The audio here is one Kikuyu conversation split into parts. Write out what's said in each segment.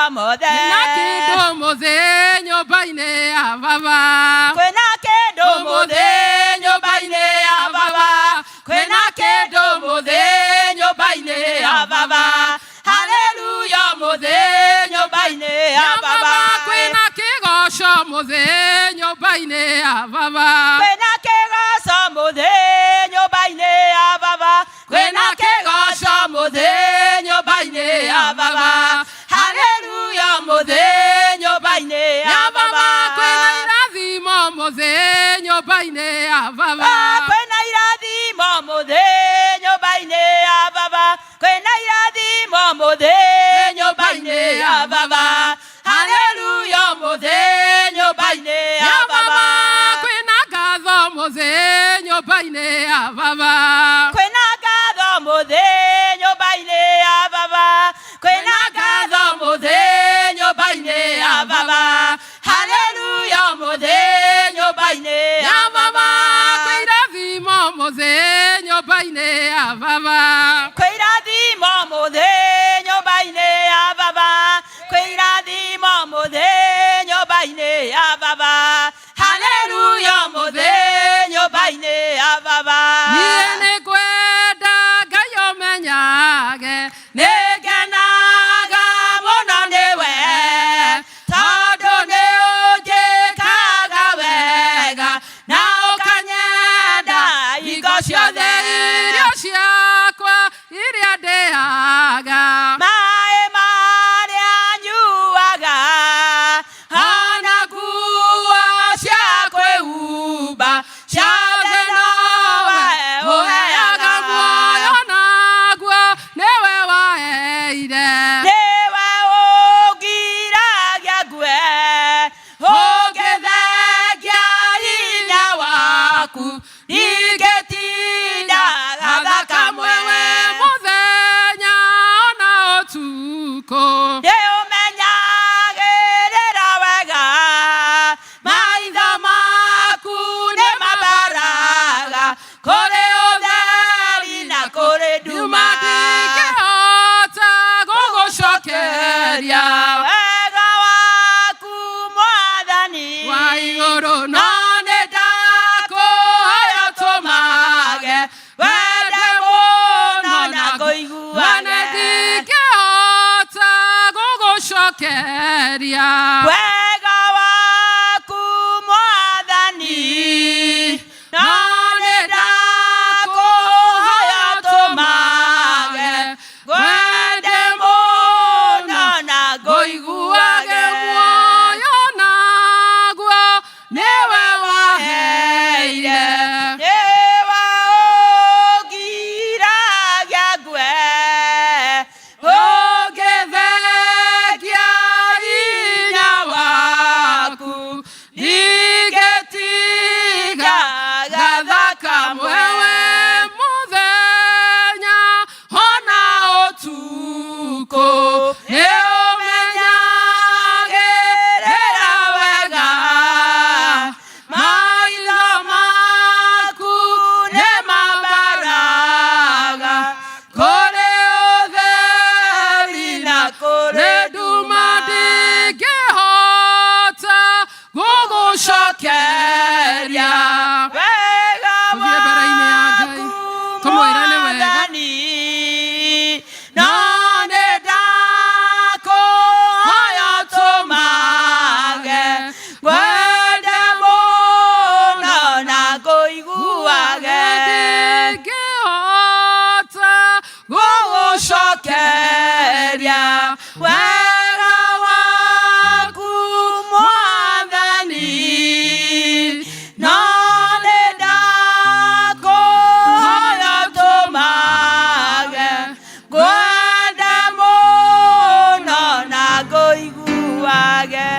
Makwa mothe. Na kĩndũ mũthĩ nyũmba-inĩ ya baba. Kwĩna kĩndũ mũthĩ nyũmba-inĩ ya baba. Kwĩna kĩndũ mũthĩ nyũmba-inĩ ya baba. Haleluya mũthĩ nyũmba-inĩ ya baba. Kwĩna kĩgoco mũthĩ nyũmba-inĩ ya baba. Kwĩna kĩgoco mũthĩ nyũmba-inĩ ya baba. Kwĩna kĩgoco mũthĩ nyũmba-inĩ ya baba. Haleluya mũthĩ nyũmba-inĩ ya baba. Kwĩna irathimo mũthĩ nyũmba-inĩ ya baba. Kwĩna irathimo mũthĩ nyũmba-inĩ ya baba. Kwĩna irathimo mũthĩ nyũmba-inĩ ya baba. Haleluya mũthĩ nyũmba-inĩ ya baba. Kwĩna ngatho mũthĩ nyũmba-inĩ ya baba. Kwĩna ngatho mũthĩ nyũmba-inĩ ya baba. Kwĩna ngatho mũthĩ nyũmba-inĩ ya baba. Haleluya mũthĩ nyũmba-inĩ ya baba. Kwĩ irathimo mũthĩ nyũmba-inĩ ya baba. Kwĩ irathimo mũthĩ nyũmba-inĩ ya baba. Kwĩ irathimo mũthĩ nyũmba-inĩ ya baba. Haleluya mũthĩ nyũmba-inĩ ya baba. Niĩ nĩ ngwenda Ngai ũmenyage. Nĩ ngenaga mũno nĩwe, tondũ nĩ ũnjĩkaga wega na ũkanyenda hingo ciothe. Irio ciakwa iria ndĩaga. Maĩ marĩa nyuaga ona nguo cia kwĩhumba ciothe nowe ũheaga. Muoyo naguo nĩwe waheire. Nĩwe ũngiragia ngue ũngĩthengia hinya waku ndingĩtinda gathaka Wewe mwewe. Mũthenya ona ũtukũ. Nĩũmenyagĩrĩra wega maitho maku nĩ mabaraga kũrĩ ũtheri na kũrĩ nduma nduma. Ndingĩhota gũgũcokeria. Wega waku mwathani wa igũrũ no nĩ ndakũhoya ũtũmage wende mũno na wane ngũiguage. Ndingĩhota gũgũcokeria. Wega waku mwathani no nĩ ndakũhoya ũtũmage wende mũno na ngũiguage. Muoyo naguo nĩwe waheire. Nĩwe ũngiragia ngue ũngĩthengia hinya waku ndingĩtiga gathaka mwewe mũthenya ona ũtukũ nĩũmenyagĩrĩra wega maitho maku nĩ mabaraga kũrĩ ũtheri na kũrĩ nduma ndingĩhota gũgũcokeria. Wega Tũthiĩ mbere-inĩ ya Ngai. waku Tũmwĩre nĩ wega. mwathani no nĩ ndakũhoya ũtũmage ngwende mũno na ngũiguage. Ndingĩhota gũgũcokeria. Wega waku mwathani no nĩ ndakũhoya ũtũmage ngwende mũno na ngũiguage.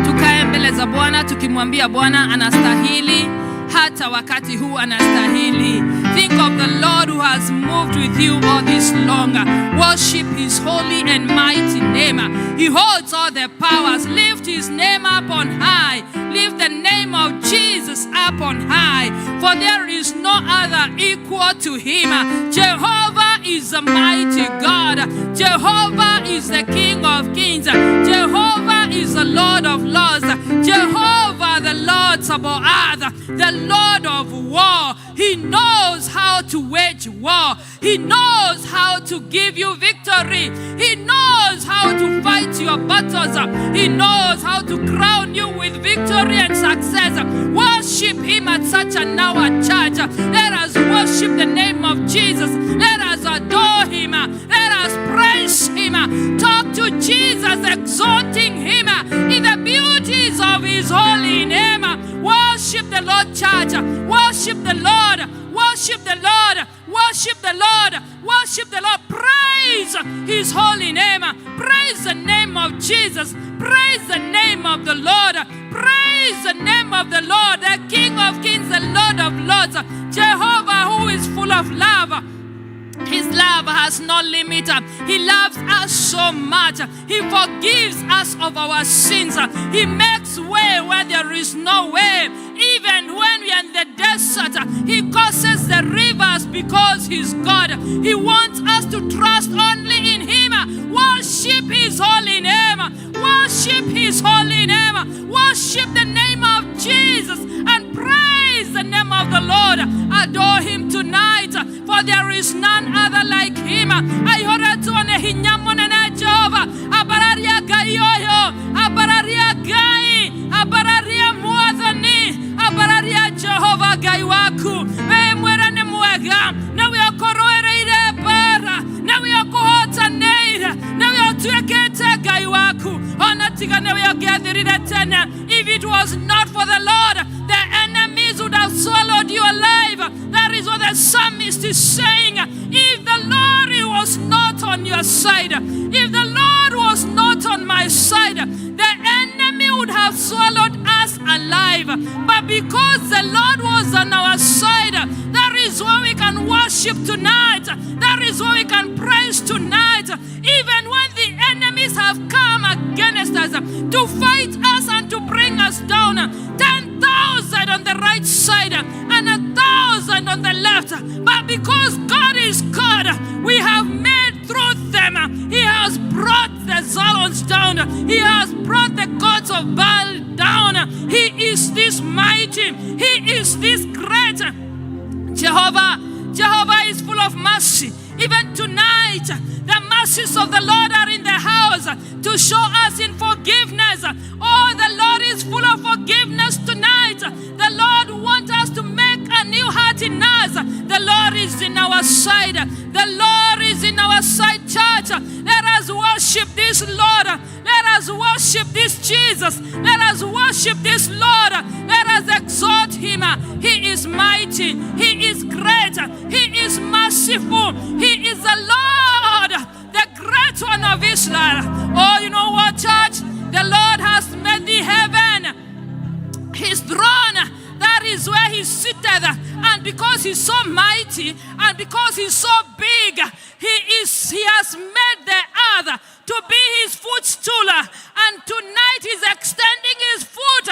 Tukae mbele za Bwana tukimwambia Bwana anastahili, hata wakati huu anastahili. Think of the Lord who has moved with you all this long. Worship his holy and mighty name. He holds all the powers. Lift his name up on high. Lift the name of Jesus up on high. For there is no other equal to him. Jehovah is the mighty God. Jehovah is the King of kings. Jehovah is the Lord of lords. Jehovah, the Lord Sabaoth, the Lord of war. He knows how to wage war. He knows how to give you victory. He knows how to fight your battles. He knows how to crown you with victory and success. Worship him at such an hour, church. Let us worship the name of Jesus. Let us adore him. Let us praise him. Talk to Jesus, exalting him in the beauties of his holy name. Worship the Lord, church. Worship the Lord. Worship the Lord. Worship the Lord. Worship the Lord. Praise his holy name. Praise the name of Jesus. Praise the name of the Lord. Praise the name of the Lord, the King of kings, the Lord of lords, Jehovah, who is full of love. His love has no limit. He loves us so much. He forgives us of our sins. He makes way where there is no way. Even when we are in the desert, He causes the rivers because He's God. He wants us to trust only in Him. Worship His holy name. Worship His holy name. Worship the name of Jesus and praise the name of the Lord. Adore Him tonight, for there is none other like Him. Aihoretwo nĩ hinya mũnene Jehova. Ambararia Ngai ũyũ, ambararia Ngai, ambararia Mwathani, ambararia Jehova Ngai waku. We mwĩre nĩ mwega, nĩwe ũkũrũĩrĩire mbara, nĩwe ũkũhotanĩire, nĩwe ũtuĩkĩte Ngai waku. Ona tiga nĩwe ũngĩathirire tene. If it was not for the Lord, the enemies would have swallowed you alive. That is what the psalmist is saying. If the Lord was not on your side, if the Lord was not on my side, the enemy would have swallowed us alive. But because the Lord was on our side, that is why we can worship tonight. That is why we can praise tonight. Even when the enemies have come against us to fight us and to bring us down, 10,000 on the right side and 1,000 on the left. But because God is God, we have made through them. He has brought the Zalons down. He has brought the gods of Baal down. He is this mighty. He is this great. Jehovah, Jehovah is full of mercy. Even tonight, the mercies of the Lord are in the house to show us in forgiveness. Oh, the Lord is full of forgiveness tonight. The Lord wants us to make a new heart in us. The Lord is in our side. The Lord is in our side, church. Let us worship this Lord. Let us worship this Jesus. Let us worship this Lord. Let us exalt him. He is mighty. He is great. He is merciful. He is the Lord, the great one of Israel. Oh, you know what, church? The Lord has made the heaven his throne. That is where he's seated. And because he's so mighty and because he's so big, he has made the earth to be his footstool. And tonight he's extending his foot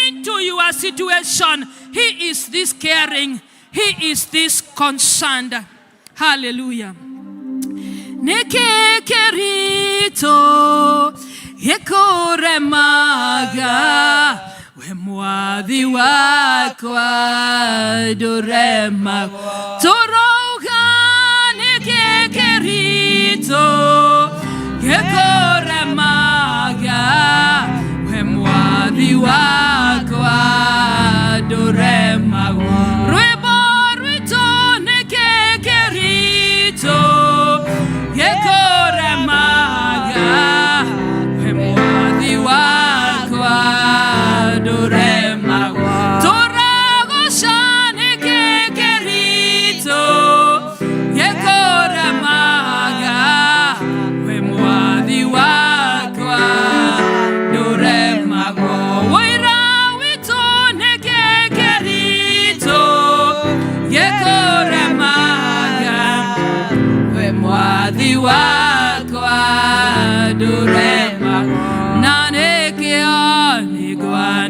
into your situation. He is this caring. He is this concerned. Hallelujah. Nĩkĩ kĩritũ gĩkũremaga we mwathi wakwa ndũremagwo tũrauga nĩkĩ kĩritũ gĩkũremaga we mwathi wakwa ndũremagwo rwĩmbo rwitũ nĩkĩ kĩritũ gĩkũremaga we mwathi wakwa ndũremagwo tũragoca nĩkĩ kĩritũ gĩkũremaga we mwathi wakwa ndũremagwo wĩra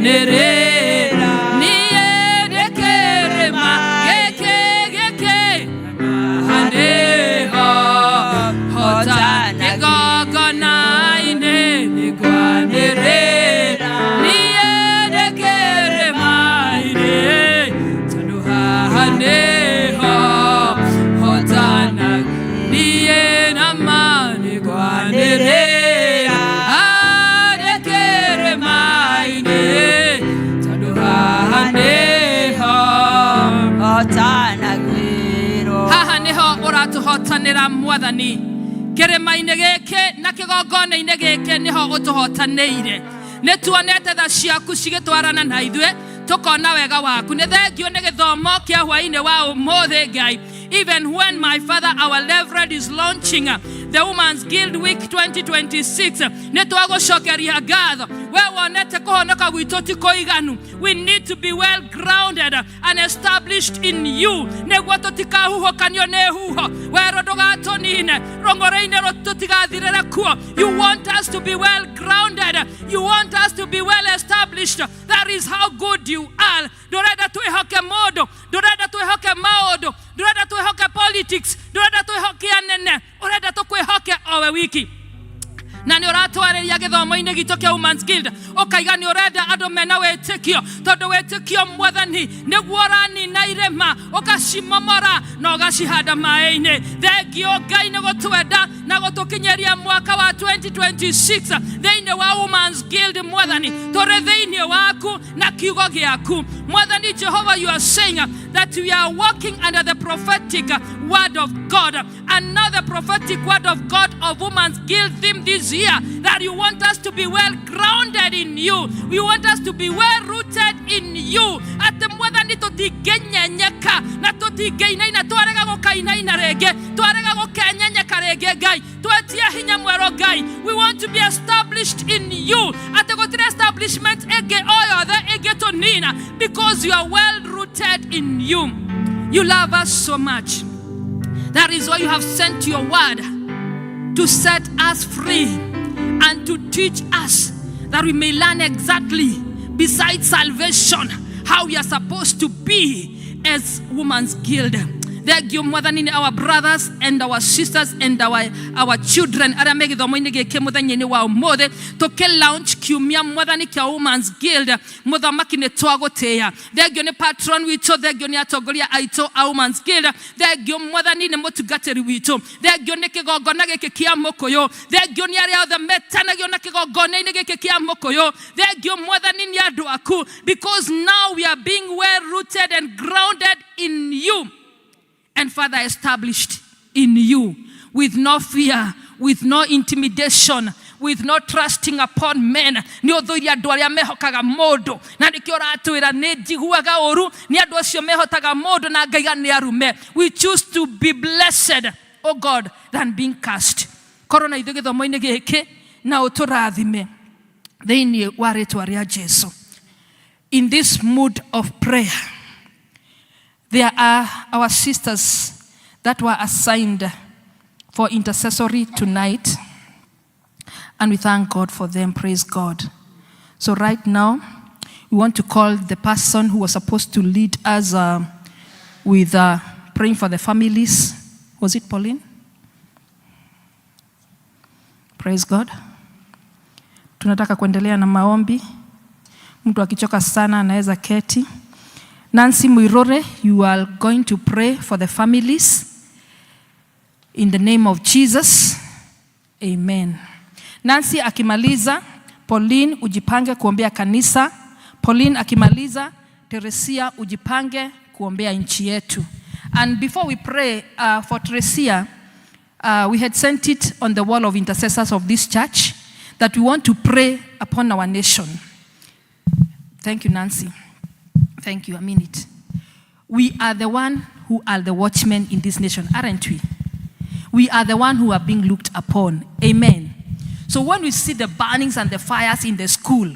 Nĩngwanĩrĩra niĩ ndĩ kĩrĩma gĩkĩ gĩkĩ haha nĩho hotana kĩgongona-inĩ nĩngwanĩrĩra niĩ ndĩ kĩrĩma-inĩ tondũ haha nĩho hotana niĩ nama nĩngwanĩrĩra ndĩ kĩrĩma-inĩ tondũ haha nĩho hotanagĩrwo. Haha niho ũratũhotanĩra Mwathani, kĩrĩma-inĩ gĩkĩ na kĩgongona-inĩ gĩkĩ nĩho ũtũhotanĩire. Nĩ tuonete tha ciaku cigĩtwarana na ithuĩ, tũkona wega waku. Nĩ thengio nĩ gĩthomo kĩa hwaĩ-inĩ wa ũmũthĩ, Ngai. Even when my father, our Reverend, is launching the Women's Guild Week 2026, nĩ twagũcokeria ngatho. We wonete kũhonoka gwitũ ti kũiganu. We need to be well grounded and established in you nĩguo tũtikahuhũkanio nĩ huho werũ, ndũgatũnine rũng'ũrĩ-inĩ, tũtigathirĩre kuo. You want us to be well grounded. You want us to be well established. That is how good you are. Ndũrenda twĩhoke mũndũ, ndũrenda twĩhoke maũndũ, ndũrenda twĩhoke politics, ndũrenda twĩhoke anene, ũrenda tũkwĩhoke owe wiki. Na nĩ ũratwarĩria gĩthomo-inĩ gitũ kĩa Women's Guild, ũkaiga nĩ ũrenda andũ mena wĩtĩkio, tondũ wĩtĩkio, Mwathani, nĩguo ũranina irĩma, ũgacimomora na ũgacihanda maĩ-inĩ. Thengio, Ngai, nĩ gũtwenda na gũtũkinyĩria mwaka wa 2026 thĩinĩ wa Women's Guild. Mwathani, tũrĩ thĩinĩ waku na kiugo gĩaku. Mwathani Jehova, you are saying that we are walking under the prophetic word of God, and now the prophetic word of God of Women's Guild theme this year, that you want us to be well grounded in you. You want us to be well rooted in you, atĩ Mwathani tũtingĩnyenyeka na tũtingĩinaina. Twarega gũkainaina rĩngĩ, twarega gũkenyenyeka rĩngĩ. Ngai, twetie hinya mwerũ. Ngai, we want to be established in you, atĩ gũtirĩ establishment ĩngĩ o yothe ĩngĩtũnina, because you are well rooted in you. You love us so much. That is why you have sent your word to set us free and to teach us, that we may learn exactly, besides salvation, how we are supposed to be as Women's Guild. Thank you, Mwathani, nĩ our brothers and our sisters and our children arĩa me gĩthomo-inĩ gĩkĩ mũthenya-inĩ wa ũmũthĩ tũkĩ launch kiumia, Mwathani, kĩa Women's Guild. Mũthamaki, nĩ twagũtĩĩa. Thengio nĩ patron witũ, thengio nĩ atongoria aitũ a Women's Guild, thengio, Mwathani, nĩ mũtungatĩri witũ, thengio nĩ kĩgongona gĩkĩ kĩa mũkũyũ, thengio nĩ arĩa othe metanagio na kĩgongona-inĩ gĩkĩ kĩa mũkũyũ, thengio, Mwathani, nĩ andũ aku, because now we are being well rooted and grounded in you and further established in you, with no fear, with no intimidation, with no trusting upon men. Nĩ ũthũire andũ arĩa mehokaga mũndũ, na nĩkĩo ũratwĩra nĩ njiguaga ũru nĩ andũ acio mehotaga mũndũ na ngaiga nĩ arume. We choose to be blessed, oh God, than being cursed. Korwo na ithuĩ gĩthomo-inĩ gĩkĩ na ũtũrathime thĩinĩ wa rĩtwa rĩa Jesu. In this mood of prayer, there are our sisters that were assigned for intercessory tonight, and we thank God for them. Praise God. So, right now, we want to call the person who was supposed to lead us with praying for the families. Was it Pauline? Praise God. Tunataka kuendelea na maombi. Mtu akichoka sana anaweza keti. Nancy Muirore, you are going to pray for the families. In the name of Jesus. Amen. Nancy akimaliza, Pauline ujipange kuombea kanisa. Pauline akimaliza, Teresia ujipange kuombea nchi yetu. And before we pray for Teresia, we had sent it on the wall of intercessors of this church that we want to pray upon our nation. Thank you, Nancy. Thank you. I mean it. We are the one who are the watchmen in this nation, aren't we? We are the one who are being looked upon. Amen. So when we see the burnings and the fires in the school,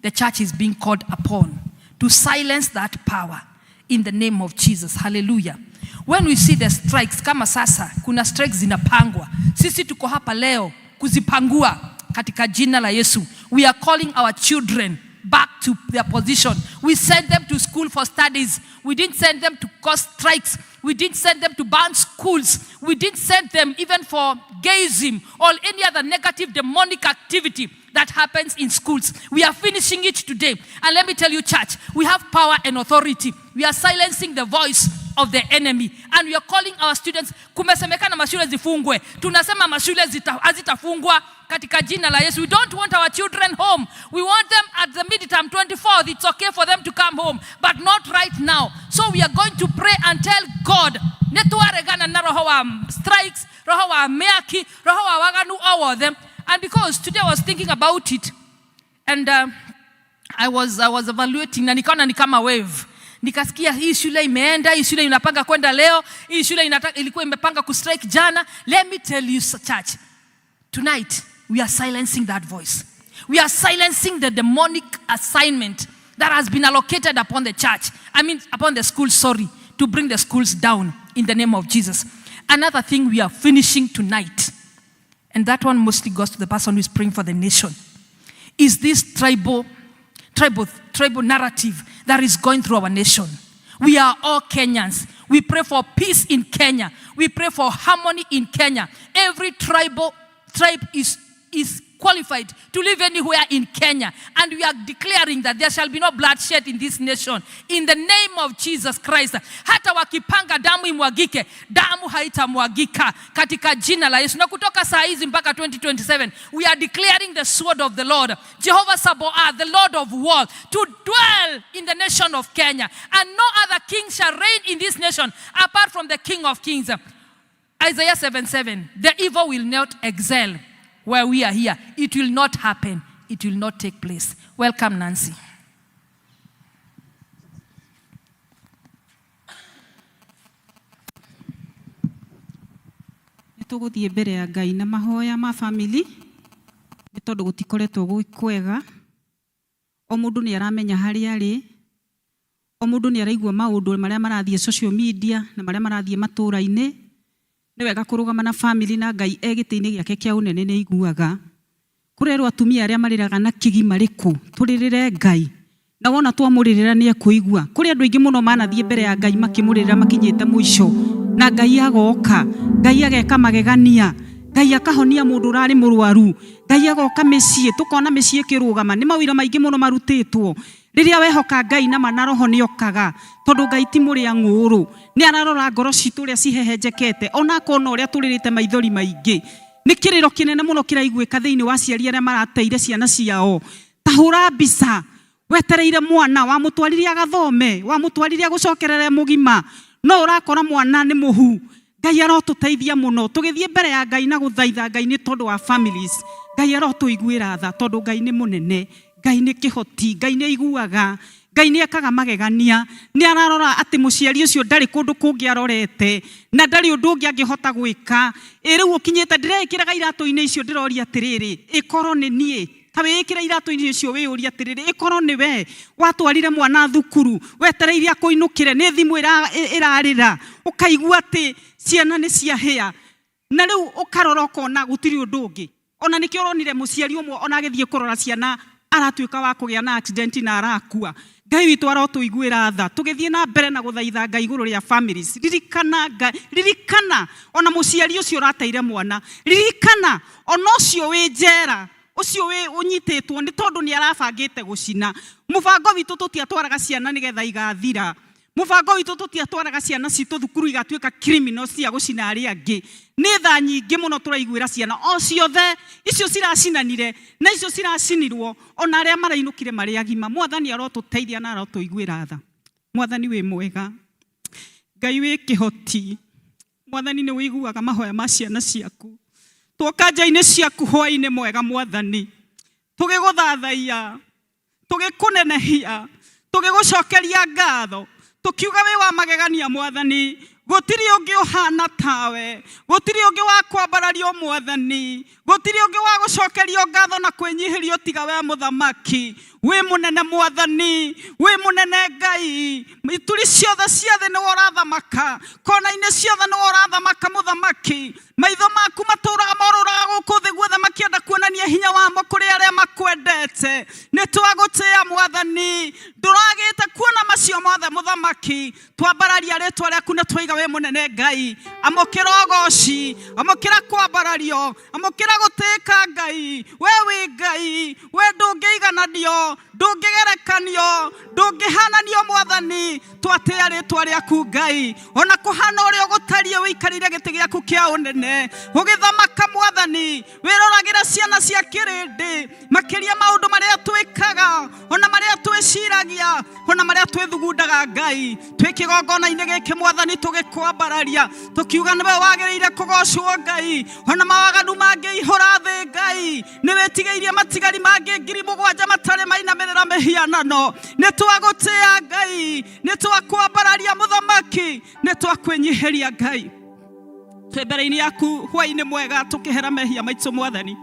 the church is being called upon to silence that power in the name of Jesus. Hallelujah. When we see the strikes, kama sasa kuna strikes zinapangwa, sisi tuko hapa leo kuzipangua katika jina la Yesu. We are calling our children back to their position. We sent them to school for studies. We didn't send them to cause strikes. We didn't send them to ban schools. We didn't send them even for gayism or any other negative demonic activity that happens in schools. We are finishing it today. And let me tell you, church, we have power and authority. We are silencing the voice of the enemy and we are calling our students. Kumesemekana mashule zifungwe, tunasema mashule hazitafungwa katika jina la Yesu. We don't want our children home. We want them at the midterm 24th. It's okay for them to come home, but not right now. So we are going to pray and tell God, nĩtwaregana na roho wa strikes, roho wa mĩaki, roho wa waganu o wothe. And because today I was thinking about it and I was evaluating na nikaona ni kama wave. Nikasikia hii shule imeenda, hii shule inapanga kwenda leo, hii shule ilikuwa imepanga kustrike jana. Let me tell you, church, tonight we are silencing that voice. We are silencing the demonic assignment that has been allocated upon the church, I mean upon the schools, sorry, to bring the schools down in the name of Jesus. Another thing we are finishing tonight, and that one mostly goes to the person who is praying for the nation, is this tribal narrative that is going through our nation. We are all Kenyans. We pray for peace in Kenya. We pray for harmony in Kenya. Every tribe is qualified to live anywhere in Kenya. And we are declaring that there shall be no bloodshed in this nation. In the name of Jesus Christ. Hata wakipanga damu imwagike, damu haitamwagika katika jina la Yesu. Na kutoka saa hizi mpaka 2027, we are declaring the sword of the Lord, Jehovah Sabaoth, the Lord of war, to dwell in the nation of Kenya. And no other king shall reign in this nation apart from the King of Kings. Isaiah 7:7. The evil will not excel where we are here. It will not happen. It will not take place. Welcome, Nancy. Nĩ tũgũthiĩ mbere ya Ngai na mahoya ma family, nĩ tondũ gũtikoretwo gwĩ kwega. O mũndũ nĩ aramenya harĩa arĩ, o mũndũ nĩ araigua maũndũ marĩa marathiĩ social media na marĩa marathiĩ matũũra-inĩ. Nĩ wega kũrũgama na family, na Ngai e gĩtĩ-inĩ gĩake kĩa ũnene nĩ aiguaga. Kũrerwo atumia arĩa marĩraga na kigi marĩkũ, tũrĩrĩre Ngai, na wona twamũrĩrĩra nĩ ekũigua. Kũrĩ andũ aingĩ mũno manathiĩ mbere ya Ngai makĩmũrĩrĩra makinyĩte mũico, na Ngai agoka, Ngai ageka magegania, Ngai akahonia mũndũ ũrarĩ mũrwaru, Ngai agoka mĩciĩ, tũkona mĩciĩ ĩkĩrũgama. Nĩ mawĩra maingĩ mũno marutĩtwo. Rĩrĩa wehoka Ngai na ma na roho nĩ okaga, tondũ Ngai ti mũrĩa ng'ũũrũ. Nĩ ararora ngoro citũ ũrĩa cihehenjekete, ona akona ũrĩa tũrĩrĩte maithori maingĩ. Nĩ kĩrĩro kĩnene mũno kĩraiguĩka thĩinĩ wa aciari arĩa marateire ciana ciao. Ta hũra mbica wetereire mwana, wamũtwarire agathome, wamũtwarire agũcokerere mũgima, no ũrakora mwana nĩ mũhu. Ngai arotũteithia mũno tũgĩthiĩ mbere ya Ngai na gũthaitha Ngai nĩ tondũ wa families. Ngai arotũiguĩra tha, tondũ Ngai nĩ mũnene, Ngai nĩ kĩhoti, Ngai nĩ aiguaga, Ngai nĩ ekaga magegania. Nĩ ararora atĩ mũciari ũcio ndarĩ kũndũ kũngĩ arorete na ndarĩ ũndũ ũngĩ angĩhota gwĩka. Ĩ rĩu ũkinyĩte, ndĩreĩkĩraga iratũ-inĩ icio, ndĩroria atĩrĩrĩ, ĩkorwo nĩ niĩ, ta wĩĩkĩre iratũ-inĩ icio, wĩyũrie atĩrĩrĩ, ĩkorwo nĩ we watwarire mwana thukuru, wetereire akũinũkĩre, nĩ thimũ ĩrarĩra, ũkaigua atĩ ciana nĩ ciahĩa, na rĩu ũkarora ũkona gũtirĩ ũndũ ũngĩ. Ona nĩkĩo ũronire mũciari ũmwe ona agĩthiĩ kũrora ciana aratuĩka wa kũgĩa na accident na arakua. Ngai witũ arotũiguĩra tha tũgĩthiĩ na mbere na gũthaitha Ngai igũrũ rĩa families. Ririkana Ngai, ririkana ona mũciari ũcio ũrateire mwana, ririkana ona ũcio wĩ njera, ũcio wĩ ũnyitĩtwo nĩ tondũ nĩ arabangĩte gũcina. Mũbango witũ tũtiatwaraga ciana nĩgetha igathira. Mũbango witũ tũtiatwaraga ciana citũ thukuru igatuĩka criminals cia gũcina arĩa angĩ. Nĩ tha nyingĩ mũno tũraiguĩra ciana o ciothe icio ciracinanire na icio ciracinirwo, ona arĩa marainũkire marĩ agima. Mwathani arotũteithia na arotũiguĩra tha. Mwathani wĩ mwega, Ngai wĩ kĩhoti. Mwathani, nĩ wĩiguaga mahoya ma ciana ciaku. Twoka nja-inĩ ciaku hwaĩ-inĩ mwega, Mwathani, tũgĩgũthathaiya, tũgĩkũnenehia, tũgĩgũcokeria ngatho, tũkiuga wĩ wa magegania. Mwathani, gũtirĩ ũngĩ ũhana tawe, gũtirĩ ũngĩ wa kwambarario. Mwathani, gũtirĩ ũngĩ wa gũcokerio ngatho na kwĩnyihĩrio tiga we. Mũthamaki wĩ mũnene, Mwathani wĩ mũnene. Ngai, ituri ciothe cia thĩ nĩwe ũrathamaka, kona-inĩ ciothe nĩwe ũrathamaka. Mũthamaki, maitho maku matũraga morũraga gũkũ thĩ guothe makĩenda kuonania. Hinya wamo kũrĩ arĩa makwendete. Nĩ twagũtĩĩa Mwathani, ndũragĩte kuona macio mothe Mũthamaki. Twambararia rĩtwa rĩaku na twaiga wĩ mũnene Ngai. Amũkĩra ũgoci, amũkĩra kwambarario, amũkĩra gũtĩĩka Ngai. We wĩ Ngai, we ndũngĩigananio, ndũngĩgerekanio, ndũngĩhananio Mwathani. Twatĩĩa rĩtwa rĩaku Ngai, ona kũhana ũrĩa ũgũtariĩ wĩikarĩire gĩtĩ gĩaku kĩa ũnene ũgĩthamaka Mwathani. Wĩroragĩra ciana cia kĩrĩndĩ, makĩria maũndũ marĩa twĩkaga, ona marĩa twĩciragia, ona marĩa twĩthugundaga Ngai. Twĩ kĩgongona-inĩ gĩkĩ Mwathani, tũgĩkwambararia tũkiuga nĩwe wagĩrĩire kũgocwo Ngai. Ona mawaganu mangĩihũra thĩ Ngai, nĩ wĩtigĩirie matigari mangĩ 7,000 matarĩ mainamĩrĩra mĩhianano. Nĩ twagũtĩĩa Ngai, nĩ twakwambararia Mũthamaki, nĩ twakwĩnyihĩria Ngai. Twĩ mbere-inĩ yaku hwaĩ-inĩ mwega tũkĩhera mehia maitũ Mwathani.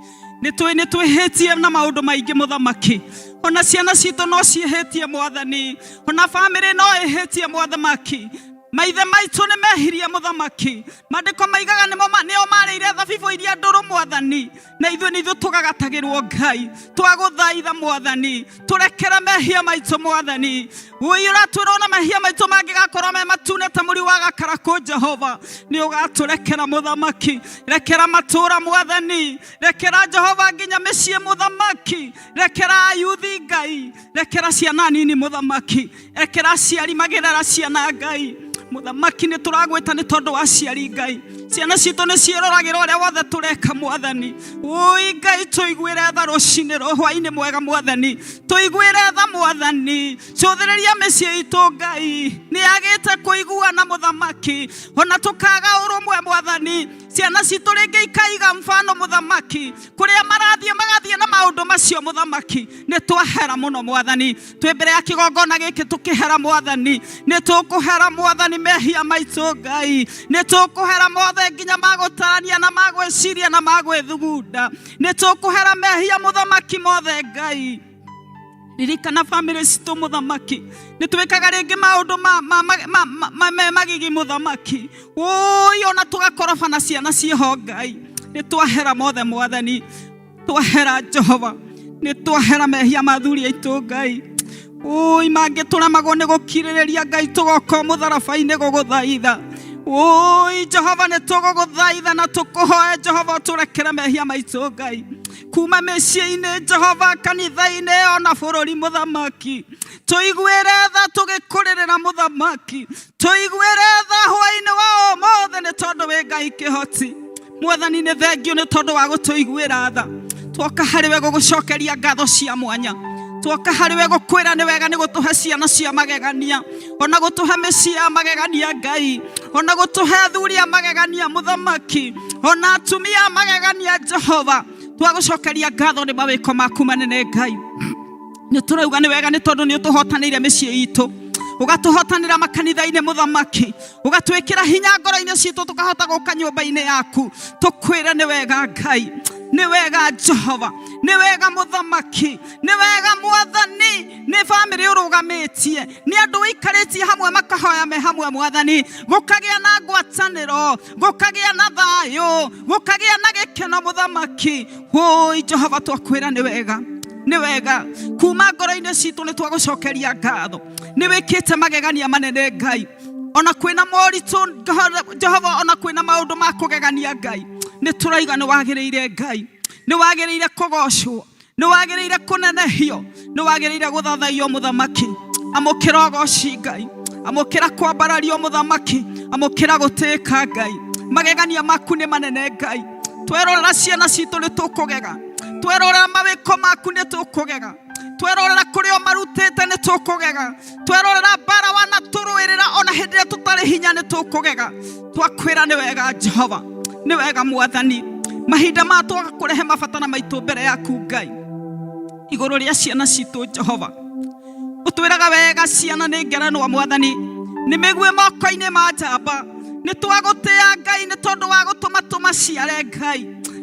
Nĩ twĩhĩtie na maũndũ maingĩ Mũthamaki, ona ciana citũ no ciĩhĩtie Mwathani, ona bamĩrĩ no ĩhĩtie Mũthamaki. Maithe maitũ nĩ mehirie Mũthamaki, maandĩko maigaga nĩo marĩire thabibũ iria ndũrũ Mwathani, na ithuĩ nĩ ithuĩ tũgagatagĩrwo Ngai. Twagũthaitha Mwathani, tũrekere mehia maitũ Mwathani. Wũi ũratwĩra ona mehia maitũ mangĩgakorwo me matune ta mũri wa gakarakũ, Jehova nĩ ũgatũrekera Mũthamaki. Rekera matũra Mwathani, rekera Jehova nginya mĩciĩ Mũthamaki, rekera ayuthi Ngai, rekera ciana nini Mũthamaki, rekera aciari magĩrera ciana Ngai. Mũthamaki nĩ tũragwĩta nĩ tondũ wa aciari Ngai. Ciana citũ nĩ ciĩroragĩra ũrĩa wothe tũreka Mwathani. Ũi Ngai, tũiguĩre tha rũcinĩ hwaĩ-inĩ mwega Mwathani, tũiguĩre tha Mwathani. Cũthĩrĩria mĩciĩ itũ Ngai, nĩ yagĩte kũiguana Mũthamaki, ona tũkaga ũrũmwe Mwathani. Ciana citũ rĩngĩ ikaiga mfano Mũthamaki, kũrĩa marathiĩ magathiĩ na maũndũ macio Mũthamaki. Nĩ twahera mũno Mwathani, twĩ mbere ya kĩgongona gĩkĩ tũkĩhera Mwathani. Nĩ tũkũhera Mwathani mehia maitũ Ngai, nĩ tũkũhera mothe nginya magũtarania na magwĩciria na magwĩthugunda. Nĩ tũkũhera mehia Mũthamaki mothe Ngai. Ririkana bamĩrĩ citũ Mũthamaki, nĩ twĩkaga rĩngĩ maũndũ me magigi Mũthamaki, ũi ona tũgakoroba na ciana ciĩho Ngai. Nĩ twahera mothe Mwathani, twahera Jehova, nĩ twahera mehia ma athuri aitũ Ngai. Ũi mangĩ tũremagwo nĩ gũkirĩrĩria Ngai, tũgoka mũtharaba-inĩ gũgũthaitha. Ũi Jehova, nĩ tũgũgũthaitha na tũkũhoe Jehova ũtũrekere mehia maitũ Ngai, kuma mĩciĩ-inĩ Jehova, kanitha-inĩ ona bũrũri Mũthamaki. Tũiguĩre tha tũgĩkũrĩrĩra Mũthamaki, tũiguĩre tha hwaĩ-inĩ wa ũmũthĩ, nĩ tondũ wĩ Ngai kĩhoti. Mwathani, nĩ thengio nĩ tondũ wa gũtũiguĩra tha. Twoka harĩ we gũgũcokeria ngatho cia mwanya, twoka harĩ we gũkwĩra nĩ wega nĩ gũtũhe ciana cia magegania, ona gũtũhe mĩciĩ ya magegania Ngai, ona gũtũhe athuri a magegania Mũthamaki, ona atumia a magegania Jehova. Twagũcokeria ngatho nĩ mawĩko maku manene Ngai. Nĩ tũrauga nĩ wega nĩ tondũ nĩ ũtũhotanĩire mĩciĩ itũ, ũgatũhotanĩra makanitha-inĩ Mũthamaki, ũgatwĩkĩra hinya ngoro-inĩ citũ tũkahota gũka nyũmba-inĩ yaku tũkwĩre nĩ wega Ngai, nĩ wega Jehova, nĩ wega Mũthamaki, nĩ wega Mwathani. Nĩ bamĩrĩ ũrũgamĩtie, nĩ andũ ũikarĩtie hamwe makahoya me hamwe Mwathani, gũkagĩa na ngwatanĩro, gũkagĩa na thayũ, gũkagĩa na gĩkeno Mũthamaki. Wũi Jehova, twakwĩra nĩ wega, nĩ wega. Kuma ngoro-inĩ citũ nĩ twagũcokeria ngatho, nĩ wĩkĩte magegania manene Ngai. Ona kwĩna moritũ Jehova, ona kwĩna maũndũ ma kũgegania Ngai, nĩ tũraiga nĩ wagĩrĩire Ngai, nĩ wagĩrĩire kũgocwo, nĩ wagĩrĩire kũnenehio, nĩ wagĩrĩire gũthathaiyo Mũthamaki. Amũkĩra ũgoci Ngai, amũkĩra kwambarario Mũthamaki, amũkĩra gũtĩĩka Ngai. Magegania maku nĩ manene Ngai. Twerorera ciana citũ nĩ tũkũgega, twerorera mawĩko maku nĩ tũkũgega, twerorera kũrĩa ũmarutĩte nĩ tũkũgega, twerorera mbara wanatũrũĩrĩra ona hĩndĩ ĩrĩa tũtarĩ hinya nĩ tũkũgega. Twakwĩra nĩ wega Jehova, nĩ wega Mwathani. Mahinda ma twaga kũrehe mabatara maitũ mbere yaku Ngai, igũrũ rĩa ciana citũ Jehova, ũtwĩraga wega ciana nĩ ngerenwa Mwathani, nĩ mĩguĩ moko-inĩ ma njamba. Nĩ twagũtĩĩa Ngai nĩ tondũ wa gũtũma tũmaciare Ngai,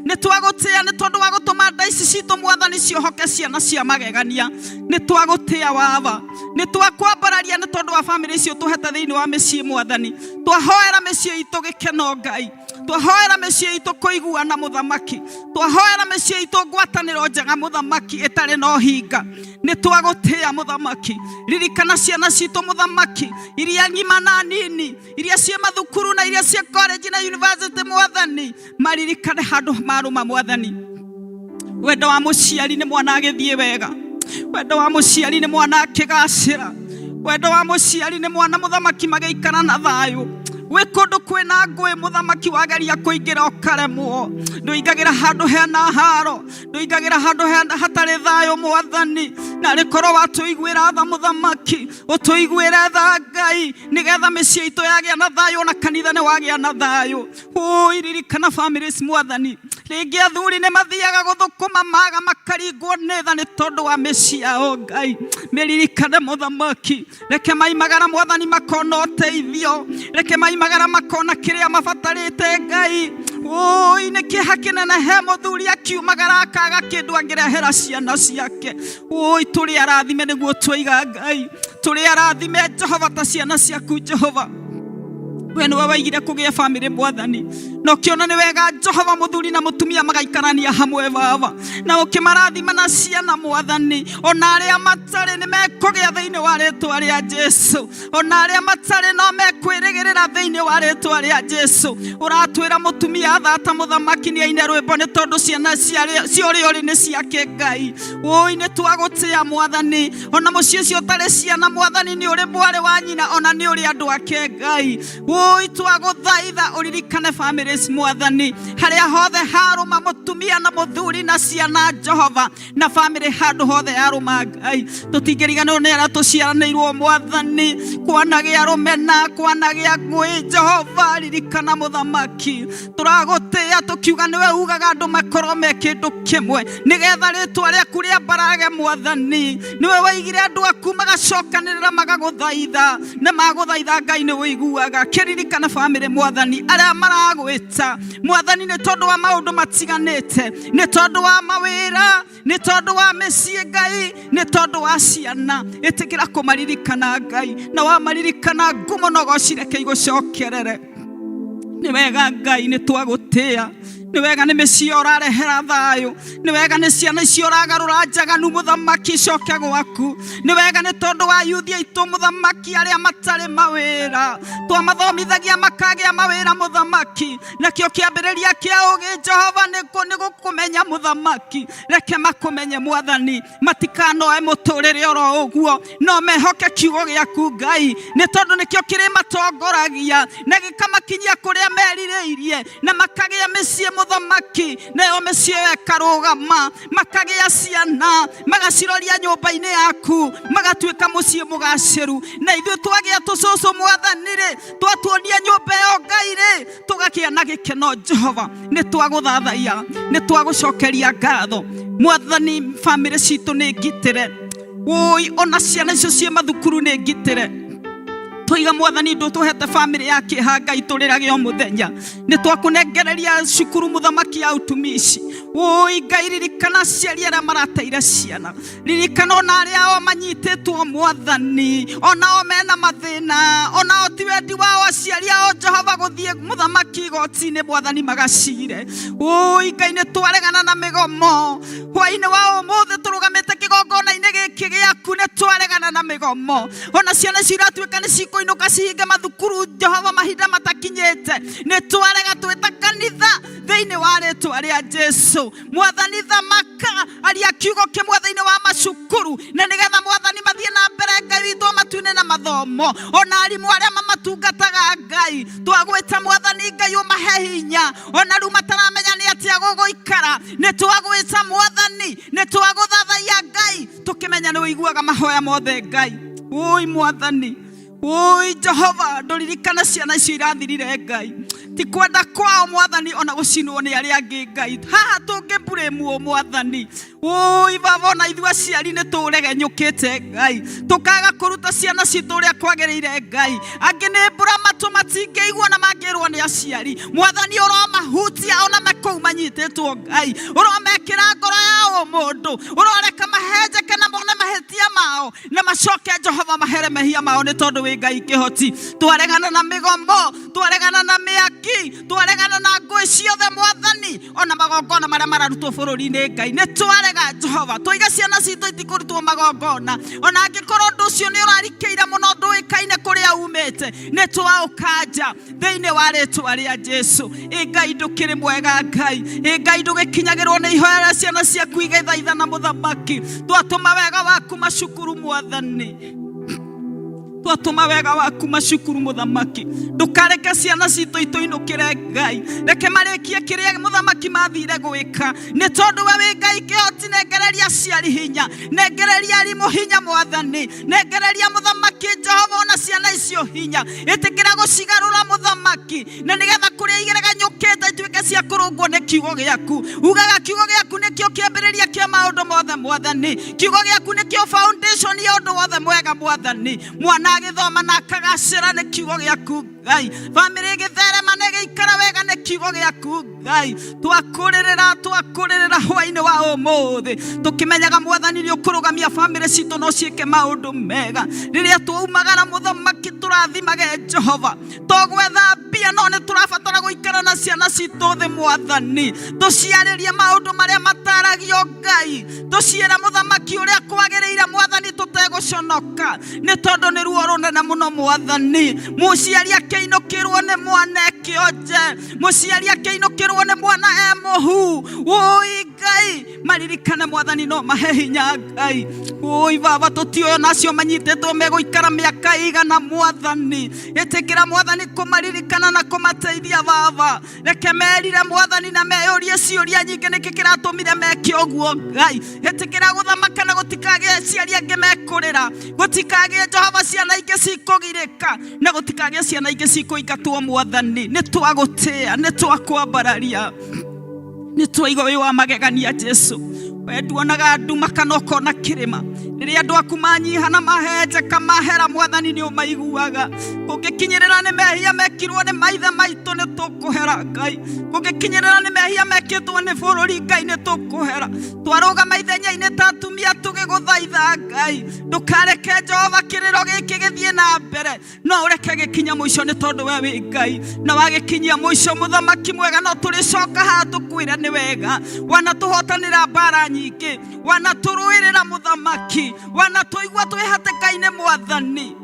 nĩ twagũtĩĩa nĩ tondũ wa gũtũma nda ici citũ Mwathani ciohoke ciana cia magegania. Nĩ twagũtĩĩa Waba, nĩ twakwambararia nĩ tondũ tondũ wa bamĩrĩ icio tũhete thĩinĩ wa mĩciĩ mwathani. Twahoera mĩciĩ itũ gĩkeno Ngai, twahoera mĩciĩ itũ kũiguana mũthamaki, twahoera mĩciĩ itũ ngwatanĩro njega mũthamaki ĩtarĩ na ũhinga. Nĩ twagũtĩĩa mũthamaki. Ririkana ciana citũ mũthamaki, iria ng'ima na nini, iria ciĩ mathukuru na iria ciĩ college na university mwathani, maririkane handũ marũma mwathani. Wendo wa mũciari nĩ mwana agĩthiĩ wega, wendo wa mũciari nĩ mwana akĩgacĩra, wendo wa mũciari nĩ mwana mũthamaki magĩikara na thayũ. Gwĩ kũndũ kwĩna ngũĩ mũthamaki, wageria kũingĩra ũkaremwo. Ndũingagĩra handũ hena haro, ndũingagĩra handũ hatarĩ thayũ mwathani. Na rĩkorwo watũiguĩra tha mũthamaki, ũtũiguĩre tha Ngai, nĩgetha mĩciĩ itũ yagĩa na thayũ na kanitha nĩ wagĩa na thayũ. Ũi, ririkana families mwathani. Rĩngĩ athuri nĩ mathiaga gũthũkũma maga makaringwo nĩ tha nĩ tondũ wa mĩciĩ yao Ngai. Mĩririkane mũthamaki. Reke maimagara mwathani makona ũteithio, reke maimagara makona kĩrĩa mabatarĩte Ngai. Ũi, nĩ kĩeha kĩnene he mũthuri akiumagara akaga kĩndũ angĩrehera ciana ciake. Ũi, tũrĩ arathime nĩguo twaiga Ngai, tũrĩ arathime Jehova ta ciana ciaku Jehova. We nĩwe waigire kũgĩa bamĩrĩ mwathani, na ũkĩona nĩ wega Jehova mũthuri na mũtumia magaikarania hamwe baba, na ũkĩmarathima na ciana mwathani. Ona arĩa matarĩ nĩ mekũgĩa thĩinĩ wa rĩtwa rĩa Jesu, ona arĩa matarĩ no mekwĩrĩgĩrĩra thĩinĩ wa rĩtwa rĩa Jesu. Ũratwĩra mũtumia athata mũthamaki nĩ aine rwĩmbo nĩ tondũ ciana cia ũrĩa ũrĩ nĩ ciake Ngai. Ũi, nĩ twagũtĩa mwathani. Ona mũciĩ ũcio ũtarĩ ciana mwathani, nĩ ũrĩ mwarĩ wa nyina, ona nĩ ũrĩ andũ ake Ngai. Ũi, twagũthaitha ũririkane families mwathani, harĩa hothe harũma mũtumia na mũthuri na ciana Jehova, na bamĩrĩ handũ hothe yarũma Ngai. Tũtingĩriganĩrwo nĩ arĩa tũciaranĩirwo mwathani, kwanagĩa rũmena, kwanagĩa ngũĩ Jehova, ririkana mũthamaki. Tũragũtĩĩa tũkiuga nĩwe ugaga andũ makorwo me kĩndũ kĩmwe, nĩgetha rĩtwa rĩaku rĩambarage mwathani. Nĩwe waigire andũ aku magacokanĩrĩra magagũthaitha, na magũthaitha Ngai nĩ ũiguaga. Kĩririkana bamĩrĩ mwathani, arĩa maragwĩta mwathani nĩ tondũ wa maũndũ matiganĩte, nĩ tondũ wa mawĩra, nĩ tondũ wa mĩciĩ Ngai, nĩ tondũ wa ciana. Ĩtĩkĩra kũmaririkana Ngai, na wamaririkana ngumo na ũgoci reke igũcokerere. Nĩ wega Ngai, nĩ twagũtĩĩa. Nĩ wega nĩ mĩciĩ ũrarehera thayũ, nĩ wega nĩ ciana icio ũragarũra njaganu mũthamaki icoke gwaku, nĩ wega nĩ tondũ wa yuthi aitũ mũthamaki arĩa matarĩ mawĩra, twamathomithagia makagĩa mawĩra mũthamaki. Nakĩo kĩambĩrĩria kĩa ũgĩ Jehova nĩ gũkũmenya mũthamaki. Reke makũmenye mwathani, matikanoe mũtũrĩre oro ũguo, no mehoke kiugo gĩaku Ngai, nĩ tondũ nĩkĩo kĩrĩmatongoragia na gĩkamakinyia kũrĩa merirĩirie, na makagĩa mĩciĩ mũthamaki, nayo mĩciĩ ĩyo ĩkarũgama, makagĩa ciana, magaciroria nyũmba-inĩ yaku, magatuĩka mũciĩ mũgacĩru. Na ithuĩ twagĩa tũcũcũ mwathani-rĩ, twatuonia nyũmba ĩyo Ngai-rĩ, tũgakĩa na gĩkeno Jehova. Nĩ twagũthathaiya, nĩ twagũcokeria ngatho mwathani. Bamĩrĩ citũ nĩ ngitĩre, wũi, ona ciana icio ciĩ mathukuru nĩ ngitĩre. Twaiga mwathani ndũtũhete bamĩrĩ ya kĩeha Ngai, tũrĩrage o mũthenya. Nĩ twakũnengereria cukuru mũthamaki ya utumishi. Wũi Ngai, ririkana aciari arĩa marateire ciana, ririkana ona arĩa o manyitĩtwo mwathani, onao mena mathĩna, onao ti wendi wao aciari ao Jehova gũthiĩ mũthamaki igoti-inĩ mwathani magacire. Ũi Ngai, nĩ twaregana na mĩgomo hwainĩ wa ũmũthĩ, tũrũgamĩte kĩgongona-inĩ gĩkĩ gĩaku, nĩ twaregana na mĩgomo. Ona ciana icio iratuĩka nĩ cikũinũka cihinge mathukuru Jehova mahinda matakinyĩte, nĩ twarega twĩta kanitha thĩinĩ wa rĩtwa rĩa Jesu. Mwathani thamaka aria kiugo kĩmwe thĩinĩ wa macukuru, na nĩgetha mwathani mathiĩ na mbere Ngai witũ matu-inĩ na mathomo, ona arimũ arĩa mamatungataga Ngai, twagwĩta mwathani Ngai ũmahe hinya, ona rĩu mataramenya nĩ atĩa gũgũikara. Nĩ twagwĩta mwathani, nĩ twagũthathaiya Ngai, tũkĩmenya nĩ ũiguaga mahoya mothe Ngai. Ũi mwathani, ũi Jehova, ndũririkana ciana icio irathirire Ngai, ti kwenda kwao mwathani ona gũcinwo nĩ arĩa angĩ Ngai. Haha tũngĩmburĩmuo mwathani. Ũi baba ona ithuĩ aciari nĩ tũregenyũkĩte Ngai, tũkaga kũruta ciana citũ ũrĩa kwagĩrĩire Ngai. Angĩ nĩ mbura matũ matingĩigua na mangĩrwo nĩ aciari. Mwathani ũromahutia ona me kũu manyitĩtwo Ngai, ũromekĩra ngoro ya ũmũndũ, ũroreka mahenjeke na mone mahĩtia mao na macoke Jehova mahere mehia mao, nĩ tondũ wĩ Ngai kĩhoti. Twaregana na mĩgomo, twaregana na mĩaki, twaregana na ngũĩ ciothe Mwathani, ona magongona marĩa mararutwo bũrũri-inĩ Ngai nĩ twarega Jehova. Twaiga ciana citũ itikũrutwo magongona, ona angĩkorwo ũndũ ũcio nĩ ũrarikĩire mũno ndũĩkaine kũrĩa umĩte, nĩ twaũkanja thĩinĩ wa rĩtwa rĩa Jesu. Ĩ Ngai ndũkĩrĩ mwega Ngai, ĩ Ngai ndũgĩkinyagĩrwo nĩ ihoya rĩa ciana ciaku igĩthaithana mũthamaki. Twatũma wega waku macukuru Mwathani, twatũma wega waku macukuru mũthamaki. Ndũkareke ciana citũ itũinũkĩre Ngai, reke marĩkie kĩrĩa mũthamaki mathire gwĩka, nĩ tondũ we wĩ Ngai kĩhoti. Nengereria aciari hinya, nengereria arimũ hinya Mwathani, nengereria mũthamaki Jehova ona ciana icio hinya, ĩtĩkĩra gũcigarũra mũthamaki, na nĩgetha kũrĩa igereganyũkĩte ituĩke cia kũrũngwo nĩ kiugo gĩaku. Ugaga kiugo gĩaku nĩkĩo kĩambĩrĩria kĩa maũndũ mothe Mwathani, kiugo gĩaku nĩkĩo foundation ya ũndũ wothe mwega Mwathani. Mwana agĩthoma na akagacĩra nĩ kiugo gĩaku Ngai, bamĩrĩ ĩgĩtherema na ĩgĩikara wega nĩ kiugo gĩaku Ngai. Twakũrĩrĩra, twakũrĩrĩra hwainĩ wa ũmũthĩ tũkĩmenyaga Mwathani nĩ ũkũrũgamia bamĩrĩ citũ no ciĩke maũndũ mega. Rĩrĩa twaumagara mũthamaki tũrathimage Jehova, to gwetha mbia no nĩ tũrabatara gũikara na ciana citũ thĩ Mwathani, tũciarĩrie maũndũ marĩa mataragio Ngai, tũciĩre mũthamaki ũrĩa kwagĩrĩire Mwathani tũtegũconoka, nĩ tondũ nĩ ruo rũnene mũno Mwathani. Mũciari akĩinũkĩrwo nĩ mwana ekĩonje, mũciari akĩinũkĩrwo nĩ mwana e mũhu, ũi Ngai maririkane Mwathani no mahe hinya Ngai. Ũi baba tũtiũĩ ona acio manyitĩtwo megũikara mĩaka igana Mwathani, ĩtĩkĩra Mwathani kũmaririkana na kũmateithia baba. Reke merire Mwathani na meyũrie ciũria nyingĩ nĩkĩ kĩratũmire meke ũguo Ngai. Ĩtĩkĩra gũthamaka na gũtikagĩe aciari angĩ mekũrĩra, gũtikagĩe Jehova ciana ingĩ cikũgirĩka, na gũtikagĩe ciana ingĩ cikũingatwo Mwathani. Nĩ twagũtĩa, nĩ twakwambararia, nĩ twaigua wĩ wa magegania Jesu. We nduonaga nduma kana ũkona kĩrĩma. Rĩrĩa andũ aku manyiha na mahenjeka mahera Mwathani nĩ ũmaiguaga. Kũngĩkinyĩrĩra nĩ mehia mekirwo nĩ maithe maitũ nĩ tũkũhera Ngai, kũngĩkinyĩrĩra nĩ mehia mekĩtwo nĩ bũrũri Ngai nĩ tũkũhera. Twarũgama ithenya-inĩ ta atumia tũgĩgũthaitha Ngai, ndũkareke Jehova kĩrĩro gĩkĩ gĩthiĩ na mbere, no ũreke gĩkinya mũico, nĩ tondũ we wĩ Ngai na wagĩkinyia mũico mũthamaki mwega, no tũrĩcoka haha tũkwĩre nĩ wega. Wanatũhotanĩra mbara nyingĩ, wanatũrũĩrĩra mũthamaki, wanatũigua twĩ hatĩka-inĩ Mwathani,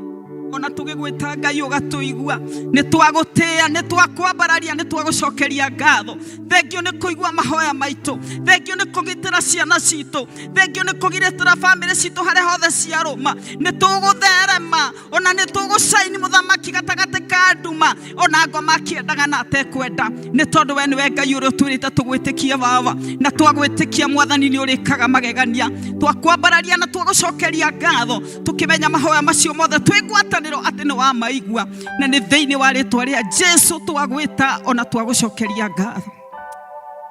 ona tũgĩgwĩta Ngai ũgatũigua. Nĩ twagũtĩĩa, nĩ twakwambararia, nĩ twagũcokeria ngatho. Thengio nĩ kũigua mahoya maitũ, thengio nĩ kũgitĩra ciana citũ, thengio nĩ kũgitĩra bamĩrĩ citũ harĩa hothe ciarũma. Nĩ tũgũtherema ona nĩ tũgũcaini mũthamaki gatagatĩ ka nduma, ona ngoma akĩendaga na atekwenda, nĩ tondũ we nĩwe Ngai ũrĩa ũtwĩrĩte tũgwĩtĩkie baba, na twagwĩtĩkia Mwathani nĩ ũrĩkaga magegania. Twakwambararia na twagũcokeria ngatho, tũkĩmenya mahoya macio mothe twĩ ngwatanĩro atĩ nĩ wamaigua, na nĩ thĩinĩ wa rĩtwa rĩa Jesu twagwĩta ona twagũcokeria ngatho.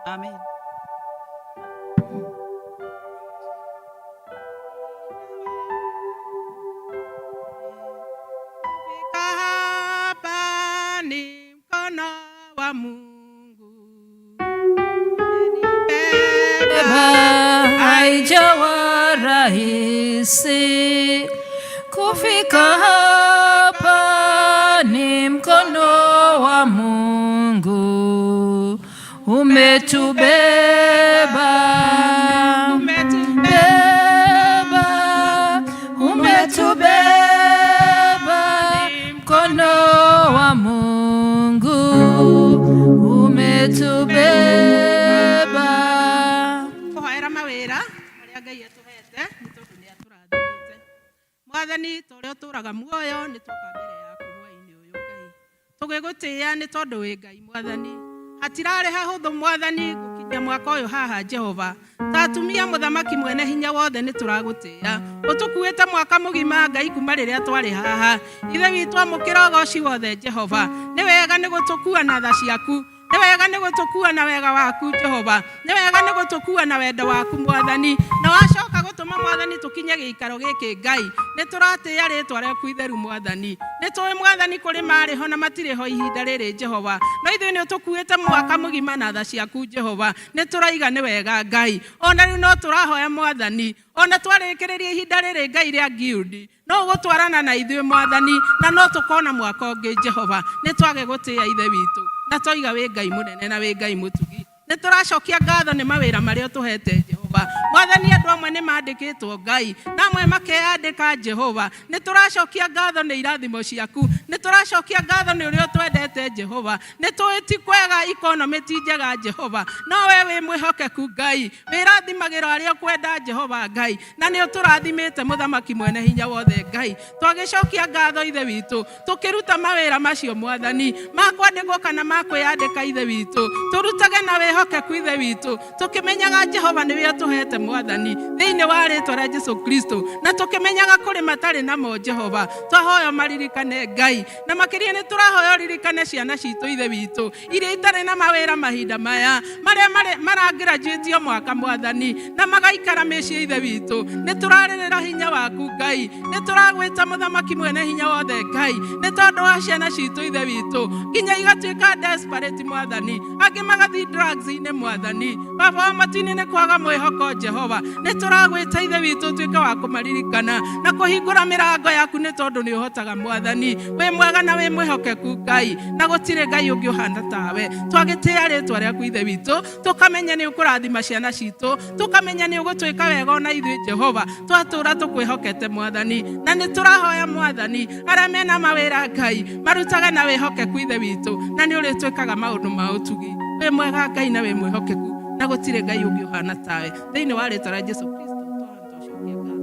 Amen. Kufika hapa ni mkono wa Mungu umenibeba, haijawa rahisi kufika hapa, ni mkono wa Mungu umetubeba, umetubeba, umetubeba, mkono wa Mungu umetubeba. Kũhoera mawĩra marĩa Ngai atũhete nĩ tondũ nĩ atũrathimĩte. Mwathani, ta ũrĩa ũtũraga muoyo nĩ twoka mbere yaku hwainĩ ũyũ Ngai, tũgĩgũtĩĩa nĩ tondũ wĩ Ngai Mwathani. Hatirarĩ hahũthũ Mwathani gũkinyia mwaka ũyũ haha Jehova. Ta atumia mũthamaki mwene hinya wothe nĩ tũragũtĩĩa. Ũtũkuĩte mwaka mũgima Ngai kuma rĩrĩa twarĩ haha. Ithe witũ amũkĩra ũgoci wothe Jehova. Nĩ wega nĩ gũtũkua na tha ciaku. Nĩ wega nĩ gũtũkua na wega waku Jehova, nĩ wega nĩ gũtũkua na wendo waku Mwathani, na wacoka gũtũma Mwathani tũkinye gĩikaro gĩkĩ Ngai. Nĩ tũratĩĩa rĩtwa rĩaku itheru Mwathani. Nĩ tũĩ Mwathani kũrĩ marĩ ho na matirĩ ho ihinda rĩrĩ Jehova, no ithuĩ nĩ ũtũkuĩte mwaka mũgima na tha ciaku Jehova. Nĩ tũraiga nĩ wega Ngai. Ona rĩu no tũrahoya Mwathani, ona twarĩkĩrĩria ihinda rĩrĩ Ngai rĩa guild, no ũgũtwarana na ithuĩ Mwathani, na no tũkona mwaka ũngĩ Jehova. Nĩ twage gũtĩĩa Ithe witũ, na twaiga wĩ Ngai mũnene na wĩ Ngai mũtugi. Nĩ tũracokia ngatho nĩ mawĩra marĩa ũtũhete Jehova. Mwathani, andũ amwe nĩ mandĩkĩtwo Ngai, na amwe makeyandĩka Jehova. Nĩ tũracokia ngatho nĩ irathimo ciaku, nĩ tũracokia ngatho nĩ ũrĩa ũtwendete Jehova. Nĩ tũĩ ti kwega, ikonomĩ ti njega Jehova, no we wĩ mwĩhokeku Ngai, wĩrathimagĩra arĩa ũkwenda Jehova Ngai, na nĩ ũtũrathimĩte Mũthamaki mwene hinya wothe Ngai. Twagĩcokia ngatho Ithe witũ, tũkĩruta mawĩra macio Mwathani, ma kwandĩkwo kana ma kwĩyandĩka Ithe witũ, tũrutage na wĩhokeku Ithe witũ, tũkĩmenyaga Jehova nĩwe ũtũhete Mwathani, thĩinĩ wa rĩtwa rĩa Jesu Kristo, na tũkĩmenyaga kũrĩ matarĩ namo Jehova. Twahoya maririkane Ngai, na makĩria nĩ tũrahoya ũririkane ciana citũ Ithe witũ, iria itarĩ na mawĩra mahinda maya, marĩa maragraduate mwaka Mwathani, na magaikara mĩciĩ Ithe witũ. Nĩ tũrarĩrĩra hinya waku Ngai, nĩ tũragwĩta Mũthamaki mwene hinya wothe Ngai, nĩ tondũ wa ciana citũ Ithe witũ, nginya igatuĩka desperate Mwathani, angĩ magathiĩ drugs-inĩ Mwathani. Baba wa matu-inĩ, nĩ kwaga mwĩhoko Jehova. Nĩ tũragwĩta Ithe witũ ũtuĩke wa kũmaririkana na kũhingũra mĩrango yaku, nĩ tondũ nĩ ũhotaga Mwathani. Wĩ mwega na wĩ mwĩhokeku Ngai, na gũtirĩ Ngai ũngĩ ũhana tawe. Twagĩtĩĩa rĩtwa rĩaku Ithe witũ, tũkamenya nĩ ũkũrathima ciana citũ, tũkamenya nĩ ũgũtwĩka wega ona ithuĩ Jehova, twatũra tũkwĩhokete Mwathani. Na nĩ tũrahoya Mwathani, arĩa mena mawĩra Ngai marutage na wĩhokeku Ithe witũ, na nĩ ũrĩtwĩkaga maũndũ ma ũtugi. Wĩ mwega Ngai na wĩ mwĩhokeku, na gũtirĩ Ngai ũngĩ ũhana tawe. Thĩinĩ wa rĩtwa rĩa Jesu Kristo twacokia ngatho.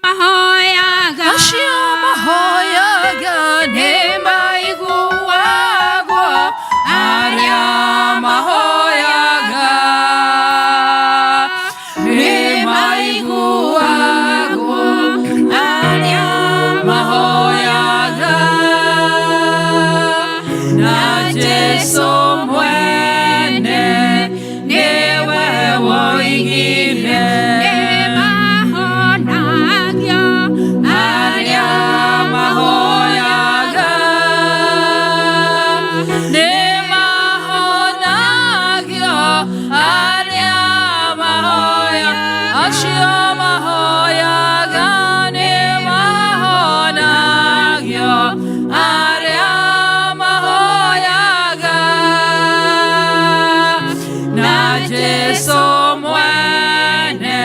Mahoyaga Acio mahoyaga nĩ maiguagwo, arĩa mahoyaga nĩ maiguagwo, arĩa mahoyaga na Jesu mwene nĩwe woigire, nĩmahonagio arĩa mahoyaga nĩmahonagio, arĩa mahoya, acio mahoyaga nĩmahonagio, arĩa mahoyaga na Jesu mwene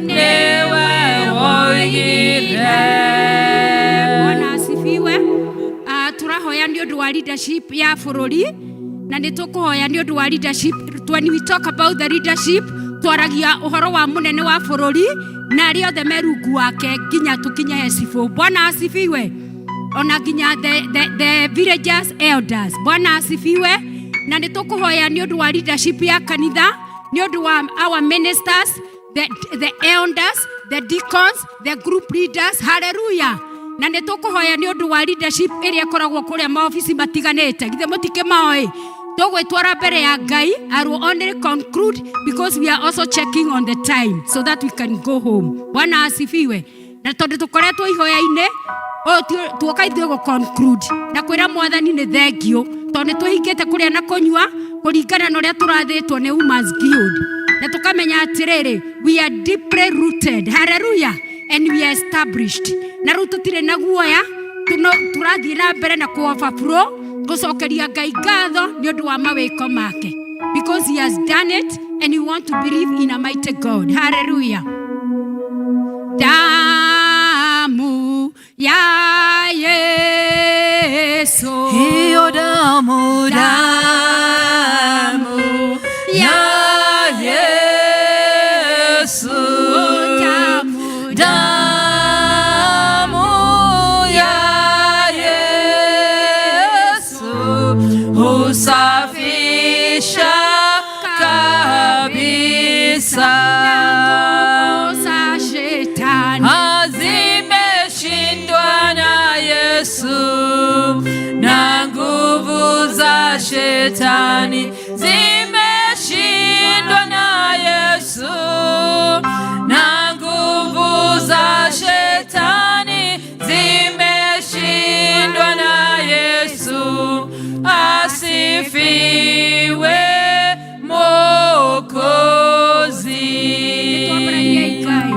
nĩwe woigire. Bwana asifiwe. Tũrahoya nĩ ũndũ wa leadership ya bũrũri, na nĩ tũkũhoya nĩ ũndũ wa leadership. When we talk about the leadership, twaragia ũhoro wa mũnene wa bũrũri na arĩa othe me rungu wake nginya tũkinye he cibũ. Bwana asifiwe. Ona nginya the villagers elders. Bwana asifiwe. Na nĩ tũkũhoya nĩ ũndũ wa leadership ya kanitha, nĩ ũndũ wa our ministers, the elders, the deacons, the group leaders. Hallelujah. Na nĩ tũkũhoya nĩ ũndũ wa leadership ĩrĩa ĩkoragwo kũrĩa maobici matiganĩte. Githĩ mũtikĩmoĩ? Tũgwĩtwara mbere ya Ngai. I will only conclude because we are also checking on the time so that we can go home. Bwana asifiwe. Na tondũ tũkoretwo ihoya-inĩ, ũyũ tuoka ithuĩ gũ conclude na kwĩra Mwathani nĩ thengiũ, tondũ nĩ twĩhingĩte kũrĩa na kũnyua kũringana na ũrĩa tũrathĩtwo nĩ Women's Guild, na tũkamenya atĩrĩrĩ, we are deeply rooted, hallelujah, and we are established, na rĩu tũtirĩ na guoya. Tũrathiĩ na mbere na kũ overflow, gũcokeria Ngai ngatho nĩ ũndũ wa mawĩko make, because he has done it and we want to believe in a mighty God. Hallelujah. Damu ya Yesu, Hiyo damu, damu ya Yesu, damu, damu ya Yesu husafisha kabisa. Za shetani Zimeshindwa. za shetani zimeshindwa na Yesu, na nguvu za shetani zimeshindwa na Yesu. Asifiwe Mwokozi. Twambararie Ngai.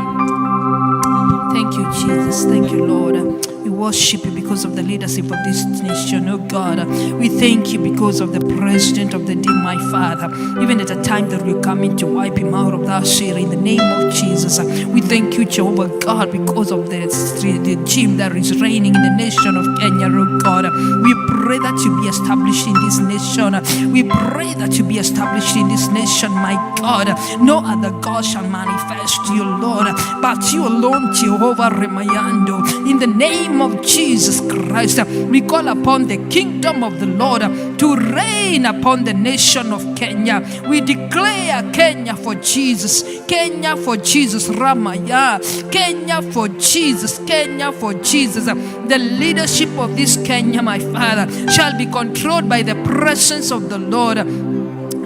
Thank you, Jesus. Thank you, Lord. We worship you because of the leadership of this nation, oh God. We thank you because of the president of the day, my Father. Even at a time that we're coming to wipe him out of that city in the name of Jesus. We thank you, Jehovah God, because of the regime that is reigning in the nation of Kenya, oh God. We pray that you be established in this nation. We pray that you be established in this nation, my God. No other God shall manifest you, Lord, but you alone, Jehovah Remayando. In the name of Jesus Christ, we call upon the kingdom of the Lord to reign upon the nation of Kenya. We declare Kenya for Jesus, Kenya for Jesus, Ramaya, Kenya for Jesus, Kenya for Jesus. The leadership of this Kenya, my Father, shall be controlled by the presence of the Lord.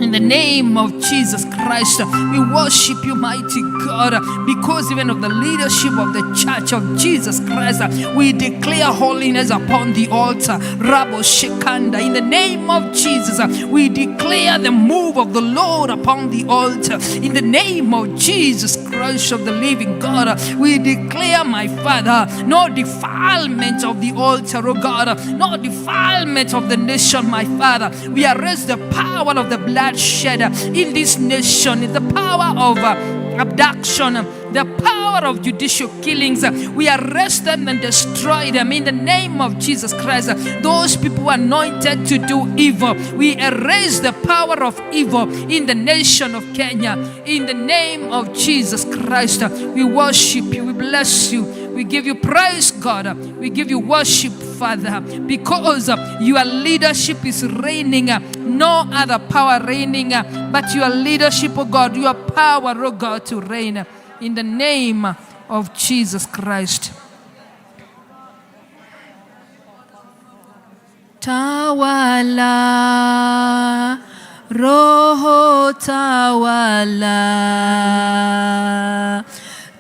In the name of Jesus Christ, we worship you, mighty God, because even of the leadership of the church of Jesus Christ, we declare holiness upon the altar. Rabo Shekanda. In the name of Jesus, we declare the move of the Lord upon the altar. In the name of Jesus Christ of the living God, we declare, my Father, no defilement of the altar, oh God, no defilement of the nation, my Father. We arrest the power of the bloodshed in this nation, the power of abduction, the power of judicial killings. We arrest them and destroy them in the name of Jesus Christ. Those people anointed to do evil, we erase the power of evil in the nation of Kenya. In the name of Jesus Christ, we worship you, we bless you, we give you praise, God. We give you worship, Father, because your leadership is reigning. No other power reigning, but your leadership, oh God, your power, oh God, to reign in the name of Jesus Christ. Tawala, Roho tawala,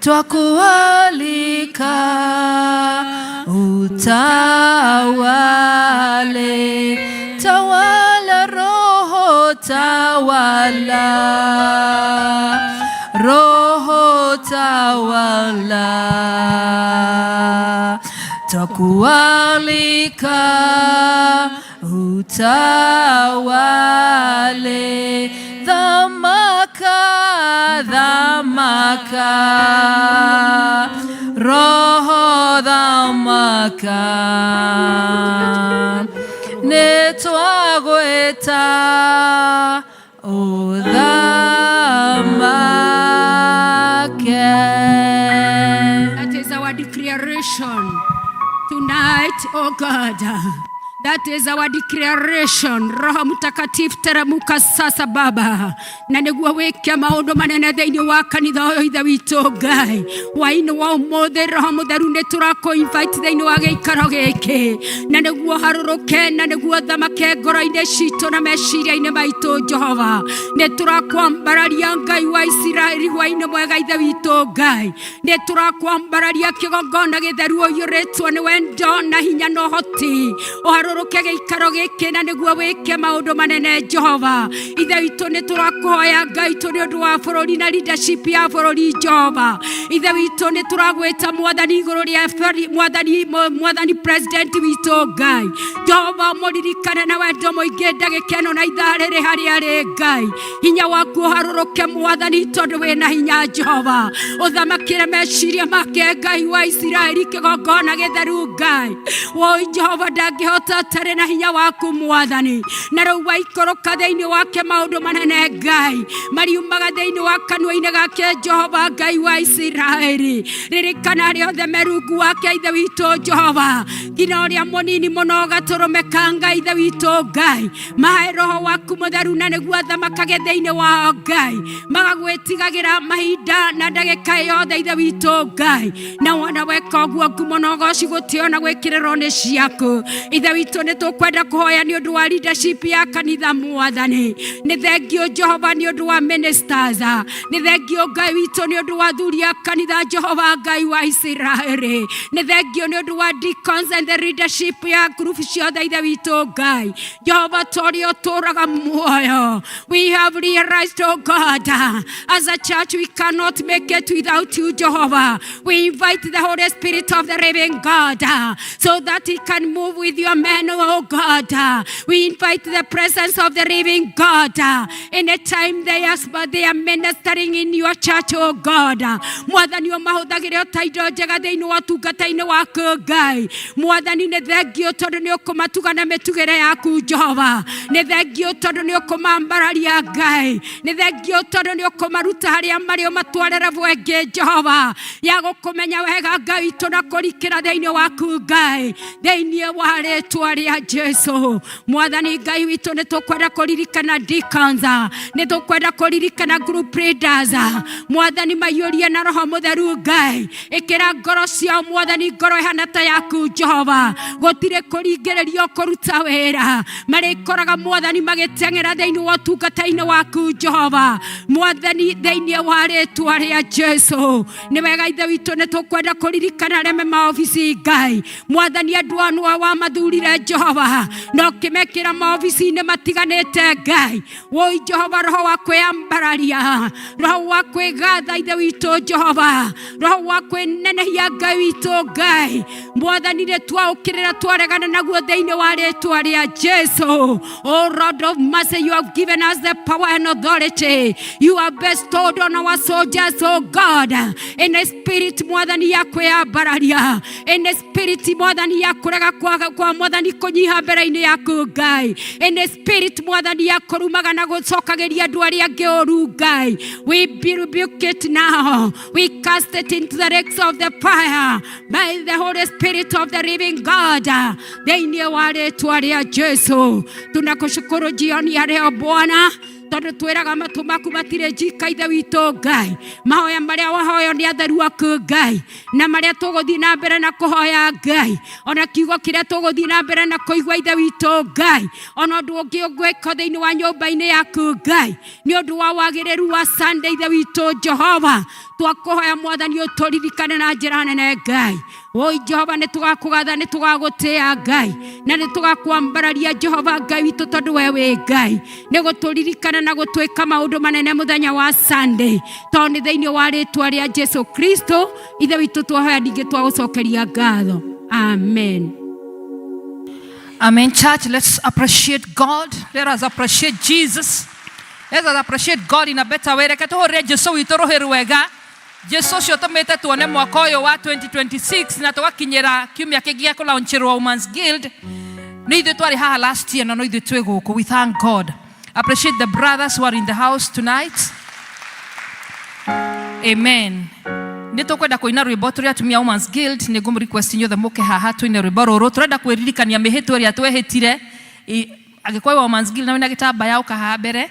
twakualika utawale, tawala Roho tawala, Roho tawala, twakualika utawale, thamaka, thamaka, Roho thamaka, nĩtwagwĩta ũthamake. That is our declaration tonight, oh God. That is our declaration. Roho Mtakatifu teremuka sasa Baba, na nĩguo wĩke maũndũ manene thĩinĩ wa kanitha ũyũ Ithe witũ Ngai. Hwaĩ-inĩ wa ũmũthĩ Roho Mũtheru nĩ tũrakũ invite thĩinĩ wa gĩikaro gĩkĩ, na nĩguo harũrũke na nĩguo thamake ngoro-inĩ citũ na meciria-inĩ maitũ Jehova. Nĩ tũrakwambararia Ngai wa Isiraeli hwaĩ-inĩ mwega Ithe witũ Ngai. Nĩ tũrakwambararia kĩgongona gĩtheru ũiyũrĩtwo nĩ wendo na hinya na ũhoti, ũharũrũke gĩikaro gĩkĩ na nĩguo wĩke maũndũ manene Jehova. Ithe witũ nĩ tũrakũhoya Ngai tũ nĩ ũndũ wa bũrũri na leadership ya bũrũri Jehova. Ithe witũ nĩ tũragwĩta mwathani igũrũ rĩa mwathani mwathani president witũ Ngai. Jehova mũririkane na wendo mũingĩ ndagĩka ĩno na ithaa rĩrĩ harĩa arĩ Ngai. Hinya waku ũharũrũke mwathani tondũ wĩna hinya Jehova. Ũthamakĩre meciria make Ngai wa Isiraeli kĩgongona gĩtheru Ngai. Woi Jehova ndangĩhota atarĩ na hinya waku mwathani. Na rĩu waikũrũka thĩinĩ wake maũndũ manene Ngai mariumaga thĩinĩ wa kanua-inĩ gake Jehova Ngai wa Isiraeli. Ririkana arĩa othe me rungu wake Ithe witũ Jehova, nginya ũrĩa mũnini mũno gatũrũme ka Ngai Ithe witũ Ngai. Mahe roho waku mũtheru na nĩguo athamakage thĩinĩ wao Ngai, magagwĩtigagĩra mahinda na ndagĩka yothe Ithe witũ Ngai. Na wona weka ũguo ngumo na ũgoci gũtĩo na gwĩkĩrĩrwo nĩ ciaku Ithe witũ. Witũ nĩ tũkwenda kũhoya nĩ ũndũ wa leadership ya kanitha Mwathani. Nĩ thengio Jehova nĩ ũndũ wa ministers, nĩ thengio Ngai witũ nĩ ũndũ wa athuri a kanitha, Jehova Ngai wa Isiraeli. Nĩ thengio nĩ ũndũ wa deacons and the leadership ya group ciothe, Ithe witũ Ngai Jehova, torĩa ũtũũraga muoyo. We have realized, oh God, as a church we cannot make it without you, Jehovah. We invite the Holy Spirit of the living God so that he can move with your men, oh God. We invite the presence of the living God anytime they are ministering in your church, oh God. Mwathani, ũmahũthagĩre o ta indo njega thĩinĩ wa ũtungata-inĩ waku, Ngai. Mwathani, nĩ thengio tondũ nĩ ũkũmatuga na mĩtugĩre yaku, Jehova. Nĩ thengio tondũ nĩ ũkũmambararia, Ngai. Nĩ thengio tondũ nĩ ũkũmaruta harĩa marĩ ũmatware level ĩngĩ, Jehova, ya gũkũmenya wega, Ngai witũ, na kũrikĩra thĩinĩ waku, Ngai, thĩinĩ wa rĩtwa rĩa Jesu. Mwathani Ngai witũ, nĩ tũkwenda kũririkana deacons, nĩ tũkwenda kũririkana group leaders. Mwathani, maiyũrie na Roho Mũtheru, Ngai. Ĩkĩra ngoro ciao, Mwathani, ngoro ĩhana ta yaku, Jehova. Gũtirĩ kũringĩrĩrio kũruta wĩra, marĩkoraga, Mwathani, magĩteng'era thĩinĩ wa ũtungata-inĩ waku, Jehova. Mwathani, thĩinĩ wa rĩtwa rĩa Jesu, nĩ wega, Ithe witũ, nĩ tũkwenda kũririkana arĩa me maobici, Ngai. Mwathani, andũ aya nĩwe wamathurire, Jehova, na ũkĩmekĩra maobici-inĩ matiganĩte, Ngai. Woi Jehova, roho wa kwĩyambararia, roho wa kwĩgatha, Ithe witũ Jehova, roho wa kwĩnenehia, Ngai witũ, Ngai Mwathani, nĩ twaũkĩrĩra, twaregana naguo thĩinĩ wa rĩtwa rĩa Jesu. Oh Lord of mercy, you have given us the power and authority. You have bestowed on our soldiers, oh God, in the spirit, Mwathani, ya kwĩyambararia, in the spirit, Mwathani, ya kũrega kwaga kwa, Mwathani, kũnyiha mbere-inĩ yaku, Ngai, in the spirit, Mwathani, ya kũrumaga na gũcokagĩria andũ arĩa angĩ ũru, Ngai. We rebuke it now. We cast it into the lakes of the fire by the Holy Spirit of the living God, thĩinĩ wa rĩtwa rĩa Jesu. Tunakushukuru jioni ya leo, Bwana, tondũ twĩraga matũ maku matirĩ njika, Ithe witũ Ngai. Mahoya marĩa wahoywo nĩ atheru aku, Ngai, na marĩa tũgũthiĩ na mbere na kũhoya, Ngai, ona kiugo kĩrĩa tũgũthiĩ na mbere na kũigua, Ithe witũ Ngai, ona ũndũ ũngĩ ũngĩka thĩinĩ wa nyũmba-inĩ yaku, Ngai, nĩ ũndũ wa wagĩrĩru wa Sunday, Ithe witũ Jehova, twakũhoya, Mwathani, ũtũririkane na njĩra nene, Ngai. Oi Jehova, nĩ tũgakũgatha, nĩ tũgagũtĩa, Ngai, na nĩ tũgakwambararia, Jehova Ngai witũ, tondũ we wĩ Ngai, nĩ gũtũririkana na gũtwĩka maũndũ manene mũthenya wa Sunday, tondũ nĩ thĩinĩ wa rĩtwa rĩa Jesu Kristo, Ithe witũ, twahoya, ningĩ twagũcokeria ngatho. Amen. Amen. Church, let's appreciate God. Let us appreciate Jesus. Let us appreciate God in a better way. Reke tũhũrĩre Jesu witũ rũhĩ rwega. Jesu ũcio ũtũmĩte tuone mwaka ũyũ wa 2026 na tũgakinyĩra kiumia kĩngĩ gĩa kũlaunchĩrwo Women's Guild. Nĩ ithuĩ twarĩ haha last year na no ithuĩ twĩ gũkũ. We thank God. Appreciate the brothers who are in the house tonight. Amen. Nĩ tũkwenda kũina rwĩmbo tũrĩ atumia a Women's Guild. Nĩ ngũmũ request inyuothe mũke haha tũine rwĩmbo rũrũ. Tũrenda kwĩririkania mĩhĩtwa ĩrĩa twehĩtire. Angĩkorwo wĩ Women's Guild na wĩna gĩtambaya, ũka haha mbere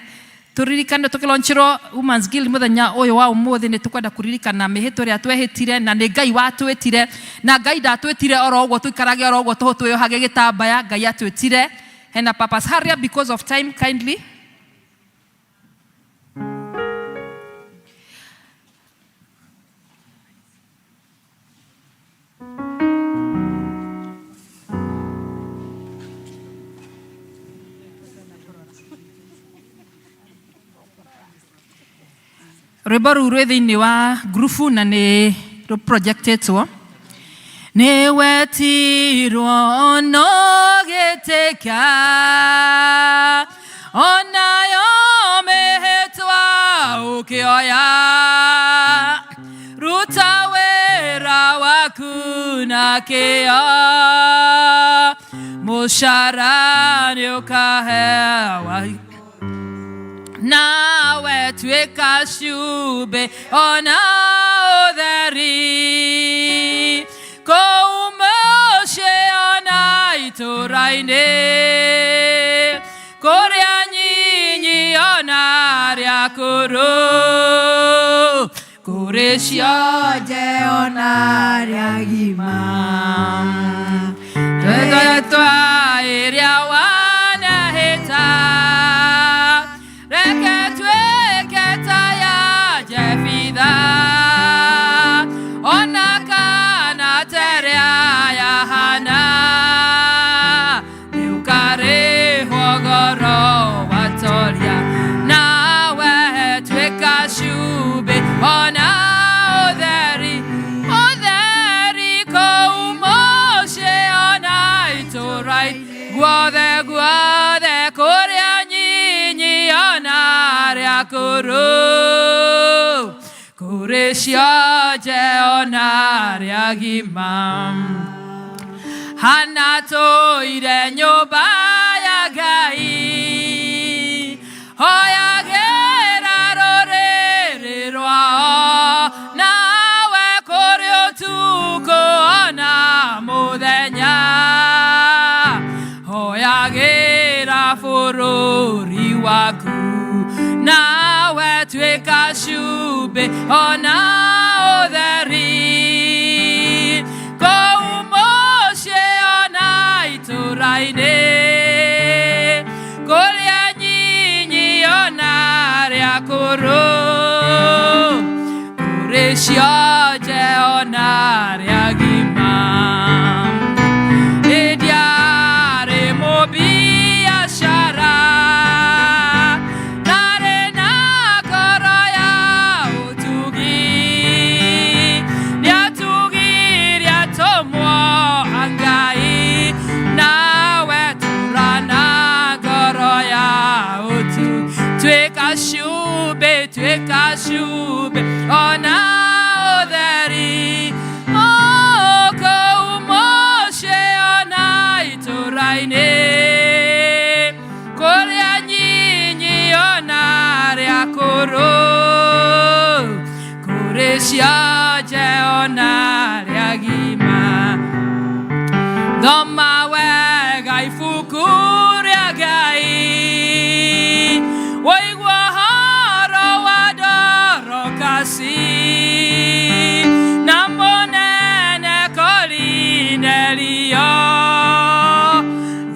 tũririkane tũkĩlaunchĩrwo Women's Guild mũthenya ũyũ wa ũmũthĩ. Nĩ tũkwenda kũririkana mĩhĩtwa ĩrĩa twehĩtire, na nĩ Ngai watwĩtire, na Ngai ndatwĩtire oro ũguo tũikarage oro ũguo tũhũ twĩyohage gĩtambaya. Ngai atwĩtire hena purpose. Hurry up because of time, kindly. Rwĩmbo rũu rwĩ thĩinĩ wa ngurubu na nĩ rũprojectĩtwo. Nĩ wetirwo no gĩtĩka onayo mĩhĩtwa ũkĩoya, ruta wĩra waku na kĩo, mũcara nĩ ũkahewa. Nawe tuĩka cumbĩ ona ũtheri kũu mũciĩ ona itũra-inĩ, kũrĩa nyinyi ona arĩa akũrũ, kũrĩ cionje ona arĩa agima. Twaĩ Kũrĩ cionje ona arĩa agima. Hana tũire nyũmba ya Ngai, hoyagĩra rũrĩrĩ rwao, nawe kũrĩ ũtukũ ona mũthenya, hoyagĩra bũrũri waku, nawe tuĩka cumbĩ ona ũtheri, kũu mũciĩ ona itũra-inĩ, kũrĩa nyinyi ona arĩa akũrũ, kũrĩ cionje ona arĩa agima. Ndiarĩ mũbiacara, ndarĩ na ngoro ya ũtugi, nĩatugirie atũmwo a Ngai, nawe tũra na ngoro ya ũtugi, tuĩka cumbĩ, tuĩka cumbĩ ona ũtheri, kũu mũciĩ ona itũra-inĩ, kũrĩa nyinyi ona arĩa akũrũ, kũrĩ cionje ona arĩa agima. Thoma wega ibuku rĩa Ngai, ũigua ũhoro wa Dorokasi na mũnene Korinelio,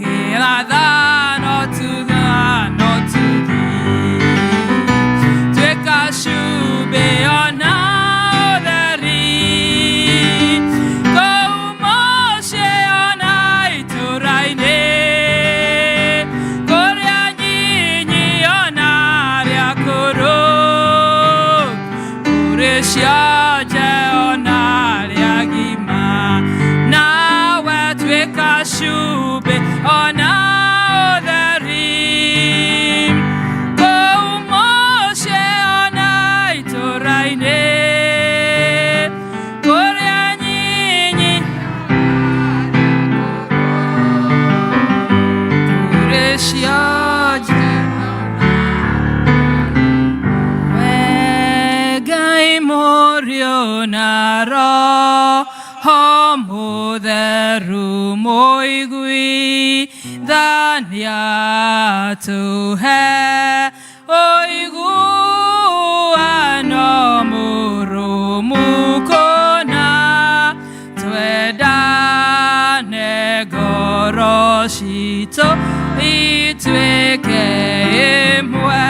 gĩrathano tugano tugi, tuĩka cumbĩ ona ũtheri, kũu mũciĩ ona itũra-inĩ, kũrĩa nyinyi ona arĩa akũrũ, kũrĩ cionje ona arĩa agima, nawe tuĩka cumbĩ ona ũtheri, kũu mũciĩ ona itũra-inĩ, kũrĩa nyinyi kũrĩ cionje. We Ngai Mũriũ na Roho Mũtheru mũiguithania, tũhe ũiguano mũrũmu kũna, twendane ngoro citũ ituĩke ĩmwe,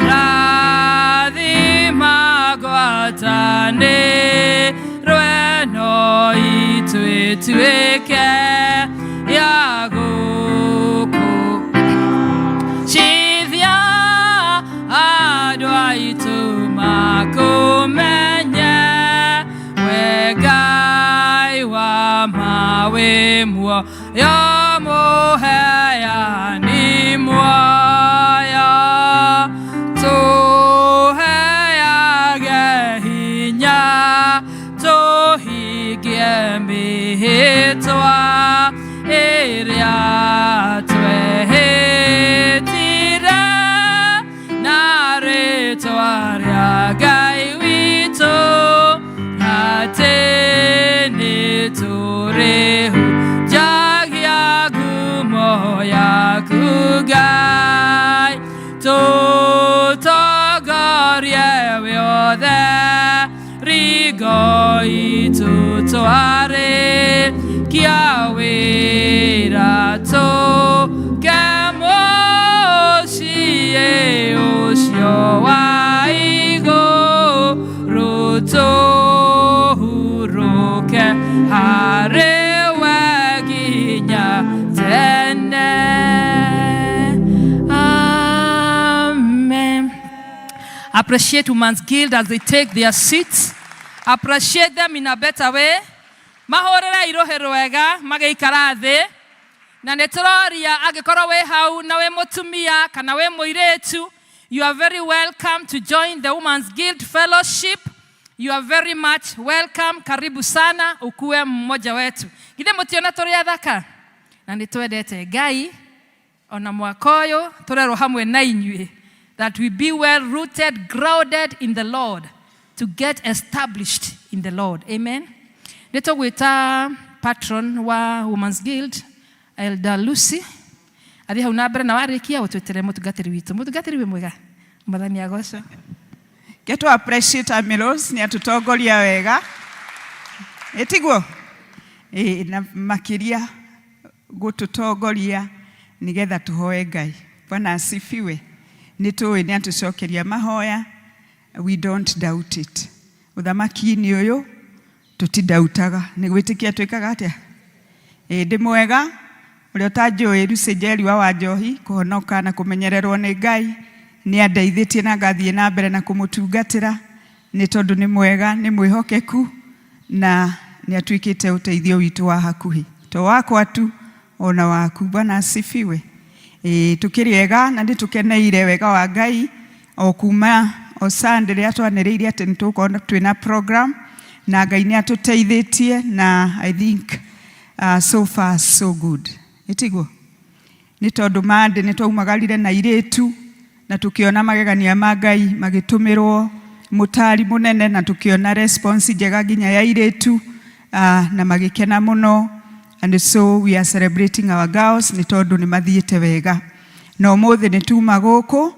rathima ngwatanĩro ĩno itũ ĩtuĩke ya gũkũ cithia andũ aitũ makũmenye, we Ngai wa ma wĩ muoyo mũheani muoyo, tũheage hinya tũhingie mĩhĩtwa ĩrĩa twehĩtire na rĩtwa rĩa Ngai witũ, atĩ nĩtũrĩhunjagia ngumo yaku Ngai, tũtongorie wĩothe rigo itũ twarĩkia wĩra, tũke mũciĩ ũcio wa igũrũ, tũhurũke harĩ we nginya tene. Amen. Appreciate Women's Guild as they take their seats. Appreciate them in a better way. Mahũrĩre irũhĩ rwega magĩikara thĩ, na nĩ tũroria angĩkorwo wĩ hau na wĩ mũtumia kana wĩ mũirĩtu You are very welcome to join the Women's Guild Fellowship. You are very much welcome. Karibu sana ukuwe mmoja wetu. Githĩ mũtiona tũrĩ athaka na nĩ twendete Ngai ona mwaka ũyũ tũrerwo hamwe na inyuĩ that we be well rooted, grounded in the Lord, to get established in the Lord. Amen. Nĩ tũgwĩta patron wa Women's Guild, Elder Lucy, athiĩ hau na mbere na warĩkia ũtwĩtĩre mũtungatĩri witũ. Mũtungatĩri, wĩ mwega? Mwathani agocwo. Ke tũ appreciate Amilos nĩ atũtongoria wega, ĩtiguo? Ĩĩ, na makĩria gũtũtongoria nĩgetha tũhoe Ngai. Bwana asifiwe. Nĩ tũĩ nĩ atũcokeria mahoya, we don't doubt it. Ũthamaki-inĩ ũyũ tũtidautaga, nĩ gwĩtĩkia twĩkaga atĩa? Ĩĩ, ndĩ mwega. Ũrĩa ũtanjũĩ, Lucy Njeri wa Wanjohi, kũhonoka na kũmenyererwo nĩ Ngai. Nĩ andeithĩtie na ngathiĩ na mbere na kũmũtungatĩra nĩ tondũ nĩ mwega, nĩ mwĩhokeku na nĩ atuĩkĩte ũteithio witũ wa hakuhĩ, to wakwa tu, ona waku. Bwana asifiwe. Ĩĩ, tũkĩrĩ ega na nĩ tũkeneire wega wa Ngai o kuma o Sunday rĩrĩa twanĩrĩire atĩ nĩ tũgũkorwo twĩna program, na Ngai nĩ atũteithĩtie na I think so far so good, ĩtiguo? Nĩ tondũ Monday nĩ twaumagarire na irĩtu na tũkĩona magegania ma Ngai magĩtũmĩrwo mũtari mũnene, na tũkĩona response njega nginya ya irĩtu na magĩkena mũno, and so we are celebrating our girls nĩ tondũ nĩ mathiĩte wega. Na ũmũthĩ nĩ tuma gũkũ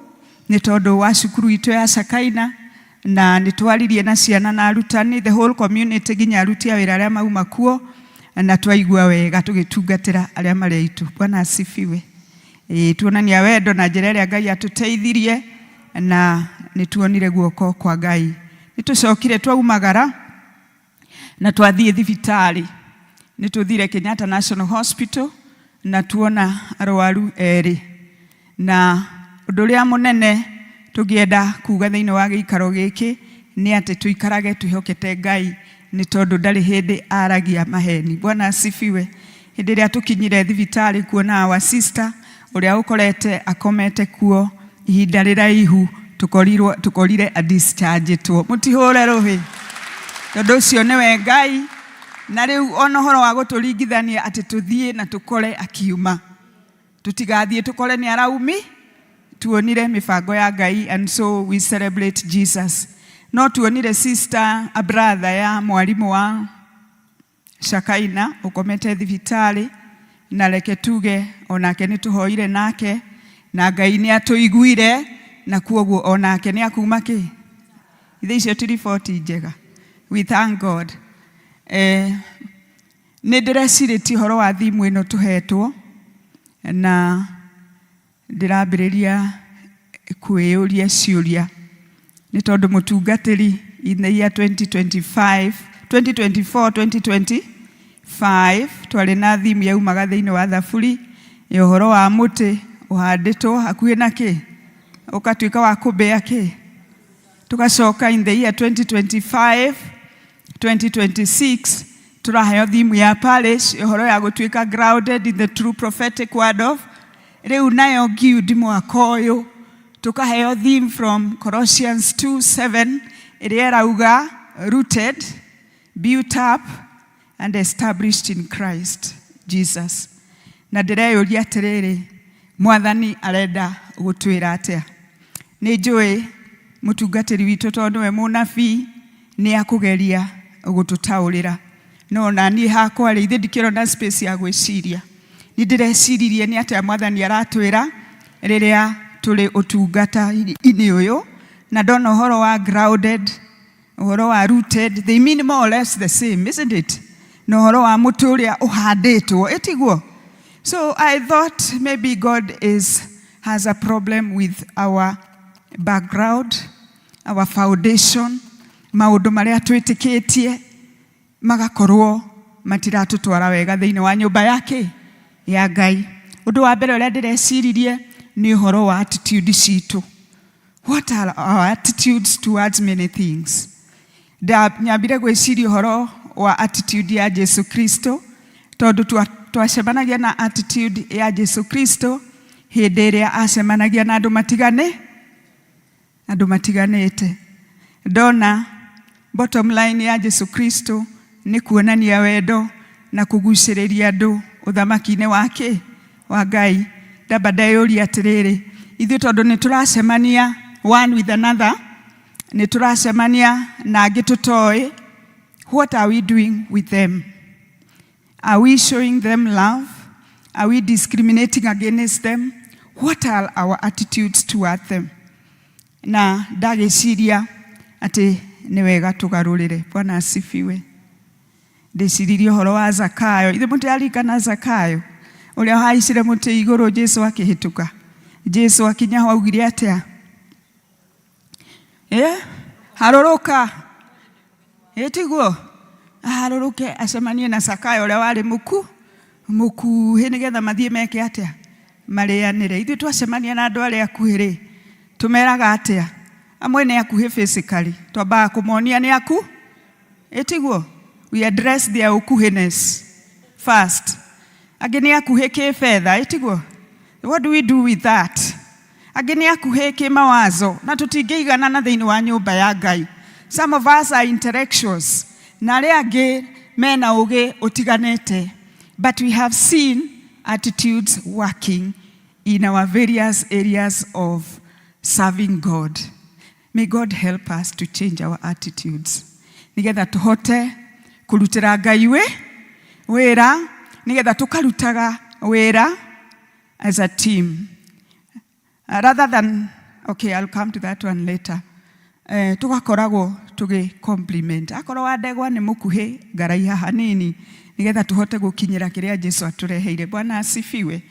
nĩ tondũ wa cukuru itũ ya Shakaina, na nĩ twaririe na ciana na arutani, the whole community, nginya aruti a wĩra arĩa mauma kuo, na twaigua wega tũgĩtungatĩra arĩa marĩ aitũ. Bwana asifiwe. Ĩĩ, tuonania wendo na njĩra ĩrĩa Ngai atũteithirie, na nĩ tuonire guoko kwa Ngai. Nĩ tũcokire twaumagara na twathiĩ thibitarĩ. Nĩ tũthire Kenyatta National Hospital na tuona arwaru erĩ, na ũndũ ũrĩa mũnene tũngĩenda kuga thĩinĩ wa gĩikaro gĩkĩ nĩ atĩ tũikarage twĩhokete Ngai, nĩ tondũ ndarĩ hĩndĩ aragia maheni. Bwana asifiwe. Hĩndĩ ĩrĩa tũkinyire thibitarĩ kuona our sister ũrĩa ũkorete akomete kuo ihinda rĩraihu, tũkorirwo tũkorire adischargĩtwo. Mũtihũre rũhĩ, tondũ ũcio nĩwe Ngai. Na rĩu ona ũhoro wa gũtũringithania atĩ tũthiĩ na tũkore akiuma, tũtigathiĩ tũkore nĩ araumi. Tuonire mĩbango ya Ngai, and so we celebrate Jesus. No tuonire sister, a brother ya mwarimũ wa Shakaina ũkomete thibitarĩ, na reke tuge onake nĩ tũhoire nake na Ngai nĩ atũiguire, na kuoguo onake nĩ akuma kĩ. Ithe icio ti riboti njega? We thank God. Nĩ ndĩrecirĩtie ũhoro wa theme ĩno tũhetwo, na ndĩrambĩrĩria kwĩyũria ciũria, nĩ tondũ mũtungatĩri, in the year 2025, 2024, 2025 twarĩ na theme yaumaga thĩinĩ wa Thaburi ya ũhoro wa mũtĩ ũhandĩtwo hakuhĩ na kĩ, ũkatuĩka wa kũmbĩa kĩ. Tũgacoka in the year 2025, 2026 tũraheo theme ya parish, ũhoro ya gũtuĩka grounded in the true prophetic word of. Rĩu nayo guild mwaka ũyũ tũkaheo theme from Colossians 2:7 ĩrĩa ĩrauga rooted, built up and established in Christ Jesus. Na ndĩreyũria atĩrĩrĩ, Mwathani arenda gũtwĩra atĩa? Nĩ njũĩ mũtungatĩri witũ, tondũ nĩwe mũnabii, nĩ akũgeria gũtũtaũrĩra, no na niĩ hakwa rĩ, ithe ndikĩrona space ya gwĩciria. Nĩ ndĩreciririe nĩ atĩa Mwathani aratwĩra rĩrĩa tũrĩ ũtungata-inĩ ũyũ, na ndona ũhoro wa grounded, ũhoro wa rooted, they mean more or less the same, isn't it? Na ũhoro wa mũtĩ ũrĩa ũhandĩtwo, ĩtiguo? So I thought maybe God is has a problem with our background, our foundation, maũndũ marĩa twĩtĩkĩtie magakorwo matiratũtwara wega thĩinĩ wa nyũmba yake ya Ngai. Ũndũ wa mbere ũrĩa ndĩreciririe nĩ ũhoro wa attitude citũ. What are our attitudes towards many things? Nyambire gwĩciria ũhoro wa attitude ya Jesu Kristo, tondũ twacemanagia na attitude ya Jesu Kristo hĩndĩ ĩrĩa acemanagia na andũ matigane. Andũ matiganĩte. Ndona bottom line ya Jesu Kristo nĩ kuonania wendo na kũgucĩrĩria andũ ũthamaki-inĩ wa kĩ wa Ngai. Ndamba ndeyũria atĩrĩrĩ, ithuĩ tondũ nĩ tũracemania one with another, nĩ tũracemania na angĩ tũtoĩ, what are we doing with them? Are we showing them love? Are we discriminating against them? What are our attitudes toward them? Na ndagĩciria atĩ nĩ wega tũgarũrĩre. Bwana asifiwe. Ndĩciririe ũhoro wa Zakayo. Ithe mũtirarikana Zakayo ũrĩa wahaicire mũtĩ igũrũ Jesu akĩhĩtũka. Jesu akinya ho augire atĩa? Eh? Harũrũka. Ĩ tiguo? Aharũrũke acemanie na Zakayo ũrĩa warĩ mũku mũkuhĩ nĩgetha mathiĩ meke atĩa? Marĩanĩre. Ithuĩ twacemania na andũ arĩa akuhĩ rĩ, tũmeraga atĩa? Amwe nĩ akuhĩ physically, twambaga kũmonia nĩ aku. Ĩ tiguo? We address their ukuhiness first. Angĩ nĩ akuhĩ kĩbetha, ĩ tiguo? What do we do with that? Angĩ nĩ akuhĩ kĩmawazo na tũtingĩiganana thĩinĩ wa nyũmba ya Ngai. Some of us are intellectuals na arĩa angĩ mena ũgĩ ũtiganĩte. But we have seen attitudes working in our various areas of serving God. May God help us to change our attitudes. Nigetha tuhote kurutira Ngai wĩ wĩra, nigetha tukarutaga wĩra as a team. Rather than, okay, I'll come to that one later. Tugakoragwo tugi compliment. Akorwo wa ndegwa nĩ mũkuhĩ ngaraiha hanini nigetha tuhote gũkinyĩra kĩrĩa Jesu atũreheire. Bwana asifiwe.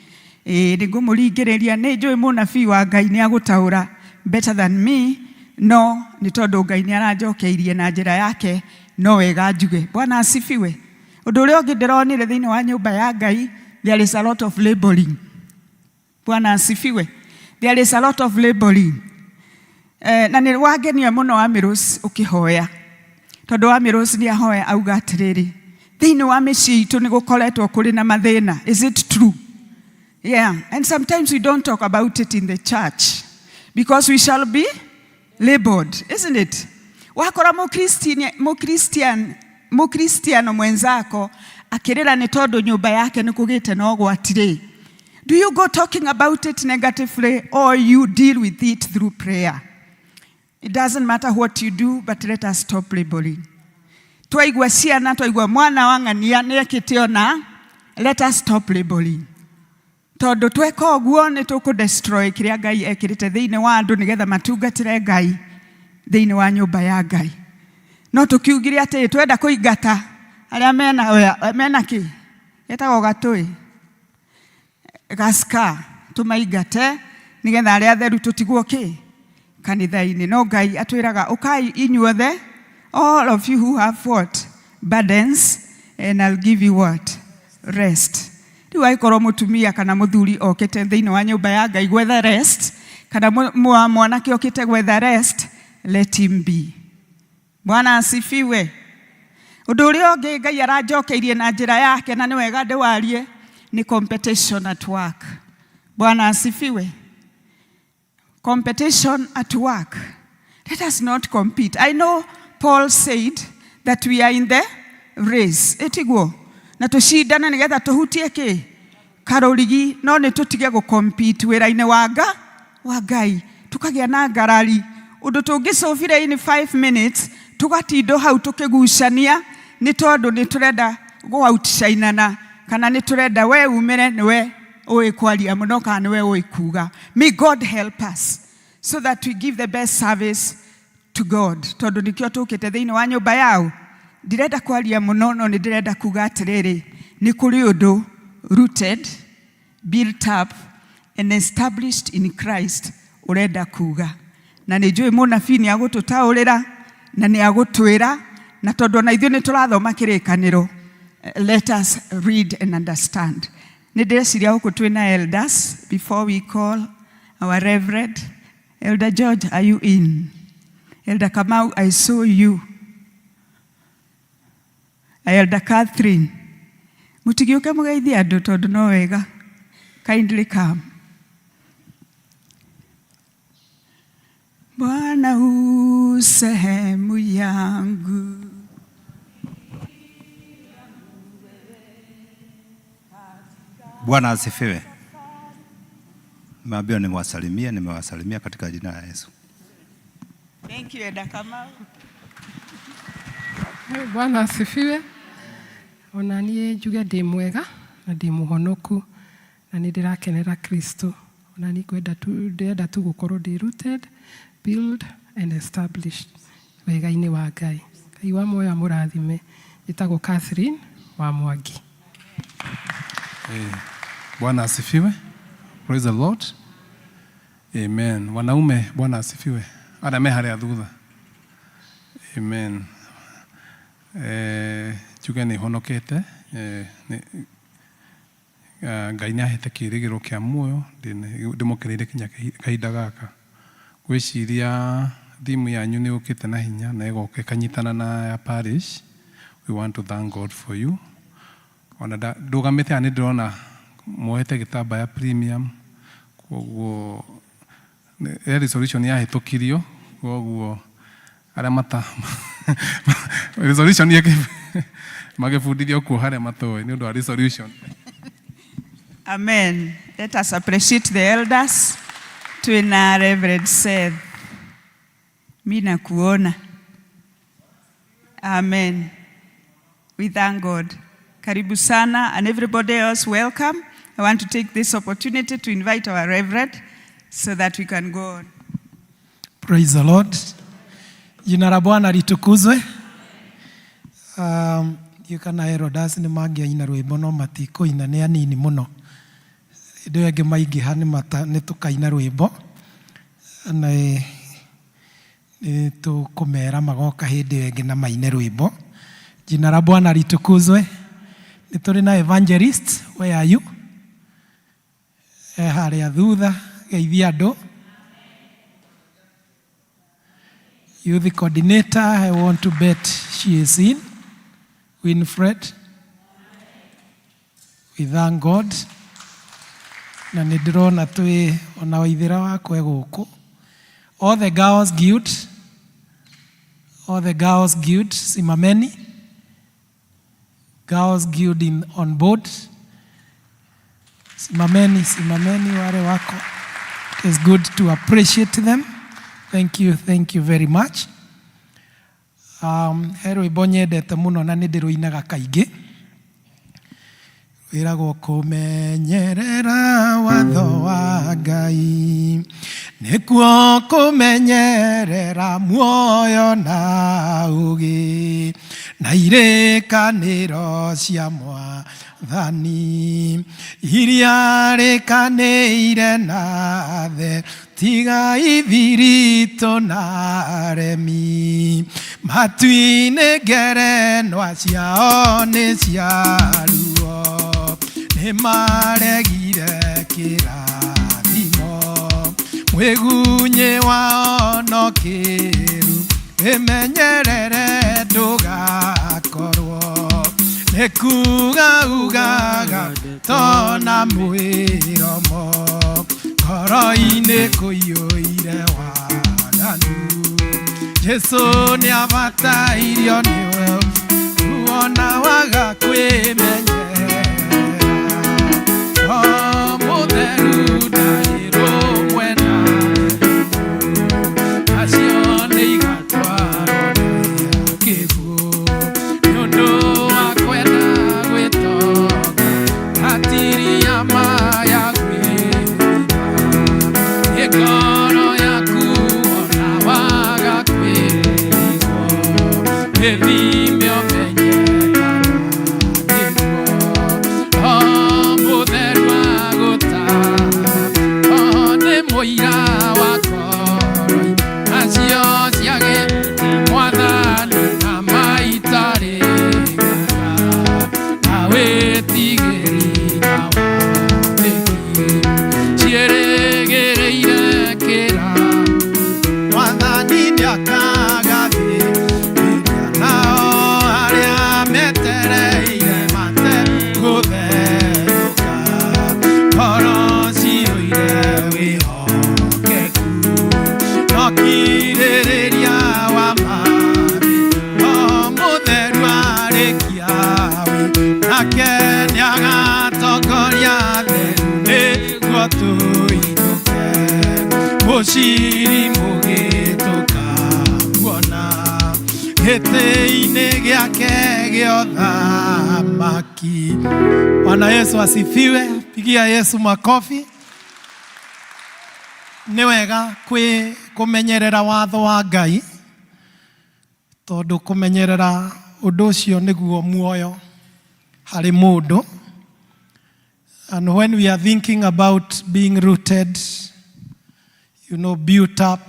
Ĩĩ nĩ ngũmũringĩrĩria, nĩ njũĩ mũnabii wa Ngai nĩ agũtaũra better than me, no nĩ tondũ Ngai nĩ aranjokeirie na njĩra yake no wega njuge. Bwana asifiwe. Ũndũ ũrĩa ũngĩ ndĩronire thĩinĩ wa nyũmba ya Ngai, there is a lot of labeling. Bwana asifiwe. There is a lot of labeling. Na nĩ wangenia mũno wa Mĩrũs ũkĩhoya, tondũ wa Mĩrũs nĩ ahoya auga atĩrĩrĩ, thĩinĩ wa mĩciĩ itũ nĩ gũkoretwo kũrĩ na mathĩna. Is it true? Yeah, and sometimes we don't talk about it in the church because we shall be labeled, isn't it? Wakora Mũkristiano mwenzako akĩrĩra nĩ tondũ nyũmba yake nĩ kũgĩte na ũgwati rĩ, do you go talking about it negatively or you deal with it through prayer? It doesn't matter what you do, but let us stop labeling. Twaigua ciana, twaigua mwana wa ng'ania nĩ ekĩte ona, let us stop labeling. Tondũ tweka ũguo nĩ tũkũ destroy kĩrĩa Ngai ekĩrĩte thĩinĩ wa andũ nĩgetha matungatĩre Ngai thĩinĩ wa nyũmba ya Ngai. No tũkiugire atĩ twenda kũingata arĩa mena kĩ getagwo gatũĩ gaska, tũmaingate nĩgetha arĩa atheru tũtigwo kĩ kanitha-inĩ. No Ngai atwĩraga ũkai inyuothe, all of you who have what burdens, and I'll give you what rest. Rĩu angĩkorwo mũtumia kana mũthuri okĩte thĩinĩ wa nyũmba ya Ngai gwetha rest, kana mwanake okĩte gwetha rest, let him be. Bwana asifiwe. Ũndũ ũrĩa ũngĩ Ngai aranjokeirie na njĩra yake na nĩ wega ndĩwarie nĩ competition at work. Bwana asifiwe. Competition at work. Let us not compete. I know Paul said that we are in the race. Ĩtiguo? Na tũcindane nĩgetha tũhutie kĩ? Karũrigi, no nĩ tũtige gũ-compete wĩra-inĩ wa Ngai. Tũkagĩa na ngarari. Ũndũ tũngĩcũbire in 5 minutes, tũgatindwo hau tũkĩgucania nĩ tondũ nĩ tũrenda gũ-outshinana kana nĩ tũrenda we umĩre nĩwe ũĩ kwaria mũno kana nĩwe ũĩ kuga. May God help us so that we give the best service to God. Tondũ nĩkĩo tũkĩte thĩinĩ wa nyũmba yao. Ndirenda kwaria mũno no nĩ ndĩrenda kuga atĩrĩrĩ, nĩ kũrĩ ũndũ rooted, built up and established in Christ ũrenda kuga. Na nĩ njũĩ mũnabii nĩ agũtũtaũrĩra na nĩ agũtwĩra, na tondũ ona ithuĩ nĩ tũrathoma kĩrĩkanĩro, let us read and understand. Nĩ ndĩreciria gũkũ twĩna elders before we call our reverend. Elder George, are you in? Elder Kamau, I saw you. Elder Catherine, mũtigĩũke mũgeithie andũ tondũ no wega. Kindly come. Bwana u sehemu yangu. Bwana asifiwe. Nimeambiwa niwasalimie, nimewasalimia katika jina la Yesu. Thank you, Eda Kamau. Bwana asifiwe. Ona niĩ njuge ndĩ mwega na ndĩ mũhonoku na nĩ ndĩrakenera Kristo. Ona niĩ ngwenda tu ndĩrenda tu gũkorwo ndĩ rooted, build and established wega-inĩ wa Ngai. Ngai wa muoyo amũrathime. Njĩtagwo Catherine wa Mwangi. Bwana asifiwe. Praise the Lord. Amen. Wanaume, Bwana asifiwe. Arĩa me harĩa thutha. Amen. Njuge nĩ honokete. Ngai nĩ ahete kĩĩrĩgĩrĩro kĩa muoyo ndĩmũkeneire kinya kahinda gaka. Ngwĩciria thimu yanyu nĩ yũkĩte na hinya na ĩgoka ĩkanyitana na ya parish. We want to thank God for you. Ona ndũgamĩte haha nĩ ndĩrona muoete gĩtambaya premium, koguo he resolution yahĩtũkirio, koguo arĩa mata resolution magĩbundithio kuoha arĩa matoĩ nĩ ũndũ wa resolution. Amen. Let us appreciate the elders. Twina Reverend Seth. Mi nakuona. Amen. We thank God. Karibu sana, and everybody else, welcome. I want to take this opportunity to invite our Reverend so that we can go on. Praise the Lord. Jina la Bwana litukuzwe. Ndiũ kana Erodas nĩ mangĩaina rwĩmbo no matikũina, nĩ anini mũno. Hĩndĩ ĩyo ĩngĩ maingĩha nĩ tũkaina rwĩmbo na nĩ tũkũmera magoka hĩndĩ ĩyo ĩngĩ na maine rwĩmbo. Jina la Bwana litukuzwe. Nĩ tũrĩ na evangelist, where are you? Harĩa thutha, geithia andũ. Youth coordinator, I want to bet she is in. Winfred. We thank God. Na nĩ ndĩrona twĩ ona waithĩra wakwa e gũkũ. All the girls guild, all the girls guild, simameni. Girls guild on board. Simameni, simameni wale wako. It is good to appreciate them. Thank you, thank you very much. He rwĩmbo nyendete mũno na nĩ ndĩrũinaga kaingĩ. Wĩragwo kũmenyerera watho wa Ngai nĩkuo kũmenyerera muoyo na ũgĩ na irĩkanĩro cia mwathani iria rĩkanĩire na the tiga ithiritũ na aremi matu-inĩ ngerenwa ciao nĩ cia ruo nĩ maregire kĩrathimo mwĩgunyĩ wao no kĩru wĩmenyerere ndũgakorwo nĩ kuga ugaga tona mwĩromo ngoro-inĩ kũiyũire waganu Jesu nĩ abatairio nĩwe ona waga kwĩmenyerera Roho mũtheru ndairwo mwena acio nĩ igatwarwo nĩ kĩguũ nĩ ũndũ wa kwenda gwĩtonga hatiria maya gwĩthima ngoro yaku ona waga kwĩrigwo ĩthime ũmenye kana nĩguo Roho mũtheru agũtaara Roho nĩ mũira wa ngoro nacio ciage mwathani na maitarĩ na wĩtigĩri na wathĩki ciĩrĩgĩrĩire kĩra mwathani nĩakagathĩrĩria nao arĩa tũinũke mũciri mũgĩtũkamuona gĩtĩ-inĩ gĩake gĩa ũthamaki. Bwana Yesu asifiwe. Pigia Yesu makofi. Nĩ wega kwĩ kũmenyerera watho wa Ngai tondũ kũmenyerera ũndũ ũcio nĩguo muoyo harĩ mũndũ. And when we are thinking about being rooted, built up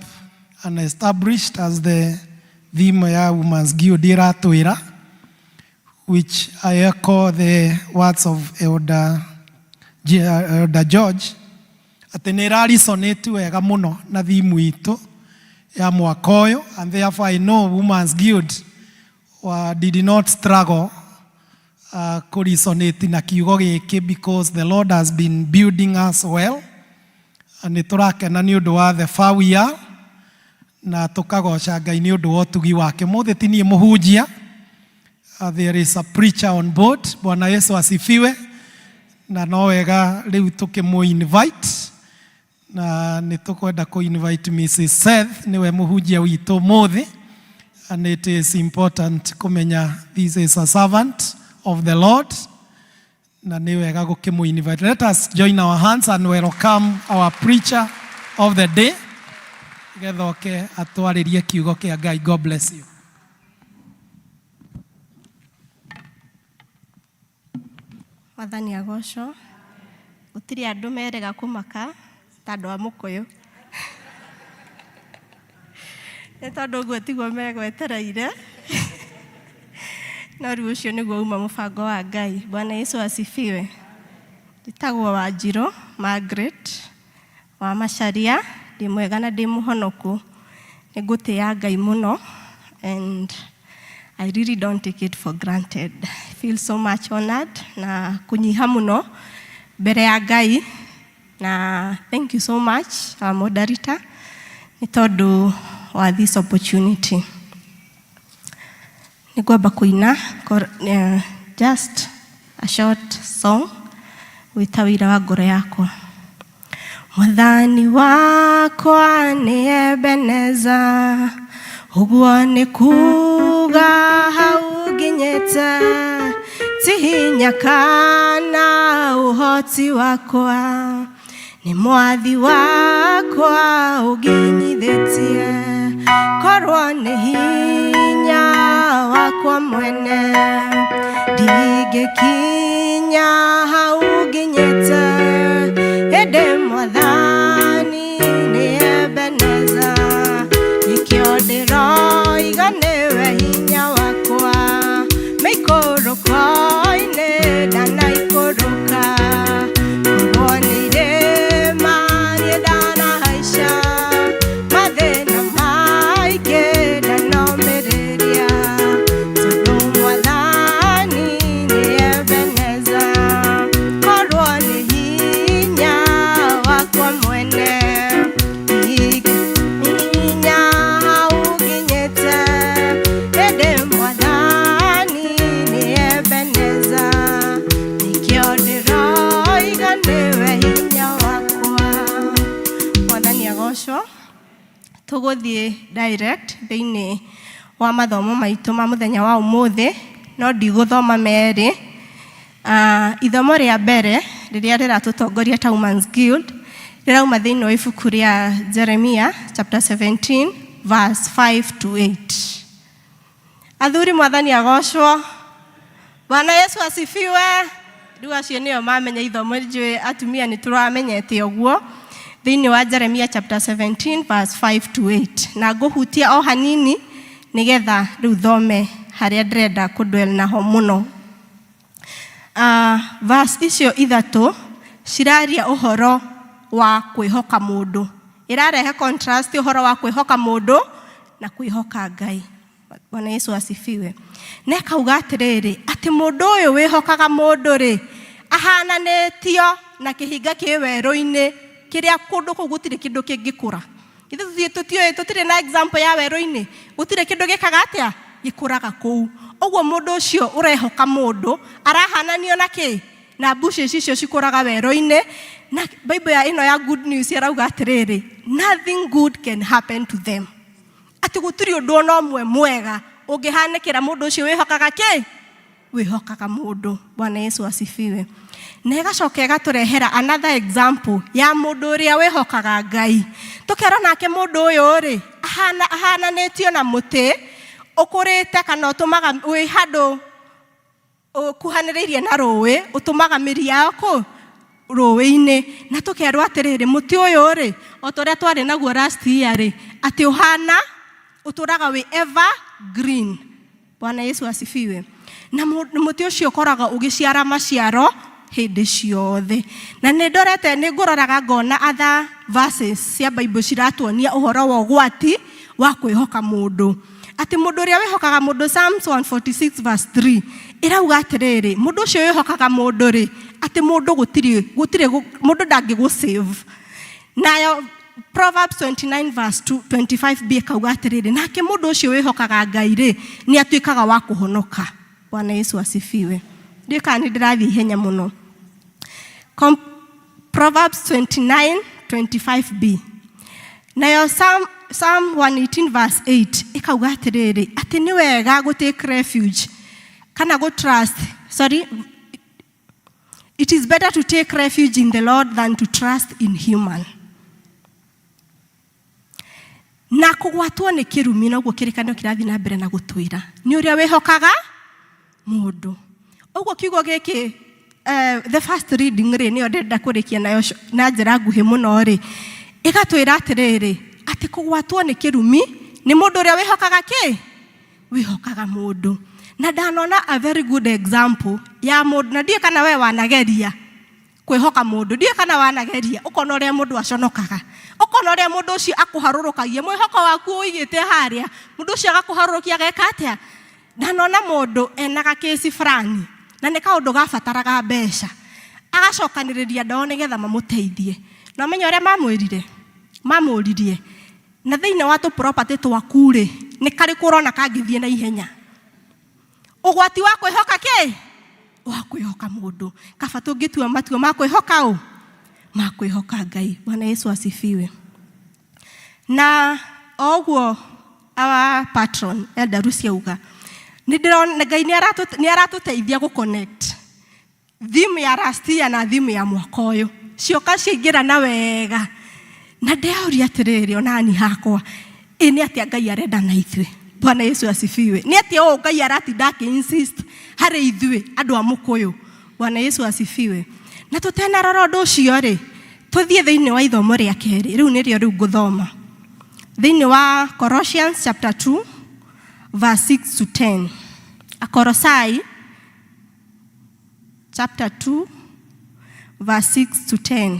and established as the theme ya Women's Guild ĩratwĩra, which I echo the words of Elder George, atĩ nĩ ĩra resonate wega mũno na theme itũ ya mwaka ũyũ, and therefore I know Women's Guild did not struggle kũ resonate na kiugo gĩkĩ because the Lord has been building us well. Nĩ tũrakena nĩ ũndũ wa the far we are na tũkagoca Ngai nĩ ũndũ wa ũtugi wake. Mũthĩ ti niĩ mũhunjia, there is a preacher on board. Bwana Yesu asifiwe. Na no wega rĩu tũkĩmũ invite na nĩ tũkwenda kũ invite Mrs. Seth nĩwe mũhunjia witũ mũthĩ, and it is important kũmenya this is a servant of the Lord na nĩ wega gũkĩmũ invite. Let us join our hands and welcome our preacher of the day nĩgetha oke atwarĩrie kiugo kĩa Ngai. God bless you. Mwathani agocwo. Gũtirĩ andũ merega kũmaka ta andũ a mũkũyũ. Nĩ tondũ ũguo tiguo megwetereire. No rĩu ũcio nĩguo uma mũbango wa Ngai. Bwana Yesu asifiwe. Njĩtagwo Wanjirũ Margaret wa Macharia, ndĩ mwega na ndĩ mũhonoku. Nĩ ngũtĩĩa Ngai mũno and I really don't take it for granted. I feel so much honored na kũnyiha mũno mbere ya Ngai, na thank you so much, our moderator, nĩ tondũ wa this opportunity. Nĩ ngwamba kũina just a short song wĩta Wĩira wa Ngoro Yakwa. Mwathani wakwa nĩ Ebeneza, ũguo nĩ kuga hau nginyĩte ti hinya kana ũhoti wakwa, nĩ mwathi wakwa ũnginyithĩtie. Korwo nĩ hinya wakwa mwene, ndingĩkinya hau nginyĩte, ĩndĩ mwathani nĩ Ebeneza, nĩkĩo ndĩroiga nĩwe hinya wakwa. Mĩikũrũko-inĩ ndanaikũrũka, korwo nĩ irĩma niĩ ndanahaica, mathĩna maingĩ ndanomĩrĩria, tondũ mwathani nĩ Ebeneza. Korwo nĩ hinya wakwa mwene, hinya hau nginyĩte, ĩndĩ mwathani nĩ Ebeneza, nĩkĩo ndĩroiga nĩwe hinya wakwa. Mwathani agocwo. Tũgũthiĩ direct thĩinĩ wa mathomo maitũ ma mũthenya wa ũmũthĩ, no ndigũthoma merĩ. Ithomo rĩa mbere rĩrĩa rĩratũtongoria ta Women's Guild rĩrauma thĩinĩ wa ibuku rĩa Jeremia chapter 17 verse 5 to 8. Athuri, mwathani agocwo. Bwana Yesu asifiwe. Rĩu acio nĩo mamenya ithomo, njũĩ atumia nĩ tũramenyete ũguo. Thĩinĩ wa Jeremia chapter 17 verse 5 to 8, na ngũhutia o hanini nĩgetha rĩu thome harĩa ndĩrenda kũdwell naho mũno. Verse icio ithatũ ciraria ũhoro wa kwĩhoka mũndũ, ĩrarehe contrast ũhoro wa kwĩhoka mũndũ na kwĩhoka Ngai. Bwana Yesu asifiwe. Na ĩkauga atĩrĩrĩ, atĩ mũndũ ũyũ wĩhokaga mũndũ rĩ, ahananĩtio na kĩhinga kĩ werũ-inĩ kĩrĩa kũndũ kũu gũtirĩ kĩndũ kĩngĩkũra. Ithuĩ tũtiũĩ, tũtirĩ na example ya werũ-inĩ, gũtirĩ kĩndũ gĩkaga atĩa gĩkũraga kũu. Ũguo mũndũ ũcio ũrehoka mũndũ arahananio na kĩ? Na bushes icio cikũraga werũ-inĩ. Na Bible ya ĩno ya good news ĩrauga atĩrĩrĩ, nothing good can happen to them. Atĩ gũtirĩ ũndũ ona ũmwe mwega ũngĩhanĩkĩra mũndũ ũcio wĩhokaga kĩ? Wĩhokaga mũndũ. Bwana Yesu asifiwe. Na ĩgacoka ĩgatũrehera another example ya mũndũ ũrĩa wĩhokaga Ngai. Tũkerwo nake mũndũ ũyũ rĩ, ahananĩtio na mũtĩ ũkũrĩte kana ũtũmaga wĩ handũ ũkuhanĩrĩirie na rũĩ, ũtũmaga mĩri yao kũ? Rũĩ-inĩ. Na tũkerwo atĩrĩrĩ, mũtĩ ũyũ rĩ, o ta ũrĩa twarĩ naguo last year rĩ, atĩ ũhana, ũtũraga wĩ ever green. Bwana Yesu asifiwe. Na mũtĩ ũcio ũkoragwo ũgĩciara maciaro hĩndĩ ciothe. Na nĩ ndorete, nĩ ngũroraga ngona other verses cia Bible ciratuonia ũhoro wa ũgwati wa kwĩhoka mũndũ. Atĩ mũndũ ũrĩa wĩhokaga mũndũ, Psalms 146 verse 3 ĩrauga atĩrĩrĩ, mũndũ ũcio wĩhokaga mũndũ rĩ, atĩ mũndũ gũtirĩ, gũtirĩ, mũndũ ndangĩgũ save. Nayo Proverbs 29 verse 2, 25b ĩkauga atĩrĩrĩ, nake mũndũ ũcio wĩhokaga Ngai rĩ, nĩ atuĩkaga wa kũhonoka. Bwana Yesu asifiwe. Ndiũĩ kana nĩ ndĩrathiĩ ihenya mũno. Proverbs 29 25b. Nayo Psalm 118 verse 8 ĩkauga atĩrĩrĩ, atĩ nĩ wega gũ take refuge kana gũ trust, sorry, it is better to take refuge in the Lord than to trust in human. Na kũgwatwo nĩ kĩrumi, noguo kĩrĩkanĩro kĩrathiĩ na mbere na gũtwĩra, nĩ ũrĩa wĩhokaga mũndũ. Ũguo kiugo gĩkĩ, the first reading rĩ, nĩyo ndĩrenda kũrĩkia nayo na njĩra nguhĩ mũno rĩ, ĩgatwĩra atĩrĩrĩ, atĩ kũgwatwo nĩ kĩrumi nĩ mũndũ ũrĩa wĩhokaga kĩ? Wĩhokaga mũndũ. Na ndanona a very good example ya mũndũ, na ndiũĩ kana we wanageria kwĩhoka mũndũ, ndiũĩ kana wanageria ũkona ũrĩa mũndũ aconokaga, ũkona ũrĩa mũndũ ũcio akũharũrũkagia mwĩhoko waku ũigĩte harĩa, mũndũ ũcio agakũharũrũkia ageka atĩa. Ndanona mũndũ ena gakĩci fulani na nĩ kaũndũ gabataraga mbeca, agacokanĩrĩria andũ ao nĩgetha mamũteithie. Na ũmenye ũrĩa mamwĩrire, mamũririe, na thĩinĩ wa tũ property twaku rĩ, nĩ karĩkũ ũrona kangĩthiĩ na ihenya? Ũgwati wa kwĩhoka kĩ? Wa kwĩhoka mũndũ. Kaba tũngĩtua matua ma kwĩhoka ũ? Ma kwĩhoka Ngai. Bwana Yesu asifiwe. Na o ũguo our patron Elder Rusi auga, nĩ ndĩrona Ngai nĩ aratũteithia gũ connect theme ya last year na theme ya mwaka ũyũ, cioka ciaingĩrana wega. Na ndĩroria atĩrĩrĩ, onani hakwa, ĩ nĩ atĩa Ngai arenda na ithuĩ? Bwana Yesu asifiwe. Nĩ atĩa ũũ Ngai aratinda akĩ insist harĩ ithuĩ andũ a Mũkũyũ? Bwana Yesu asifiwe. Na tũtenarora ũndũ ũcio rĩ, tũthiĩ thĩinĩ wa ithomo rĩa kerĩ, rĩu nĩrĩo rĩu ngũthoma thĩinĩ wa Colossians chapter 2 verse 6 to 10. Akolosai chapter 2 verse 6 to 10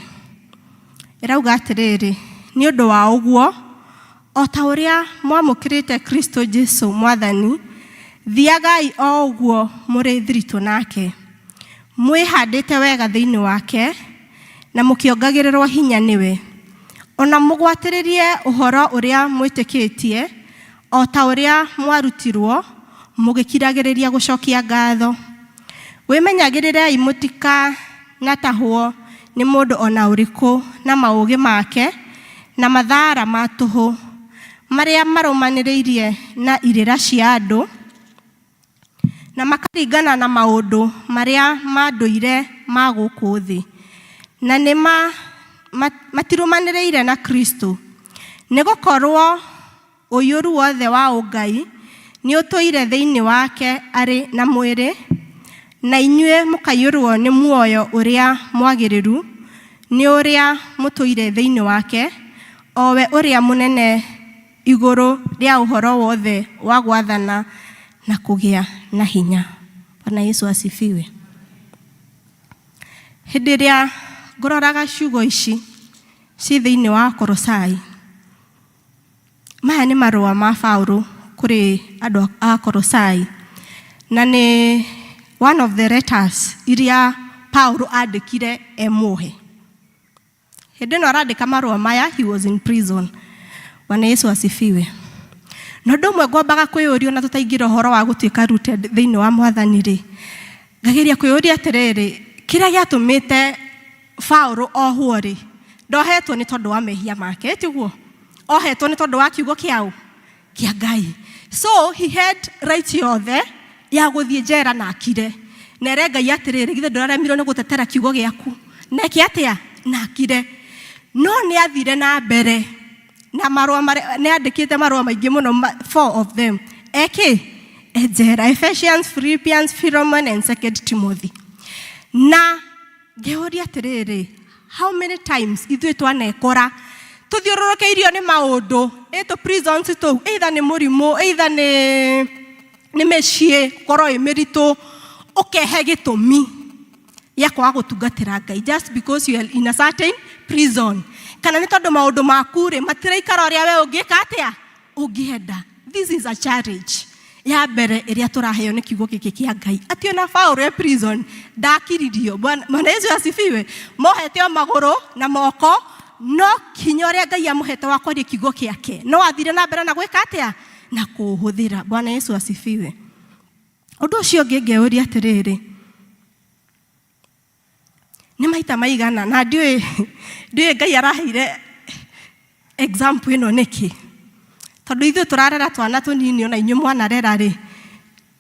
ĩrauga atĩrĩrĩ, nĩ ũndũ wa ũguo, o ta ũrĩa mwamũkĩrĩte Kristo Jesu Mwathani, thiagai o ũguo mũrĩ thiritũ nake, mwĩhandĩte wega thĩinĩ wake na mũkĩongagĩrĩrwo hinya nĩwe, ona mũgwatĩrĩrie ũhoro ũrĩa mwĩtĩkĩtie o ta ũrĩa mwarutirwo, mũgĩkiragĩrĩria gũcokia ngatho. Wĩmenyagĩrĩrei mũtikanatahwo nĩ mũndũ ona ũrĩkũ na maũgĩ make na mathara ma tũhũ marĩa marũmanĩrĩirie na irĩra cia andũ na makaringana na maũndũ marĩa ma ndũire ma gũkũ thĩ, na nĩ matirũmanĩrĩire na Kristo. Nĩ gũkorwo ũiyũru wothe wa ũngai nĩ ũtũire thĩinĩ wake arĩ na mwĩrĩ, na inyuĩ mũkaiyũrwo nĩ muoyo ũrĩa mwagĩrĩru nĩ ũrĩa mũtũire thĩinĩ wake, o we ũrĩa mũnene igũrũ rĩa ũhoro wothe wa gwathana na kũgĩa na hinya. Bwana Yesu asifiwe. Hĩndĩ ĩrĩa ngũroraga ciugo ici ci thĩinĩ wa Kolosai, maya nĩ marũa ma Paulo kũrĩ andũ a Kolosai, na nĩ one of the letters iria Paulo andĩkire e muohe. Hĩndĩ ĩno arandĩka marũa maya, he was in prison. Bwana Yesu asifiwe. Na ũndũ ũmwe ngwambaga kwĩyũria ona tũtaingĩra ũhoro wa gũtuĩka rooted thĩinĩ wa Mwathani rĩ, ngageria kwĩyũria atĩrĩrĩ, Kĩrĩa gĩatũmĩte Paũlũ ohwo rĩ, ndohetwo nĩ tondũ wa mehia make, tiguo? Ohetwo nĩ tondũ wa kiugo kĩa ũ? Kĩa Ngai. So he had right yothe ya gũthiĩ njera na akire. Na ere Ngai atĩrĩrĩ, githĩ ndũraremirwo nĩ gũtetera kiugo gĩaku? Na eke atĩa? Na akire. No nĩ athire na mbere na marũa marĩa nĩ andĩkĩte marũa maingĩ mũno, four of them. Eke e njera, Ephesians, Philippians, Philemon and Second Timothy. Na ngĩũria atĩrĩrĩ, how many times ithuĩ twanekora tũthiũrũrũkĩirio nĩ maũndũ ĩ tũ prisons tũu, either nĩ mũrimũ, either nĩ mĩciĩ gũkorwo ĩ mĩritũ, ũkehe gĩtũmi gĩa kwaga gũtungatĩra Ngai just because you are in a certain prison, kana nĩ tondũ maũndũ maku rĩ matiraikara ũrĩa we ũngĩka atĩa ũngĩenda. This is a challenge ya mbere ĩrĩa tũraheo nĩ kiugo gĩkĩ kĩa Ngai, atĩ ona Paũlũ e prison ndakiririo. Bwana Yesu asifiwe. Mohete o magũrũ na moko, no kinya ũrĩa Ngai amũhete wa kwaria kiugo gĩake no athire na mbere na gwĩka atĩa? Na kũũhũthĩra. Bwana Yesu asifiwe. Ũndũ ũcio ũngĩ ngeyũria atĩrĩrĩ, nĩ maita maigana na ndiũĩ Ngai araheire example ĩno nĩkĩ, tondũ ithuĩ tũrarera twana tũnini, ona inyuĩ mwanarera rĩ,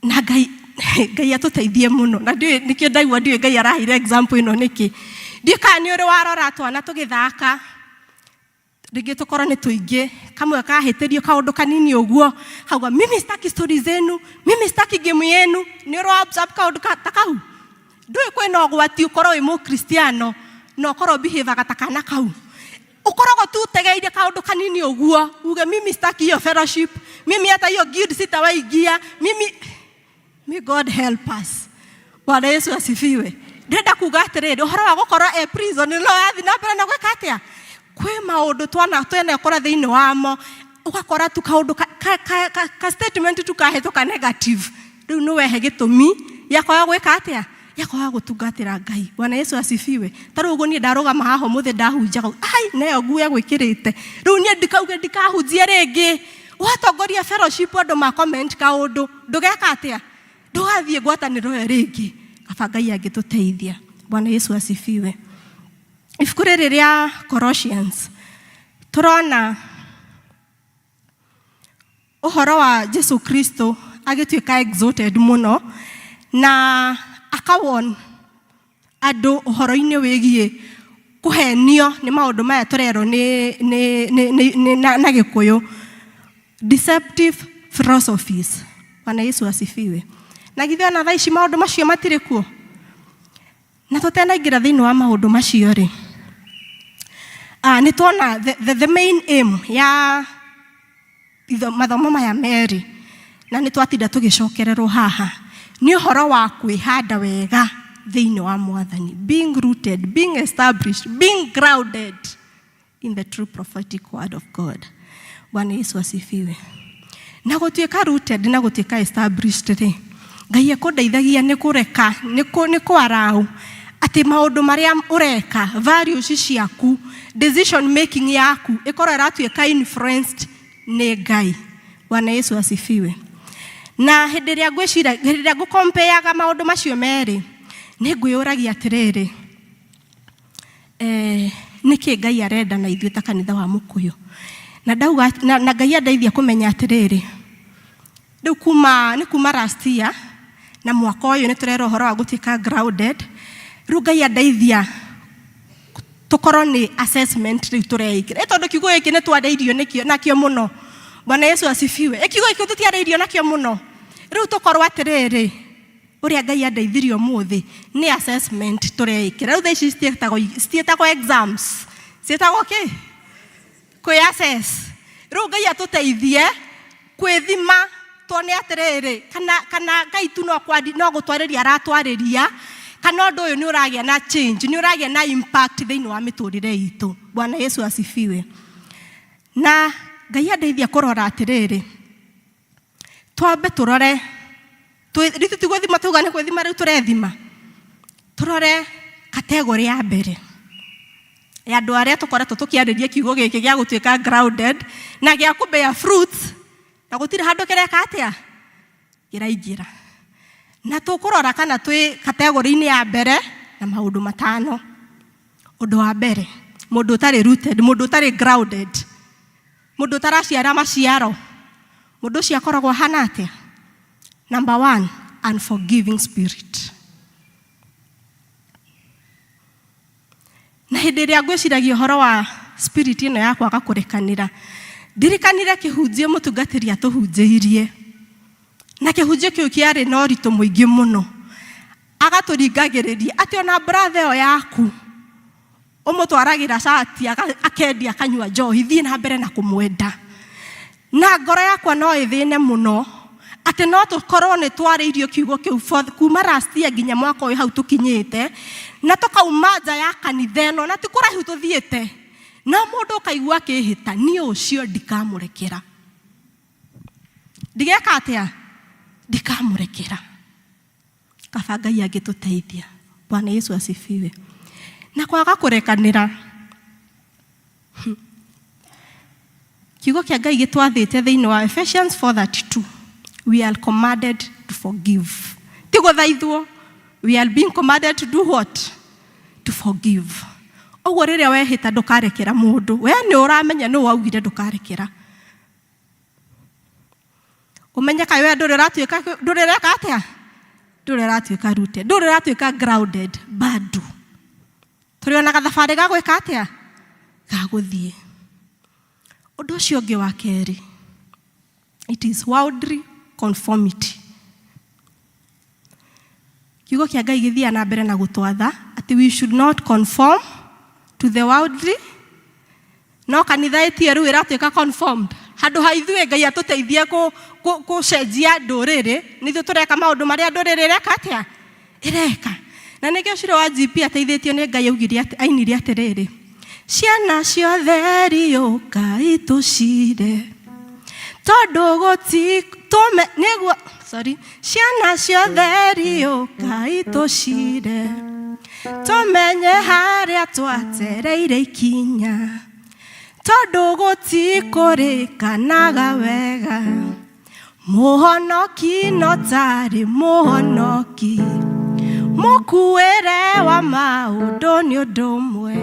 na Ngai atũteithie mũno. Na ndiũĩ nĩkĩo ndaigua ndiũĩ Ngai araheire example ĩno nĩkĩ. Ndiũĩ kana nĩ ũrĩ warora twana tũgĩthaka, rĩngĩ tũkorwo nĩ tũingĩ, kamwe kahĩtĩrio kaũndũ kanini ũguo kauga, mimi sitaki story zenu, mimi sitaki game yenu. Nĩ ũrĩ wa observe kaũndũ ta kau? Ndũĩ kwĩna ũgwati ũkorwo wĩ mũkristiano na ũkorwo behavior ta kana kau, ũkoragwo tu ũtegeire kaũndũ kanini ũguo uge, mimi sitaki hiyo fellowship, mimi hata hiyo guild sitawaingia mimi. May God help us. Bwana Yesu asifiwe. Ndĩrenda kuga atĩrĩrĩ, ũhoro wa gũkorwo e prison no yathi na mbere na gwĩka atĩa? Kwĩ maũndũ twana twenekora thĩinĩ wamo, ũgakora tu kaũndũ ka statement tu kahĩtũka negative, rĩu nĩ wehe gĩtũmi gĩa kwaga gwĩka atĩa? Gĩa kwaga gũtungatĩra Ngai. Bwana Yesu asifiwe. Ta rĩu ũguo niĩ ndarũgama haha ũmũthĩ ndahunjaga, ai neyo nguo ĩgwĩkĩrĩte, rĩu niĩ ndikauge ndikahunjie rĩngĩ. Watongoria fellowship andũ ma comment kaũndũ, ndũgeka atĩa? Ndũgathiĩ ngwatanĩro ĩyo rĩngĩ. Kaba Ngai angĩtũteithia. Bwana Yesu asifiwe. Ibuku rĩrĩ rĩa Colossians tũrona ũhoro wa Jesu Kristo agĩtuĩka exalted mũno na akawon andũ ũhoro-inĩ wĩgiĩ kũhenio nĩ maũndũ maya tũrerwo nĩ na Gĩkũyũ deceptive philosophies. Bwana Yesu asifiwe. Na githĩ ona thaa ici maũndũ macio matirĩ kuo? Na tũtenaingĩra thĩinĩ wa maũndũ macio rĩ, nĩ tuona the main aim ya mathomo maya merĩ, na nĩ twatinda tũgĩcokererwo haha, nĩ ũhoro wa kwĩhanda wega thĩinĩ wa Mwathani, being rooted, being established, being grounded in the true prophetic word of God. Bwana Yesu asifiwe. Na gũtuĩka rooted na gũtuĩka established rĩ, Ngai ekũndeithagia nĩ kũreka nĩ kwarau atĩ maũndũ marĩa ũreka, values ciaku, decision making yaku ĩkorwo ĩratuĩka influenced nĩ Ngai. Bwana Yesu asifiwe. Na hĩndĩ ĩrĩa ngwĩciria, hĩndĩ ĩrĩa ngũkompeaga maũndũ macio merĩ, nĩ ngwĩyũragia atĩrĩrĩ, nĩkĩ Ngai arenda na ithuĩ ta kanitha wa Mũkũyũ? Na ndauga na Ngai andeithia kũmenya atĩrĩrĩ, rĩu kuma nĩ kuma last year na mwaka ũyũ nĩ tũrera ũhoro wa gũtuĩka grounded. Rĩu Ngai andeithia tũkorwo nĩ assessment rĩu tũreĩkĩra, tondũ kiugo gĩkĩ nĩ twarĩirio nĩkĩo nakĩo mũno. Bwana Yesu asifiwe. Kiugo gĩkĩ tũtiarĩirio nakĩo mũno. Rĩu tũkorwo atĩrĩrĩ, ũrĩa Ngai andeithirie ũmũthĩ nĩ assessment tũreĩkĩra. Rĩu thaa ici citiĩtagwo exams, ciĩtagwo kĩ? Kwĩ assess. Rĩu Ngai atũteithie kwĩthima tuone atĩrĩrĩ, kana Ngai tu no gũtwarĩria aratwarĩria, kana ũndũ ũyũ nĩ ũragĩa na change, nĩ ũragĩa na impact thĩinĩ wa mĩtũrĩre itũ. Bwana Yesu asifiwe. Na Ngai andeithia kũrora atĩrĩrĩ, twambe tũrore, rĩu tũtigũthima, tuga nĩ gwĩthima, rĩu tũrethima, tũrore category ya mbere ya andũ arĩa tũkoretwo tũkĩarĩria kiugo gĩkĩ gĩa gũtuĩka grounded na gĩa kũ bear fruits, na gũtirĩ handũ kĩreka atĩa kĩraingĩra. Na tũkũrora kana twĩ category-inĩ ya mbere na maũndũ matano. Ũndũ wa mbere, mũndũ ũtarĩ rooted, mũndũ ũtarĩ grounded, mũndũ ũtaraciara maciaro, mũndũ ũcio akoragwo ahana atĩa? Number one, unforgiving spirit. Na hĩndĩ ĩrĩa ngwĩciragia ũhoro wa spirit ĩno ya kwaga kũrekanĩra, ndirikanire kĩhunjio mũtungatĩri atũhunjĩirie, na kĩhunjio kĩu kĩarĩ na ũritũ mũingĩ mũno. Agatũringagĩrĩria atĩ ona brother ĩyo yaku ũmũtwaragĩra cati akendia akanyua njohi, thiĩ na mbere na kũmwenda. Na ngoro yakwa no ĩthĩne mũno atĩ no tũkorwo nĩ twarĩirio kiugo kĩu kuma last year nginya mwaka ũyũ hau tũkinyĩte, na tũkauma nja ya kanitha ĩno na ti kũraihu tũthiĩte, no mũndũ ũkaigua akĩhĩta, niĩ ũcio ndikamũrekera. Ndigeka atĩa? Ndikamũrekera. Kaba Ngai angĩtũteithia. Bwana Yesu asifiwe. Na kwaga kũrekanĩra, kiugo kĩa Ngai gĩtwathĩte thĩinĩ wa Ephesians 4:32, we are commanded to forgive. Ti gũthaithwo, we are being commanded to do what? To forgive. Ũguo rĩrĩa wehĩta ndũkarekera mũndũ, we nĩ ũramenya nũ waugire ndũkarekera. Ũmenye kaĩ we ndũrĩ ũratuĩka, ndũrĩ ũreka atĩa? Ndũrĩ ũratuĩka rooted, ndũrĩ ũratuĩka grounded bado. Tũrĩ ona gathabarĩ ga gwĩka atĩa? Ga gũthiĩ. Ũndũ ũcio ũngĩ wa kerĩ, it is worldly conformity. Kiugo kĩa Ngai gĩthiaga na mbere na gũtwatha atĩ we should not conform to the worldly. No kanitha ĩtie rĩu ĩratuĩka conformed. Handũ ha ithuĩ Ngai atũteithie gũcenjia ndũrĩrĩ, nĩ ithuĩ tũreka maũndũ marĩa ndũrĩrĩ ĩreka atĩa? Ĩreka. Na nĩkĩo Shiro wa GP ateithĩtio nĩ Ngai augire atĩ, ainire atĩrĩrĩ, ciana ciothe riũkai tũcire, tondũ gũti, tũme, nĩguo, sorry, ciana ciothe riũkai tũcire, tũmenye harĩa twatereire ikinya, tondũ gũtikũrĩkanaga wega, mũhonoki no tarĩ mũhonoki, mũkuĩre wa maũndũ nĩ ũndũ ũmwe,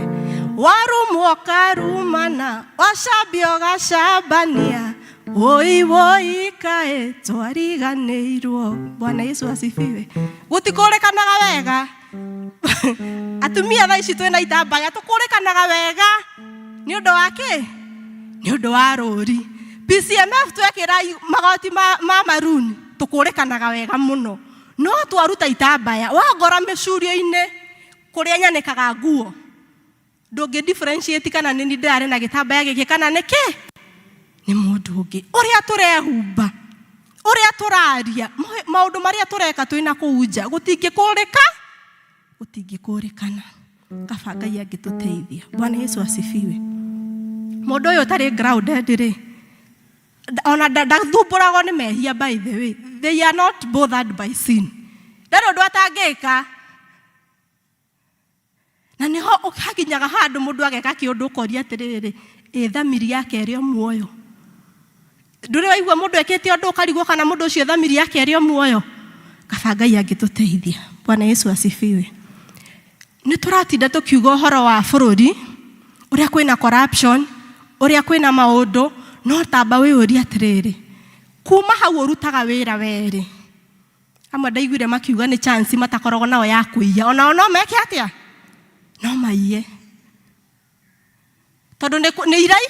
warumwo karumana, wacambio gacambania, woi woi kaĩ twariganĩirwo. Bwana Yesu asifiwe. Gũtikũrĩkanaga wega. Atumia thaa ici twĩna itambaya tũkũrĩkanaga wega nĩ ũndũ wa kĩ? Nĩ ũndũ wa rũri. PCMF twekĩra magoti ma maroon tũkũrĩkanaga wega mũno, no twaruta itambaya wangora mĩcurio-inĩ kũrĩa nyanĩkaga nguo, ndũngĩ differentiate kana nĩ niĩ ndĩrarĩ na gĩtambaya gĩkĩ kana nĩ kĩ? Nĩ mũndũ ũngĩ. Ũrĩa tũrehumba, ũrĩa tũraria, maũndũ marĩa tũreka twĩna kũu nja, gũtingĩkũrĩka, gũtingĩkũrĩkana. Kaba Ngai angĩtũteithia. Bwana Yesu asifiwe. Mũndũ ũyũ ũtarĩ grounded rĩ, ona ndathumbũragwo nĩ mehia, by the way. They are not bothered by sin. Ndarĩ ũndũ atangĩka. Na nĩho hakinyaga handũ mũndũ ageka kĩũndũ ũkoria atĩrĩrĩ, ĩ thamiri yake ĩrĩ o muoyo? Ndũrĩ waigua mũndũ ekĩte ũndũ ũkarigwo kana mũndũ ũcio thamiri yake ĩrĩ o muoyo? Kaba Ngai angĩtũteithia. Bwana Yesu asifiwe. Nĩ tũratinda tũkiuga ũhoro wa bũrũri, ũrĩa kwĩna corruption, ũrĩa kwĩna maũndũ, no tamba wĩyũrie atĩrĩrĩ, kuma hau ũrutaga wĩra werĩ, amwe ndaiguire makiuga nĩ chance matakoragwo nao ya kũiya, onao no meke atĩa? No maiye. Tondũ nĩ irai,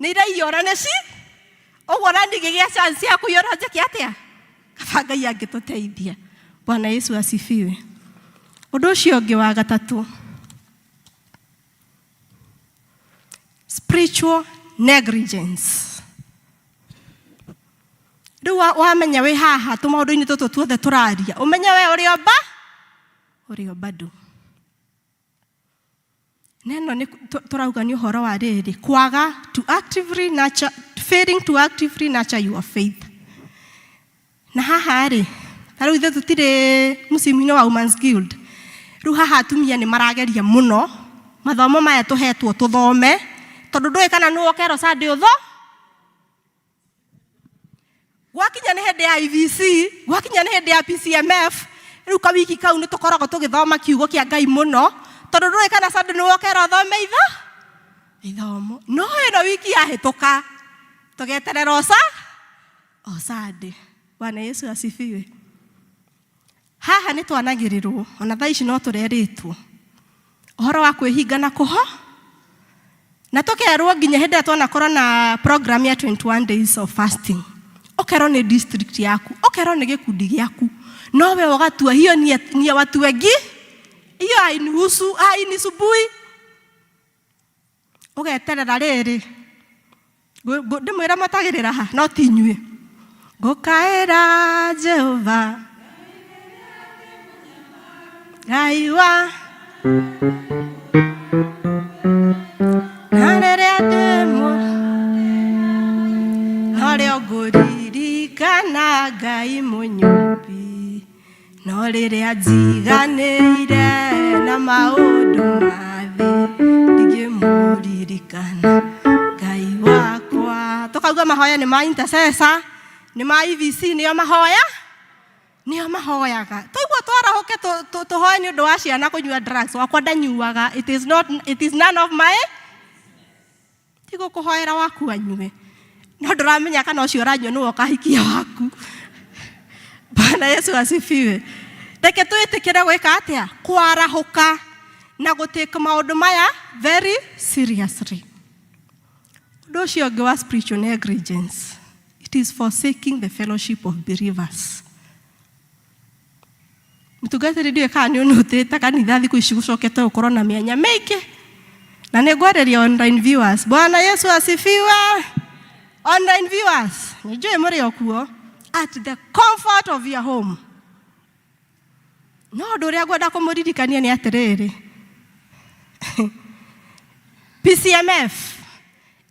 nĩ iraiyo ona nĩ ci, ũguo ona niĩ ngĩgĩa chance ya kũiya ona njĩke atĩa? Kaba Ngai angĩtũteithia. Bwana Yesu asifiwe. Ũndũ ũcio ũngĩ wa gatatũ, spiritual negligence. Rĩu wamenya wĩ haha tũmaũndũ-inĩ tũtũ tuothe tũraria, ũmenye we ũrĩ o ba, ũrĩ o bado. Neno nĩ tũrauga nĩ ũhoro wa rĩrĩ, kwaga to actively nurture, failing to actively nurture your faith. Na haha rĩ, ta rĩu ithuĩ tũtirĩ mũciĩ-inĩ wa Women's Guild. Rĩu haha atumia nĩ marageria mũno, mathomo maya tũhetwo tũthome, tondũ ndũĩ kana nũ ũkerwo Sunday ũtho. Gwakinya nĩ hĩndĩ ya IVC, gwakinya nĩ hĩndĩ ya PCMF, Rĩu kawiki kau nĩ tũkoragwo tũgĩthoma kiugo kĩa Ngai mũno, tondũ ndũĩ kana Sunday nĩ wokera ũthome itho ithomo. No ĩno wiki yahĩtũka tũgeterera oca o Sunday. Bwana Yesu asifiwe. Haha nĩ twanagĩrĩrwo ona thaa ici no tũrerĩtwo ũhoro wa kwĩhinga na kũho na tũkerwo nginya hĩndĩ ĩrĩa twanakorwo na program ya 21 days of fasting, ũkerwo nĩ district yaku, ũkerwo nĩ gĩkundi gĩaku, no we ũgatua hiyo ni ya watu wengi, hiyo hainihusu, hainisubui. Ũgeterera rĩrĩ ndĩmwĩre matagĩrĩra ha no ti inyuĩ. Ngũkaĩra Jehova Ngai wa na rĩrĩa ndĩmũ norĩo ngũririkana Ngai mũnyũmbi, no rĩrĩa njiganĩire na maũndũ ma thĩ ndingĩmũririkana Ngai wakwa. Tũkauga mahoya nĩ ma intercessor, nĩ ma EVC, nĩo mahoya nĩo mahoyaga. Twaigua twarahũke tũhoe nĩ ũndũ wa ciana kũnyua drugs, wakwa ndanyuaga, it is not, it is none of my, ti gũkũhoera waku anyue, no ndũramenya kana ũcio ũranyua nĩwe ũkahikia waku. Bwana Yesu asifiwe. Reke twĩtĩkĩre gwĩka atĩa? Kwarahũka na gũtake maũndũ maya very seriously. Ũndũ ũcio ũngĩ wa spiritual negligence, it is forsaking the fellowship of believers. Mũtungatĩri, ndiũĩ kana nĩ ũnũtĩte kanitha thikũ ici gũcokete gũkorwo na mĩanya mĩingĩ, na nĩ ngwarĩria online viewers. Bwana Yesu asifiwe. Online viewers, nĩ njũĩ mũrĩ o kuo at the comfort of your home, no ũndũ ũrĩa ngwenda kũmũririkania nĩ atĩrĩrĩ, PCMF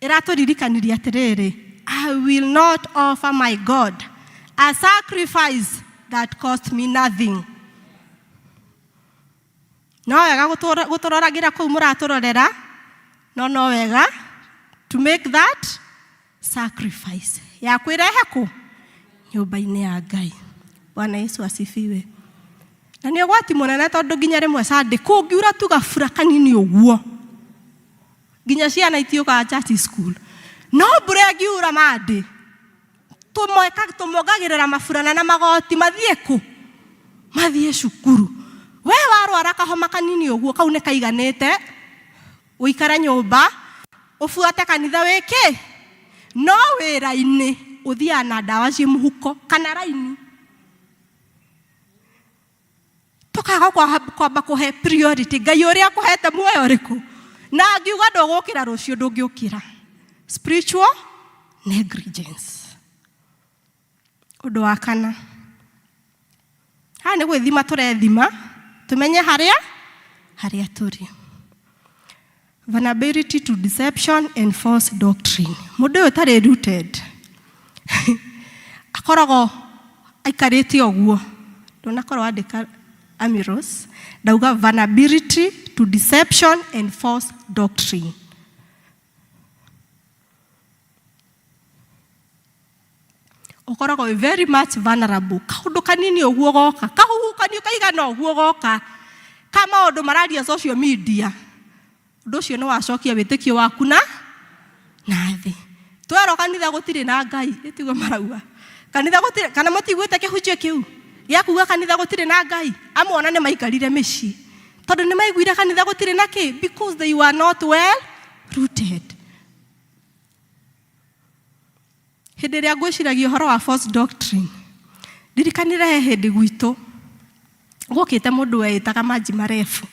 ĩratũririkanirie atĩrĩrĩ, I will not offer my God a sacrifice that cost me nothing. No wega gũtũroragĩra kũu mũratũrorera, no wega to make that sacrifice ya kwĩrehe kũ nyũmba-inĩ ya Ngai. Bwana Yesu asifiwe. Na nĩ ũgwati mũnene, tondũ nginya rĩmwe Sunday kũngiura tu gabura kanini ũguo, nginya ciana itiũkaga church school, no mbura ĩngiura Monday tũmongagĩrĩra maburana na magoti mathiĩ kũ mathiĩ cukuru. We warwara kahoma kanini ũguo, kau nĩ kaiganĩte ũikare nyũmba ũbuate kanitha wĩkĩ, no wĩra-inĩ ũthiaga na ndawa ciĩ mũhuko kana raini. Tũkaga kwamba kũhe priority Ngai ũrĩa akũhete muoyo ũrĩkũ, na angiuga ndũgũkĩra rũciũ, ndũngĩũkĩra. Spiritual negligence. Ũndũ wa kana haha nĩ gwĩthima tũrethima tũmenye harĩa tũrĩ. Vulnerability to deception and false doctrine. Mũndũ ũyũ ũtarĩ rooted akoragwo aikarĩte ũguo. Ndũnakorwo andĩka Amiros, ndauga vulnerability to deception and false doctrine. Ũkoragwo wĩ very much vulnerable. Kaũndũ kanini ũguo goka, kahuhũkanio kaigana ũguo goka ka maũndũ mararia social media, ũndũ ũcio nĩ wacokia wĩtĩkio waku na thĩ. Twerwo kanitha gũtirĩ na Ngai, ĩtiguo marauga kanitha gũtirĩ, kana mũtiguĩte kĩhunjio kĩu gĩa kuga kanitha gũtirĩ na Ngai? Amwe ona nĩ maikarire mĩciĩ tondũ nĩ maiguire kanitha gũtirĩ na kĩ, because they were not well rooted. Hĩndĩ ĩrĩa ngwĩciragia ũhoro wa false doctrine, ndirikanire he hĩndĩ gwitũ gũkĩte mũndũ weĩtaga maji marefu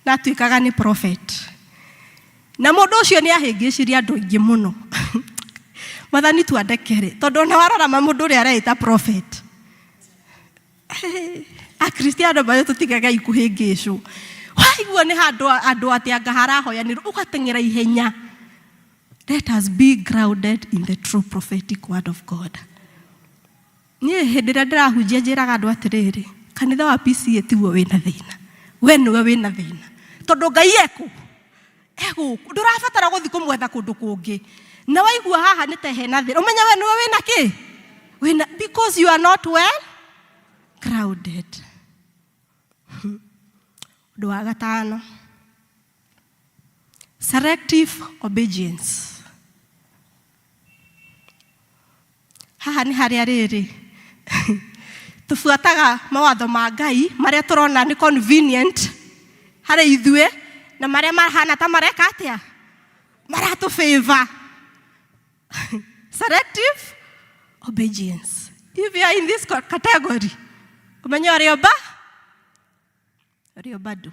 na atuĩkaga nĩ prophet, na mũndũ ũcio nĩ ahĩngĩcirie andũ aingĩ mũno. Mwathani tu andekere, tondũ ona warora ma mũndũ ũrĩa areĩta prophet, Akristiano mayo tũtigage kũhĩngĩcwo. Waigua nĩ handũ andũ atĩ anga harahoyanĩrwo, ũgateng'era ihenya. Let us be grounded in the true prophetic word of God. Niĩ hĩndĩ ĩrĩa ndĩrahunjia njĩraga andũ atĩrĩrĩ, kanitha wa PCA tiguo wĩna thĩna, we nĩwe wĩna thĩna, tondũ Ngai ekũ egũkũ, ndũrabatara gũthiĩ kũmwetha kũndũ kũngĩ. Na waigua haha nĩ ta hena thĩna, ũmenye we nĩwe wĩna kĩ wĩna, because you are not well grounded. Ũndũ wa gatano, selective obedience. Haha nĩ harĩa rĩrĩ tũbuataga mawatho ma Ngai marĩa tũrona nĩ convenient harĩ ithuĩ na marĩa mahana ta mareka atĩa maratũ favor. Selective obedience. If you are in this category, ũmenye ũrĩ oba ũrĩ bado.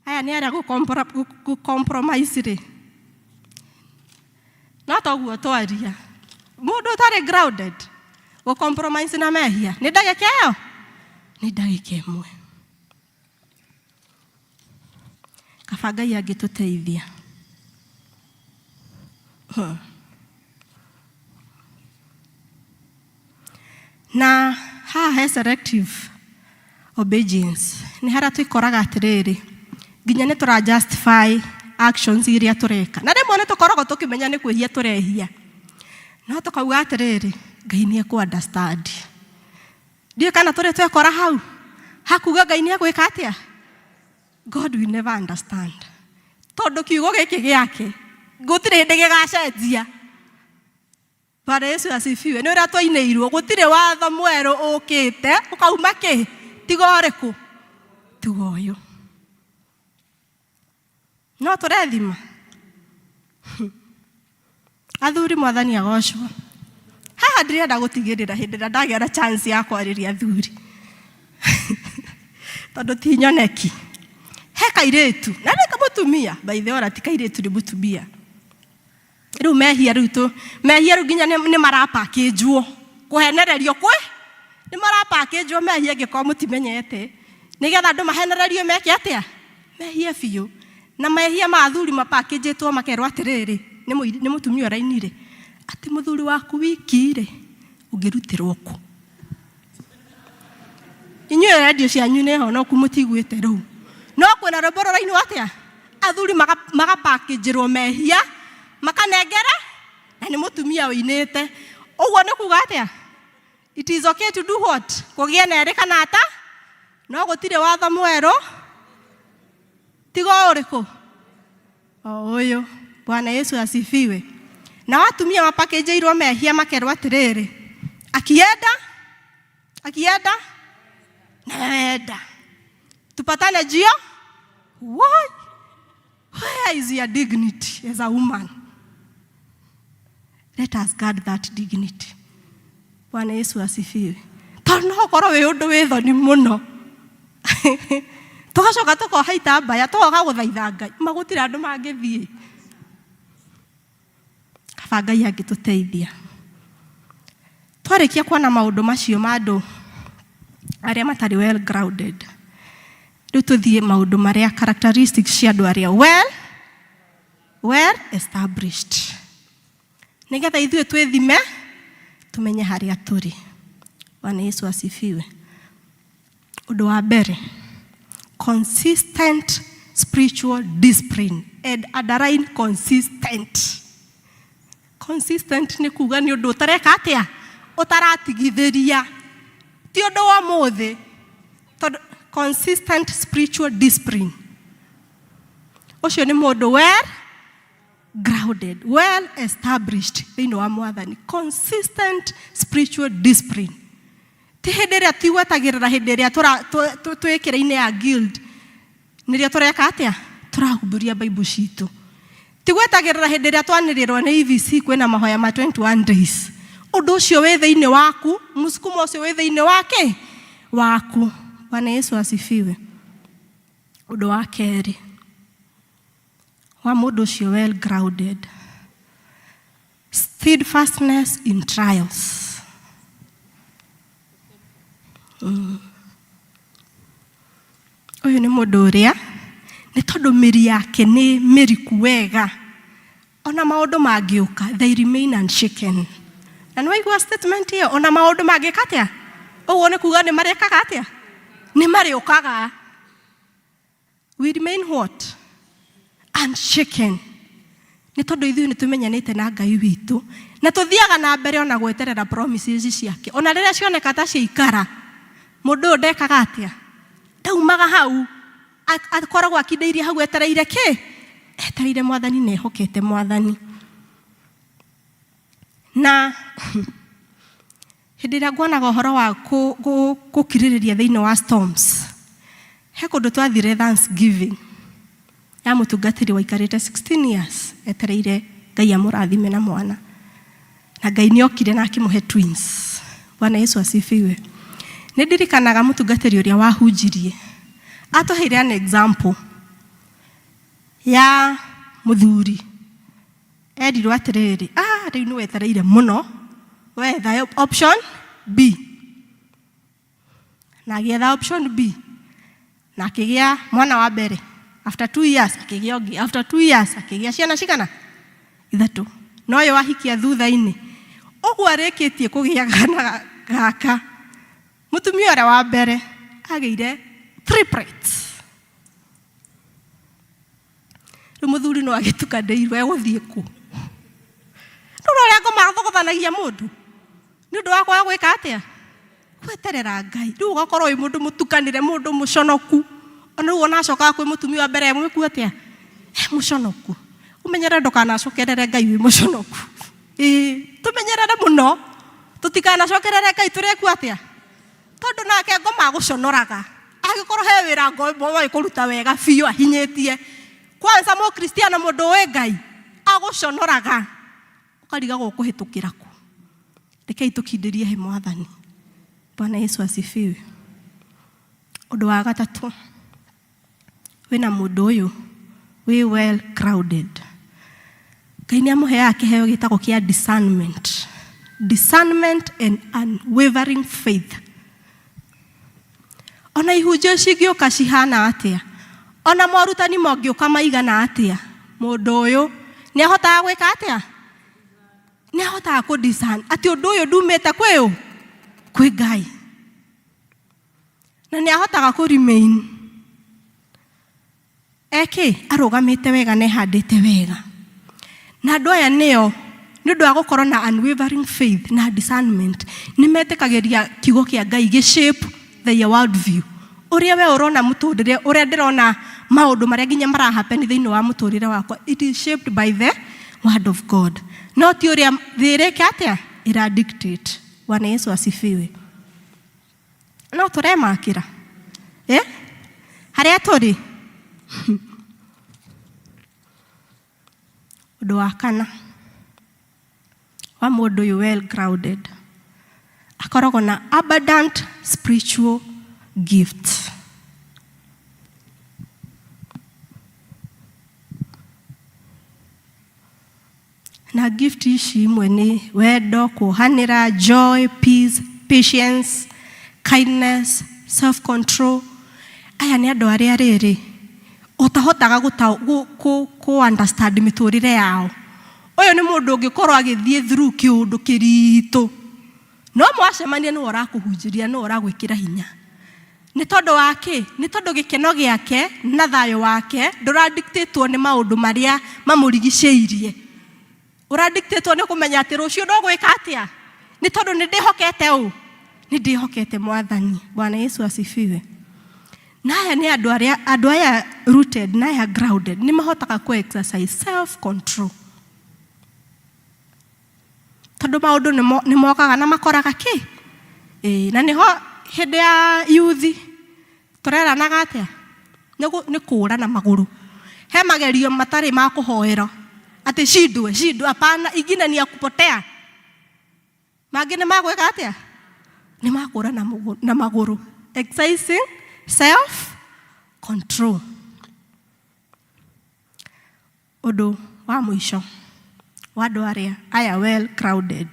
Aya nĩ arĩa gũ-compromise rĩ, no toguo twaria. Mũndũ ũtarĩ grounded, gũ-compromise na mehia, nĩ ndagĩka ĩyo? Nĩ ndagĩka ĩmwe. Kaba Ngai angĩtũteithia. Na haha he selective obedience nĩ harĩa twĩkoraga atĩrĩrĩ, nginya nĩ tũra justify actions iria tũreka. Na rĩmwe nĩ tũkoragwo tũkĩmenya nĩ kwĩhia tũrehia. No tũkauga atĩrĩrĩ, Ngai nĩ ekũ understand. Ndiũĩ kana tũrĩ twekora hau, hakuga Ngai nĩ egwĩka atĩa? God will never understand. Tondũ kiugo gĩkĩ gĩake, gũtirĩ hĩndĩ gĩgacenjia. Bwana Yesu asifiwe. Nĩ ũrĩa twainĩirwo, gũtirĩ watho mwerũ ũkĩte ũkauma kĩ? Tiga ũrĩkũ? Tiga ũyũ. No tũrethima. Athuri mwathani agocwo. Haha ndĩrenda gũtigĩrĩra hĩndĩ ĩrĩa ndagĩa na chance ya kwarĩria athuri. Tondũ ti nyoneki. He kairĩtu, na nĩ mũtumia, by the way, ona ti kairĩtu nĩ mũtumia. Rĩu mehia rĩu tũ, mehia rĩu nginya nĩ marapakĩnjwo, kũhenererio kwĩ, nĩ marapakĩnjwo mehia angĩkorwo mũtimenyete, nĩgetha andũ mahenererio meke atĩa? Mehie biũ. Na mehia ma athuri mapakĩnjĩtwo makerwo atĩrĩrĩ, nĩ mũtumia ũrainire, atĩ mũthuri waku wiki rĩ, ũngĩrutĩrwo kũ? Inyuĩ rendio cianyu nĩ honoku mũtiguĩte rĩu. No kwĩna rwĩmbo rũrainwo atĩa? Athuri magapakĩnjĩrwo mehia, makanengera, na nĩ mũtumia ũinĩte. Ũguo nĩ kuga atĩa? It is okay to do what? Kũgĩa na erĩ kana ata? No gũtirĩ watho mwerũ. Tiga o ũrĩkũ? O ũyũ. Bwana Yesu asifiwe. Nao atumia mapakĩnjĩirwo mehia makerwo atĩrĩrĩ, akienda, akienda, na wenda. Tupatane jio? Why? Where is your dignity as a woman? Let us guard that dignity. Bwana Yesu asifiwe. Tondũ no ũkorwo wĩ ũndũ wĩ thoni mũno. Tũgacoka tũkoha itambaya, tũgoka gũthaitha Ngai. Ma gũtirĩ andũ mangĩthiĩ. Kaba Ngai angĩtũteithia. Twarĩkia kuona maũndũ macio ma andũ arĩa matarĩ well grounded, rĩu tũthiĩ maũndũ marĩa characteristics cia andũ arĩa well established. Nĩgetha ithuĩ twĩthime tũmenye harĩa tũrĩ. Bwana Yesu asifiwe. Ũndũ wa mbere, consistent spiritual discipline and underline consistent. Consistent nĩ kuga nĩ ũndũ ũtareka atĩa? Ũtaratigithĩria. Ti ũndũ wa ũmũthĩ. Tondũ consistent spiritual discipline. Ũcio nĩ mũndũ well grounded, well established thĩinĩ wa mwathani. Consistent spiritual discipline. Ti hĩndĩ ĩrĩa tigwetagĩrĩra hĩndĩ ĩrĩa twĩ kĩrĩa-inĩ ya guild nĩrĩo tũreka atĩa? Tũrahumbũria Bible citũ. Ti gwetagĩrĩra hĩndĩ ĩrĩa twanĩrĩrwo nĩ EVC kwĩna mahoya ma 21 days. Ũndũ ũcio wĩ thĩinĩ waku, mũsukumo ũcio wĩ thĩinĩ wake waku. Bwana Yesu asifiwe. Ũndũ wa kerĩ wa mũndũ ũcio well grounded, steadfastness in trials. Ũyũ nĩ mũndũ ũrĩa nĩ tondũ mĩri yake nĩ mĩriku wega, ona maũndũ mangĩũka they remain unshaken. Na nĩ waigua statement ĩyo, ona maũndũ mangĩka atĩa? Ũguo nĩ kuga nĩ marĩkaga atĩa? Nĩ marĩũkaga. We remain what? Unshaken. Nĩ tondũ ithuĩ nĩ tũmenyanĩte na Ngai witũ na tũthiaga na mbere ona gweterera promises ciake, ona rĩrĩa cioneka ta ciaikara, mũndũ ũyũ ndekaga atĩa? Ndaumaga hau, akoragwo akindĩirie hau etereire kĩ? Etereire Mwathani na ehokete Mwathani. Na hĩndĩ ĩrĩa nguonaga ũhoro wa gũkirĩrĩria thĩinĩ wa storms, he kũndũ twathire Thanksgiving ya mũtungatĩri waikarĩte 16 years etereire Ngai amũrathime na mwana. Na Ngai nĩ okire na akĩmũhe twins. Bwana Yesu asifiwe. Nĩ ndirikanaga mũtungatĩri ũrĩa wahunjirie atũheire an example ya mũthuri erirwo atĩrĩrĩ, ah, rĩu nĩ wetereire mũno, wetha option B. Na agĩetha option B na akĩgĩa mwana wa mbere. After 2 years akĩgĩa ũngĩ, after 2 years akĩgĩa ciana cigana? Ithatũ. Na ũyũ ahikia thutha-inĩ ũguo arĩkĩtie kũgĩa kana gaka, mũtumia ũrĩa wa mbere agĩire triplets. Rĩu mũthuri no agĩtukanĩirwo egũthiĩ kũ? Ndũrĩ ũrĩa ngoma athogothanagia mũndũ nĩ ũndũ wa kwaga gwĩka atĩa? Gweterera Ngai. Rĩu ũgakorwo wĩ mũndũ mũtukanĩre, mũndũ mũconoku. Ona rĩu ona acokaga kwĩ mũtumia wa mbere mwĩku atĩa? E mũconoku. Ũmenyerere ndũkanacokerere Ngai wĩ mũconoku. Ĩĩ, tũmenyerere mũno tũtikanacokerere Ngai tũreku atĩa? Tondũ nake ngoma agũconoraga. Angĩkorwo he wĩra ngoma oĩ kũruta wega biũ ahinyĩtie, kwanza mũkristiano mũndũ ũĩ Ngai agũconoraga ũkarigagwo ũkũhĩtũkĩra kũ. Rekei tũkindĩrie he Mwathani. Bwana Yesu asifiwe. Ũndũ wa gatatũ, wĩna mũndũ ũyũ wĩ well crowded. Ngai nĩ amũheaga kĩheo gĩtagwo kĩa discernment. Discernment and unwavering faith. Ona ihunjio cingĩũka cihana atĩa, ona morutani mangĩũka maigana atĩa, mũndũ ũyũ nĩ ahotaga gwĩka atĩa? Nĩ ahotaga kũ discern atĩ ũndũ ũyũ ndumĩte kwĩ ũ? Kwĩ Ngai. Na nĩ ahotaga kũ remain eke arũgamĩte wega na ehandĩte wega. Na andũ aya nĩo nĩ ũndũ wa gũkorwo na unwavering faith na discernment, nĩ metĩkagĩria kiugo kĩa Ngai gĩ shape their world view. Ũrĩa we ũrona mũtũrĩre, ũrĩa ndĩrona maũndũ marĩa nginya mara happen thĩinĩ wa mũtũrĩre wakwa, it is shaped by the word of God. No ti ũrĩa thĩ ĩreka atĩa? Ĩra dictate. Bwana Yesu asifiwe. No tũremakĩra eh? Harĩa tũrĩ. Ũndũ wa kana wa mũndũ ũyũ well grounded, akoragwo na abundant spiritual gifts. Na gift ici imwe nĩ wendo, kuohanĩra, joy, peace, patience, kindness, self control. Aya nĩ andũ arĩa rĩrĩ ũtahotaga kũ understand mĩtũrĩre yao. Ũyũ nĩ mũndũ ũngĩkorwo agĩthiĩ through kĩũndũ kĩritũ, no mwacemania nĩwe ũrakũhunjĩria, nĩwe ũragwĩkĩra hinya. Nĩ tondũ wa kĩ? Nĩ tondũ gĩkeno gĩake na thayũ wake ndũradictatwo nĩ maũndũ marĩa mamũrigicĩirie. Ũradictatwo nĩ kũmenya atĩ rũciũ ndũgwĩka atĩa? Nĩ tondũ nĩ ndĩhokete ũ? Nĩ ndĩhokete Mwathani. Bwana Yesu asifiwe. Na aya nĩ andũ arĩa, andũ aya rooted na aya grounded nĩ mahotaga kũ exercise self control. Tondũ maũndũ nĩ mokaga na makoraga kĩ? Ĩĩ, na nĩho hĩndĩ ya yuthi tũreranaga atĩa? Nĩ kũra na magũrũ. He magerio matarĩ ma kũhoera atĩ shindwe, shindwe, hapana, ingine ni ya kupotea. Mangĩ nĩ magwĩka atĩa? Nĩ makũra na magũrũ. Exercising self control. Ũndũ wa mũico wa andũ arĩa aya well crowded,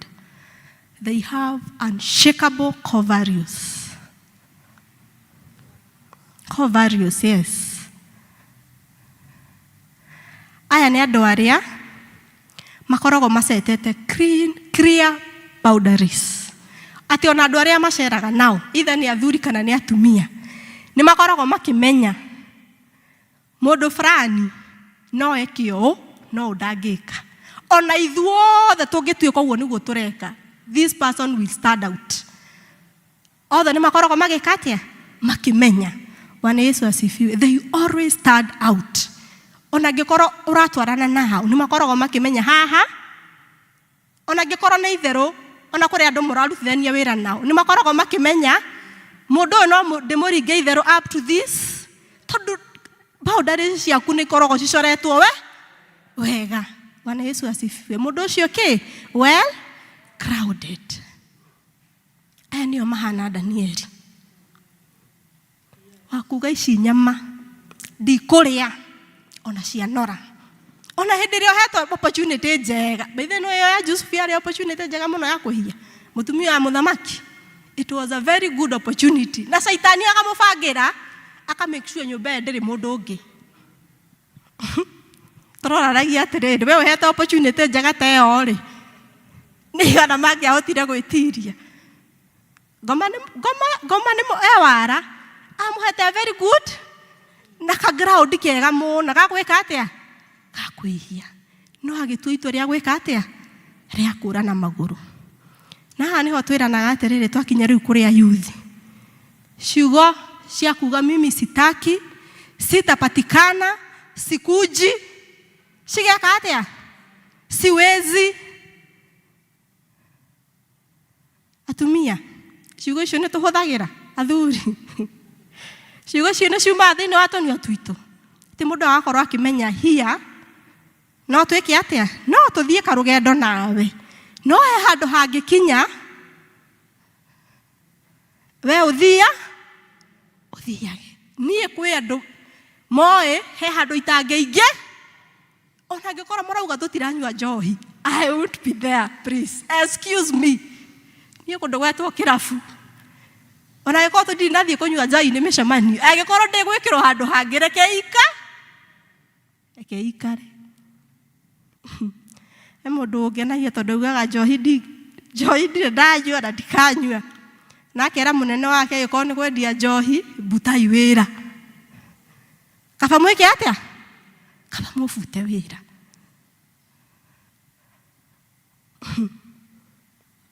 they have unshakable core values. Core values, yes. Aya nĩ andũ arĩa makoragwo macetete clean, clear boundaries. Atĩ ona andũ arĩa maceraga nao, either nĩ athuri kana nĩ atumia, nĩ makoragwo makĩmenya mũndũ fulani no eke ũũ, no ũũ ndangĩka. Ona ithuothe tũngĩtuĩka ũguo nĩguo tũreka, this person will stand out. Othe nĩ makoragwo magĩka atĩa? Makĩmenya. Bwana Yesu asifiwe. They always stand out. Ona angĩkorwo ũratwarana na hau nĩ makoragwo makĩmenya haha, ona angĩkorwo nĩ itherũ, ona kũrĩ andũ mũrarutithania wĩra nao, nĩ makoragwo makĩmenya mũndũ ũyũ no ndĩmũringe itherũ up to this, tondũ boundaries ciaku nĩ ikoragwo cicoretwo we wega. Bwana Yesu asifiwe. Mũndũ ũcio kĩ well crowded. Aya nĩo mahana Danieli wakuga ici nyama ndikũrĩa ona cianora, ona hĩndĩ ĩrĩa ũhetwo opportunity njega. By the no ĩyo ya Jusufu yarĩ opportunity njega mũno ya kũhia mũtumia wa mũthamaki. It was a very good opportunity, na caitani akamũbangĩra aka make sure nyũmba ĩyo ndĩrĩ mũndũ ũngĩ. Tũroranagia atĩrĩrĩ, we ũhetwo opportunity njega ta ĩyo rĩ, nĩ igana mangĩahotire gwĩtiria ngoma nĩ ngoma ngoma nĩ e wara amũhete a very good na ka ground kega mũno ga gwĩka atĩa, ga kwĩhia, no agĩtua itua rĩa gwĩka atĩa, rĩa kũra na magũrũ. Na haha nĩho twĩranaga atĩrĩrĩ, twakinya rĩu kũrĩa youth, ciugo cia kuga mimi sitaki, sitapatikana, sikuji, cigeka atĩa, siwezi. Atumia, ciugo icio nĩ tũhũthagĩra. Athuri, ciugo icio nĩ ciumaga thĩinĩ wa tũnua twitũ, atĩ mũndũ agakorwo akĩmenya hia no twĩke atĩa, no tũthiĩ karũgendo nawe, no he handũ hangĩkinya we ũthia ũthiage. Niĩ kwĩ andũ moĩ he handũ itangĩingĩ, ona angĩkorwo mũrauga tũtiranyua njohi, I won't be there, please excuse me. Niĩ kũndũ gwetwo kĩrabu, ona angĩkorwo tũndinathiĩ kũnyua njohi nĩ mĩcemanio, angĩkorwo ndĩgwĩkĩrwo handũ hangĩ, reke ika reke ikare. He mũndũ ũngenagia tondũ augaga njohi ndi njohi ndirĩ ndanyua na ndikanyua, na akera mũnene wake angĩkorwo nĩ kwendia njohi, mbutai wĩra, kaba mwĩke atĩa, kaba mũbute wĩra.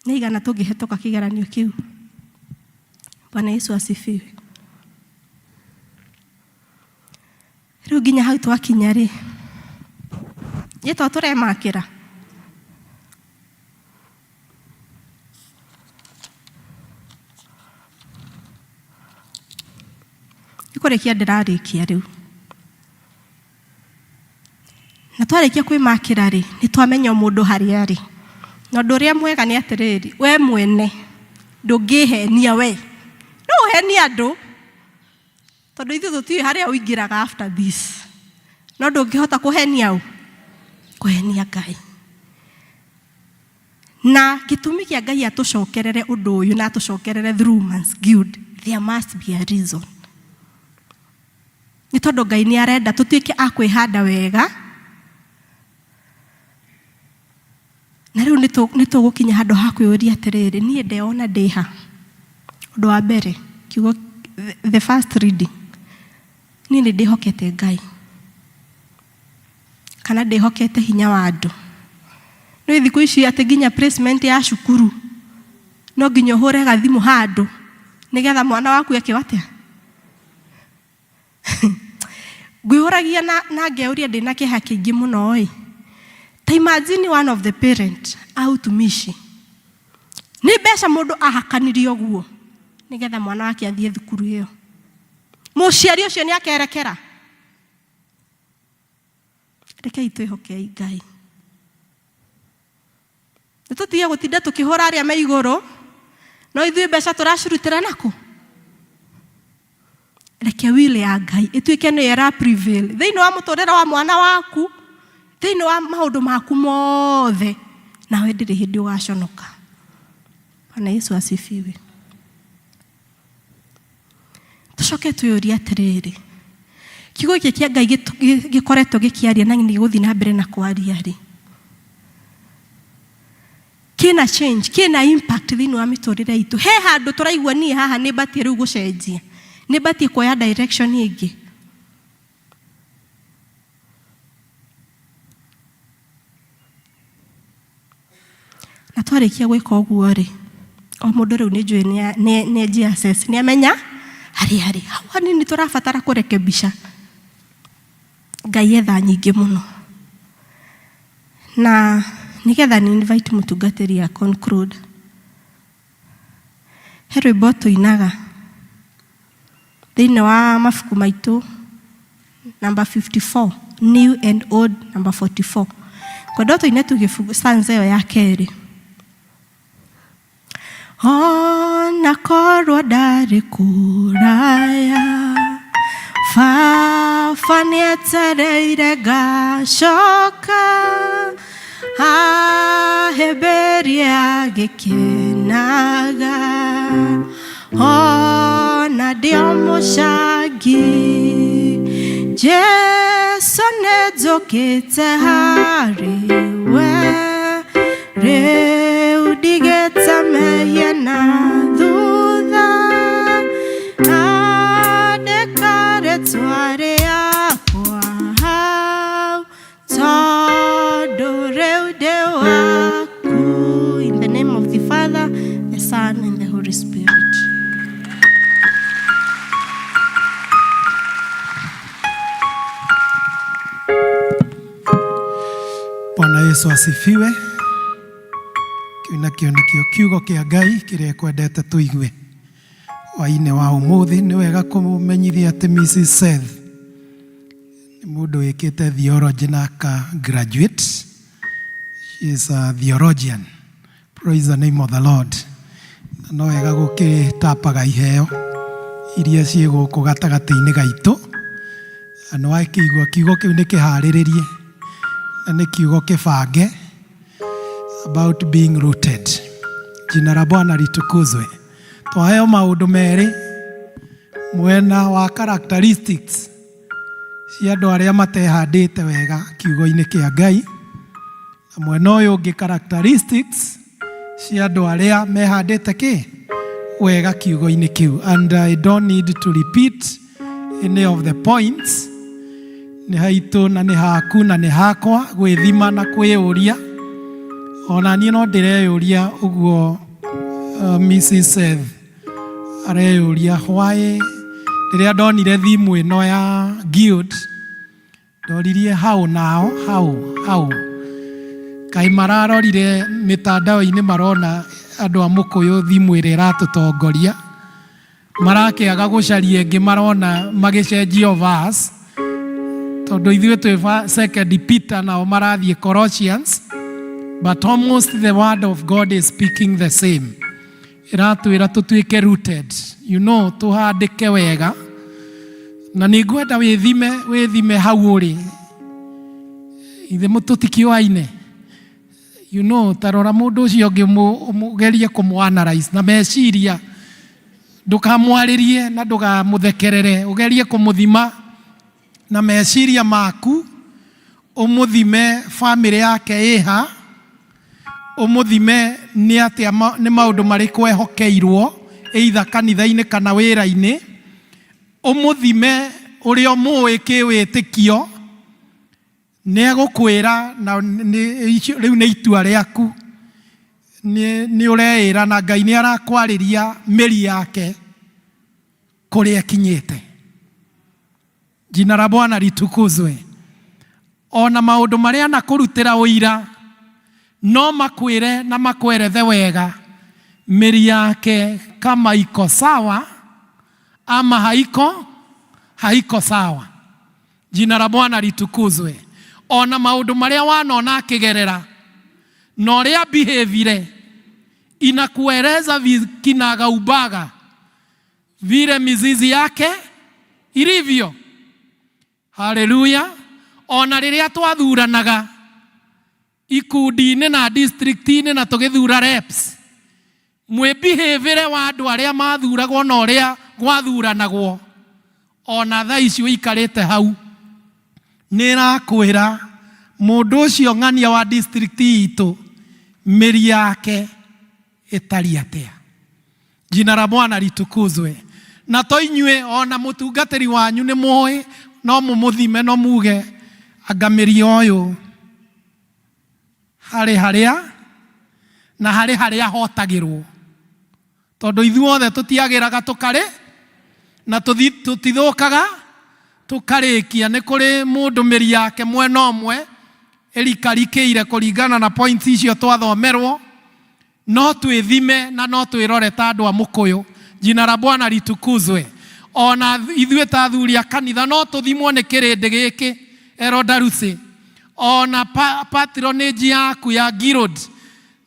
Nĩ igana tũngĩhetũka kĩgeranio kĩu? Bwana Yesu asifiwe. Rĩu nginya hau twakinya rĩ, nĩ to tũremakĩra nĩ kũrĩkia ndĩrarĩkia rĩu. Na twarĩkia kwĩmakĩra rĩ, nĩ twamenya o mũndũ harĩa arĩ. Na ũndũ ũrĩa mwega nĩ atĩrĩrĩ, we mwene ndũngĩhenia, we no ũhenie andũ tondũ ithuĩ tũtiũĩ harĩa ũingĩraga after this, no ndũngĩhota kũhenia ũ, kũhenia Ngai. Na gĩtũmi kĩa Ngai atũcokerere ũndũ ũyũ na atũcokerere through Man's Guild, there must be a reason. Nĩ tondũ Ngai nĩ arenda tũtuĩke a kwĩhanda wega, na rĩu nĩ tũgũkinya handũ ha kwĩyũria atĩrĩrĩ, niĩ ndeyona ndĩ ha? Ũndũ wa mbere, kiugo the first reading, niĩ nĩ ndĩhokete Ngai kana ndĩhokete hinya wa andũ? Nĩ thikũ ici atĩ nginya placement ya cukuru no nginya ũhũre gathimũ handũ nĩgetha mwana waku eke atĩa? Ngwĩhũragia na ngeuria ndĩna kĩeha kĩingĩ mũno ĩ. Ta imagine one of the parent a utumishi, nĩ mbeca mũndũ ahakanirie ũguo nĩgetha mwana wake athiĩ thukuru ĩyo. Mũciari ũcio nĩ akerekera. Rekei twĩhokei Ngai, nĩ tũtige gũtinda tũkĩhũra arĩa me igũrũ, no ithuĩ mbeca tũracirutĩra nakũ. Reke will ya Ngai ĩtuĩke nĩyo ĩra prevail thĩinĩ wa mũtũrĩre wa mwana waku, thĩinĩ wa maũndũ maku mothe, nawe ndĩrĩ hĩndĩ ũgaconoka. Bwana Yesu asifiwe. Tũcoke twĩyũrie atĩrĩrĩ, kiugo gĩkĩ kĩa Ngai gĩkoretwo gĩkĩaria na nĩ gĩgũthiĩ na mbere na kwaria rĩ, kĩna change, kĩna impact thĩinĩ wa mĩtũrĩre itũ? He handũ tũraigua niĩ haha nĩ batiĩ rĩu gũcenjia, nĩ batiĩ kuoya direction ĩngĩ? Na twarĩkia gwĩka ũguo rĩ, o mũndũ rĩu nĩ njũĩ nĩ assess, nĩ amenya Harĩa arĩ hau hanini tũrabatara kũrekebisha. Ngai etha nyingĩ mũno. Na nĩgetha ni invite mũtungatĩri a conclude. He rwĩmbo tũinaga thĩinĩ wa mabuku maitũ number 54, new and old number 44. Ngwenda tũine tu gĩbungu stanza ĩyo ya kerĩ. Ona korwo ndarĩ kũraya, baba nĩetereire ngacoka, ahĩmbĩrie agĩkenaga, ona ndĩ o mũcangi. Jesũ nĩnjũkĩte harĩ we, rĩu ndigĩte mehia na thutha, andĩka rĩtwa rĩakwa hau, tondũ rĩu ndĩ waku. In the name of the Father, the Son, and the Holy Spirit. Bwana Yesu asifiwe. Kĩu nakĩo nĩkĩo kiugo kĩa Ngai kĩrĩa ekwendete tũigue hwainĩ wa ũmũthĩ. Nĩ wega kũmenyithia atĩ Mrs. Seth nĩ mũndũ wĩkĩte theology na aka graduate. She is a theologian. Praise the name of the Lord. Na no wega gũkĩtapaga iheo iria ciĩ gũkũ gatagatĩ-inĩ gaitũ. Na nĩ wakĩigua kiugo kĩu nĩ kĩharĩrĩrie na nĩ kiugo kĩbange about being rooted. Jina la Bwana litukuzwe. Twaheo maũndũ merĩ mwena wa characteristics cia andũ arĩa matehandĩte wega kiugo-inĩ kĩa Ngai, na mwena ũyũ ũngĩ characteristics cia andũ arĩa mehandĩte kĩ wega kiugo-inĩ kĩu. And I don't need to repeat any of the points. Nĩ haitũ na nĩ haku na nĩ hakwa gwĩthima na kwĩyũria. Ona niĩ no ndĩreyũria ũguo Mrs. Seth areyũria why rĩrĩa ndonire thimũ ĩno ya guild ndoririe how now how kaĩ mararorire mĩtandao-inĩ marona andũ a mũkũyũ thimũ ĩrĩa ĩratũtongoria marakĩaga gũcaria ĩngĩ marona magĩcenjio verse tondũ ithuĩ twĩ second Peter nao marathiĩ Colossians, but almost the word of God is speaking the same. Ĩratwĩra tũtuĩke rooted, tũhandĩke wega, na nĩ ngwenda wĩthime hau ũrĩ. Ithe tũtikĩũaine, ta rora mũndũ ũcio ũngĩ, ũgerie kũmũ-analyze na meciria, ndũkamwarĩrie na ndũkamũthekerere, ũgerie kũmũthima na meciria maku, ũmũthime bamĩrĩ yake ĩha, ũmũthime nĩ atĩa, nĩ maũndũ marĩkũ ehokeirwo either kanitha-inĩ kana wĩra-inĩ, ũmũthime ũrĩa ũmũĩ kĩwĩtĩkio, nĩ egũkwĩra na rĩu nĩ itua rĩaku, nĩ ũreĩra na Ngai nĩ arakwarĩria mĩri yake kũrĩa ĩkinyĩte. Jina la Bwana litukuzwe. Ona maũndũ marĩa anakũrutĩra ũira no makwĩre na makwerethe wega mĩri yake kama iko sawa ama haiko sawa. Jina la Bwana litukuzwe. Ona maũndũ marĩa wanona akĩgerera na ũrĩa behavior inakueleza kinagaubaga vile mizizi yake ilivyo. Haleluya. Ona rĩrĩa twathuranaga ikundi-inĩ na district-inĩ na tũgĩthura reps, mwĩbehavĩre wa andũ arĩa mathuragwo na ũrĩa gwathuranagwo, ona thaa ici ũikarĩte hau nĩ ĩrakwĩra mũndũ ũcio ng'ania wa district itũ mĩri yake ĩtariĩ atĩa. Jina la Bwana litukuzwe. Na to inyuĩ, ona mũtungatĩri wanyu nĩ mũĩ, no mũmũthime no muge anga mĩri ũyũ harĩ harĩa na harĩ harĩa hotagĩrwo, tondũ ithuothe tũtiagĩraga tũkarĩ Na tũtithũkaga tũkarĩkia. Nĩ kũrĩ mũndũ mĩri yake mwena ũmwe ĩrikarikĩire kũringana na points icio twathomerwo. No twĩthime na no twĩrore ta andũ a mũkũyũ. Jina la Bwana litukuzwe. Ona ithuĩ ta athuri a kanitha no tũthimwo nĩ kĩrĩndĩ gĩkĩ Elder Lucy. Ona patronage yaku ya guild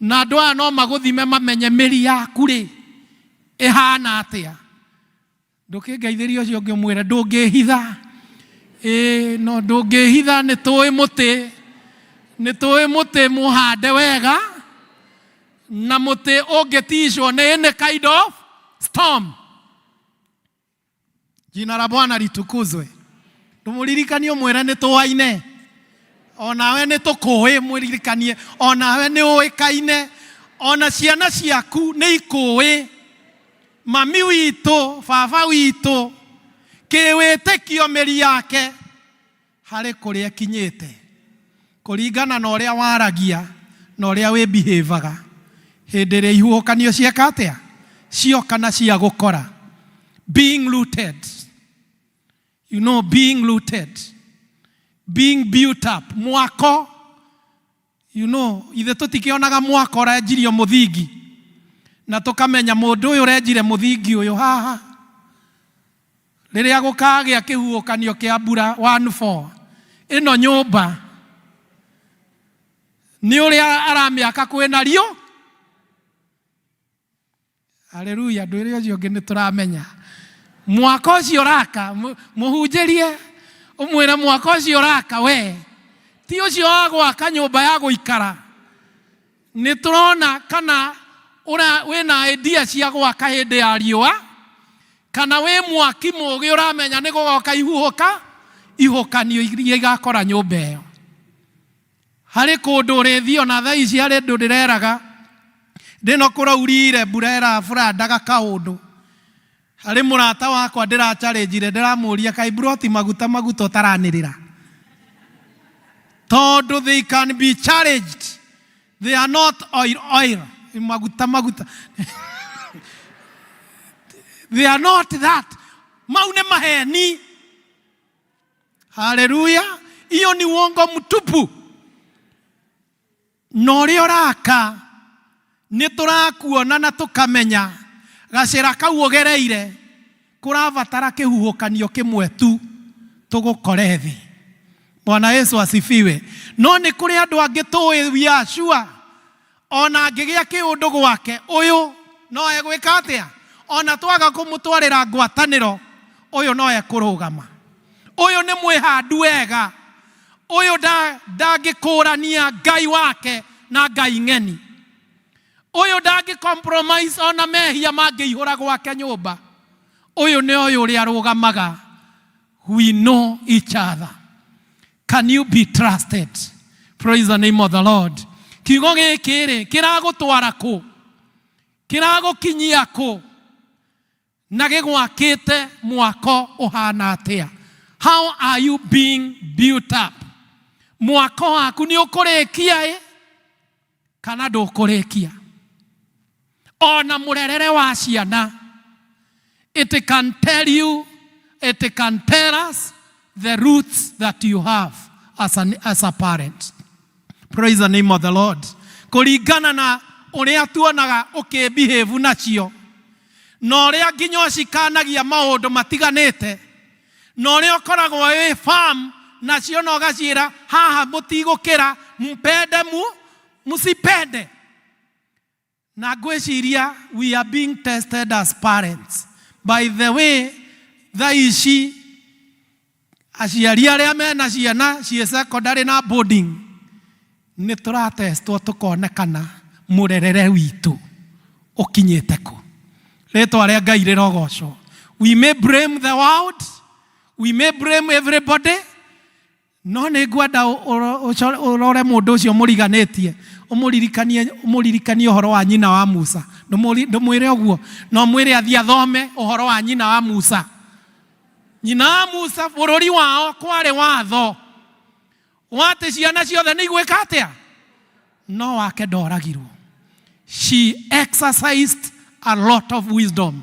na andũ aya no magũthime mamenye mĩri yaku rĩ ĩhana atĩa. Ndũkĩngeithĩria ũcio ũngĩ ũmwĩre ndũngĩhitha. Ĩĩ no ndũngĩhitha, nĩ tũĩ mũtĩ, nĩ tũĩ mũtĩ mũhande wega na mũtĩ ũngĩticwo nĩ any kind of storm. Jina la Bwana litukuzwe. Ndũmũririkanie ũmwĩre nĩ tũaine, onawe nĩ tũkũĩ, mwĩririkanie onawe nĩ ũĩkaine, ona ciana ciaku nĩ ikũĩ mami witũ, baba witũ, kĩwĩtĩkio mĩri yake harĩ kũrĩa ĩkinyĩte kũringana na ũrĩa waragia na ũrĩa wĩbihĩvaga hĩndĩ ĩrĩa ihuhũkanio cieka atĩa cioka na cia gũkora. Being rooted, being rooted, being built up, mwako. Ithe tũtikĩonaga mwako ũrenjirio mũthingi na tũkamenya mũndũ ũyũ ũrenjire mũthingi ũyũ haha, rĩrĩa gũkagĩa kĩhuhũkanio kĩa mbura 14 ĩno nyũmba nĩ ũrĩa aramĩaka kwĩna rio. Haleluya. Ndwĩre ũcio ũngĩ nĩ tũramenya mwaka ũcio ũraka, mũhunjĩrie ũmwĩre mwaka ũcio ũraka we ti ũcio wa gwaka nyũmba ya gũikara. Nĩ tũrona kana ũra wĩna idea cia gwaka hĩndĩ ya riũa, kana wĩ mwaki mũgĩ ũramenya nĩ gũgoka ihuhũka ihuhũkanio iria igakora nyũmba ĩyo. Harĩ kũndũ ũrĩthiĩ ona thaa ici, harĩ ndũ ndĩreraga ndĩno kũraurire mbura ĩraburandaga kaũndũ. Harĩ mũrata wakwa ndĩracarĩnjire, ndĩramũria kaĩ mburoti maguta maguta ũtaranĩrĩra, tondũ they can be challenged, they are not oil oil, maguta maguta, they are not that. Mau nĩ maheni. Haleluya. Hiyo ni uongo mtupu. Na ũrĩa ũraka nĩ tũrakuona na tũkamenya gacĩra kau ũgereire kũrabatara kĩhuhũkanio kĩmwe tu tũgũkore thĩ. Bwana Yesu asifiwe. No nĩ kũrĩ andũ angĩ tũĩ, we are sure ona angĩgĩa kĩũndũ gwake ũyũ no egwĩka atĩa, ona twaga kũmũtwarĩra ngwatanĩro, ũyũ no ekũrũgama, ũyũ nĩ mwĩhandu wega, ũyũ ndangĩkũrania Ngai wake na ngai ng'eni, ũyũ ndangĩ compromise ona mehia mangĩihũra gwake nyũmba, ũyũ nĩ ũyũ ũrĩa arũgamaga. We know each other. Can you be trusted? Praise the name of the Lord. Kiugo gĩkĩ rĩ kĩragũtwara kũ, kĩragũkinyia kũ, na gĩgwakĩte mwako ũhana atĩa? How are you being built up? Mwako waku nĩ ũkũrĩkia ĩ kana ndũkũrĩkia? Ona mũrerere wa ciana, it can tell you, it can tell us the roots that you have as a parent. Praise the name of the Lord. Kũringana na ũrĩa tuonaga ũkĩbehave nacio, na ũrĩa nginya ũcikanagia maũndũ matiganĩte, na ũrĩa ũkoragwo wĩ firm nacio, na ũgaciĩra haha mũtigũkĩra, mpende mu msipende. Na ngwĩciria we are being tested as parents. By the way, thaa ici aciari arĩa mena ciana ciĩ secondary na boarding, nĩ tũratestwo tũkonekana mũrerere witũ ũkinyĩte kũ. Rĩtwa rĩa Ngai rĩrogocwo. We may blame the world, we may blame everybody, no nĩ ngwenda ũrore mũndũ ũcio mũriganĩtie, ũmũririkanie, ũmũririkanie ũhoro wa nyina wa Musa. Ndũmwĩre ũguo, no mwĩre athiĩ athome ũhoro wa nyina wa Musa. Nyina wa Musa, bũrũri wao kwarĩ watho wa atĩ ciana ciothe nĩ igwĩka atĩa, no wake ndoragirwo. She exercised a lot of wisdom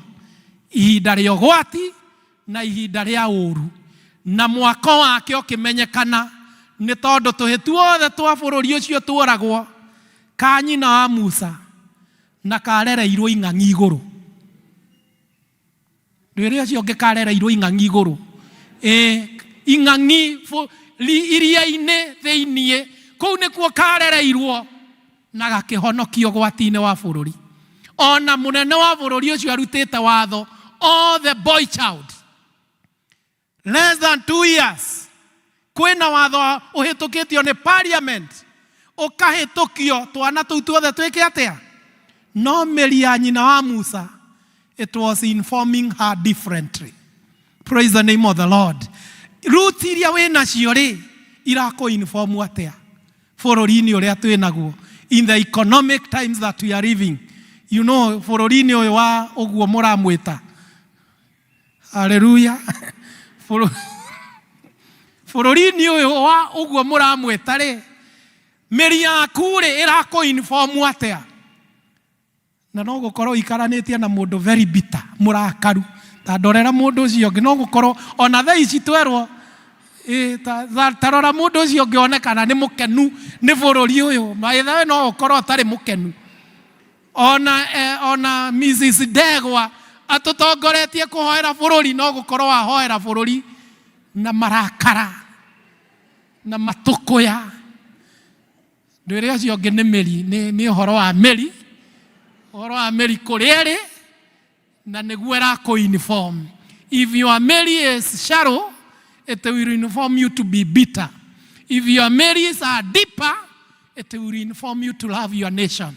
ihinda rĩa ũgwati. na ihinda rĩa ũru na mwako wake ũkĩmenyekana nĩ tondũ tũhĩ tuothe twa bũrũri ũcio tuoragwo ka nyina wa Musa na karereirwo ing'ang'i igũrũ. Ndwĩre ũcio ũngĩ karereirwo ing'ang'i igũrũ. Ĩĩ, ing'ang'i iria-inĩ thĩiniĩ, kũu nĩkuo karereirwo na gakĩhonokio ũgwati-inĩ wa bũrũri. Ona mũnene wa bũrũri ũcio arutĩte watho all the boy child less than 2 years, kwĩna watho ũhĩtũkĩtio nĩ parliament, ũkahĩtũkio twana tũu tuothe twĩke atĩa? No mĩri ya nyina wa Musa, it was informing her differently. Praise the name of the Lord. Roots iria wĩ nacio rĩ, irakũ inform atĩa bũrũri-inĩ ũrĩa twĩ naguo, in the economic times that we are living, bũrũri-inĩ ũyũ wa ũguo mũramwĩta haleluya, bũrũri-inĩ ũyũ wa ũguo mũramwĩta rĩ, mĩri yaku rĩ, ĩrakũ inform atĩa? Na no gũkorwo ikaranĩtie na mũndũ very bitter, mũrakaru, ta ndorera mũndũ ũcio ũngĩ. No gũkorwo ona thaa ici twerwo ta rora mũndũ ũcio ũngĩ one kana nĩ mũkenu nĩ bũrũri ũyũ. Maithawe, no ũkorwo ũtarĩ mũkenu. Ona Mrs Ndegwa atũtongoretie kũhoera bũrũri, no gũkorwo wahoera bũrũri na marakara na matũkũya. Ndwĩre ũcio ũngĩ nĩ mĩri, nĩ ũhoro wa mĩri, ũhoro wa mĩri kũrĩa ĩrĩ na nĩguo ĩrakũ inform. If your mĩri is shallow, it will inform you to be bitter. If your mĩris are deeper, it will inform you to love your nation.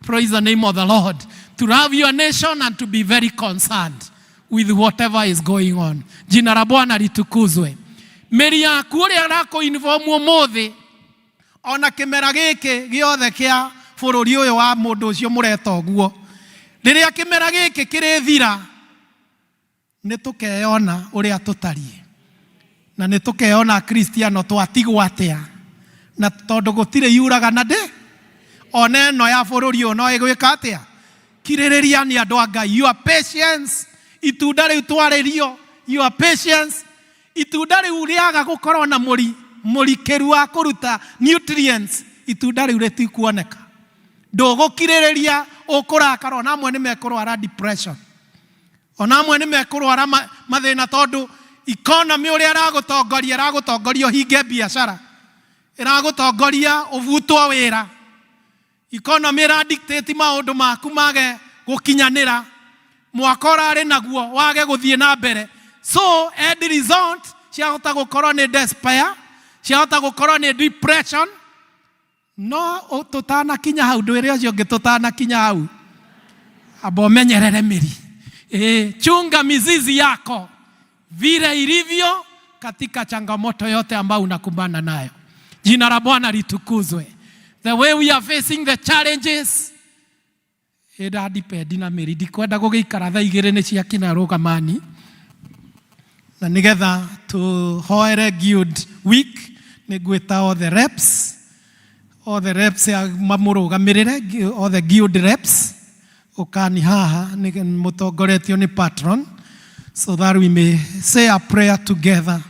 Praise the name of the Lord. To love your nation and to be very concerned with whatever is going on. Jina la Bwana litukuzwe. Mĩri yaku ũrĩa ĩrakũ inform ũmũthĩ, ona kĩmera gĩkĩ gĩothe kĩa bũrũri ũyũ wa mũndũ ũcio mũreta ũguo, rĩrĩa kĩmera gĩkĩ kĩrĩthira, nĩ tũkeyona ũrĩa tũtariĩ na nĩ tũkeyona Kristiano twatigwo atĩa, na tondũ gũtirĩ yuraga na ndĩ ona ĩno ya bũrũri ũyũ no ĩgwĩka atĩa. Kirĩrĩria nĩ andũ a Ngai. Your patience, itunda rĩu twarĩrio, your patience, itunda rĩu rĩaga gũkorwo na mũri mũrikĩru wa kũruta nutrients, itunda rĩu rĩtikuoneka. Ndũgũkirĩrĩria, ũkũrakara. Ona amwe nĩ mekũrwara depression, ona amwe nĩ mekũrwara mathĩna, tondũ economy ũrĩa ĩragũtongoria, ĩragũtongoria ũhinge biacara, ĩragũtongoria ũbutwo wĩra. Economy ĩra dictate maũndũ maku mage gũkinyanĩra, mwaka ũrarĩ naguo wage gũthiĩ na mbere. So end result ciahota gũkorwo nĩ despair, ciahota gũkorwo nĩ depression. No tũtanakinya hau, ndwĩre ũcio ũngĩ, tũtanakinya hau, amba ũmenyerere mĩri. Ĩĩ, chunga mizizi yako vile ilivyo katika changamoto yote ambayo unakumbana nayo. Jina la Bwana litukuzwe. The way we are facing the challenges ĩra depend na mĩri. Ndikwenda gũgĩikara, thaa 2 nĩ ciakinya. Rũgamani na nĩgetha tũhoere Guild Week. Nĩ ngwĩta all the reps, all the reps ya mamũrũgamĩrĩre, all the guild reps, ũkani haha nĩ mũtongoretio nĩ patron, so that we may say a prayer together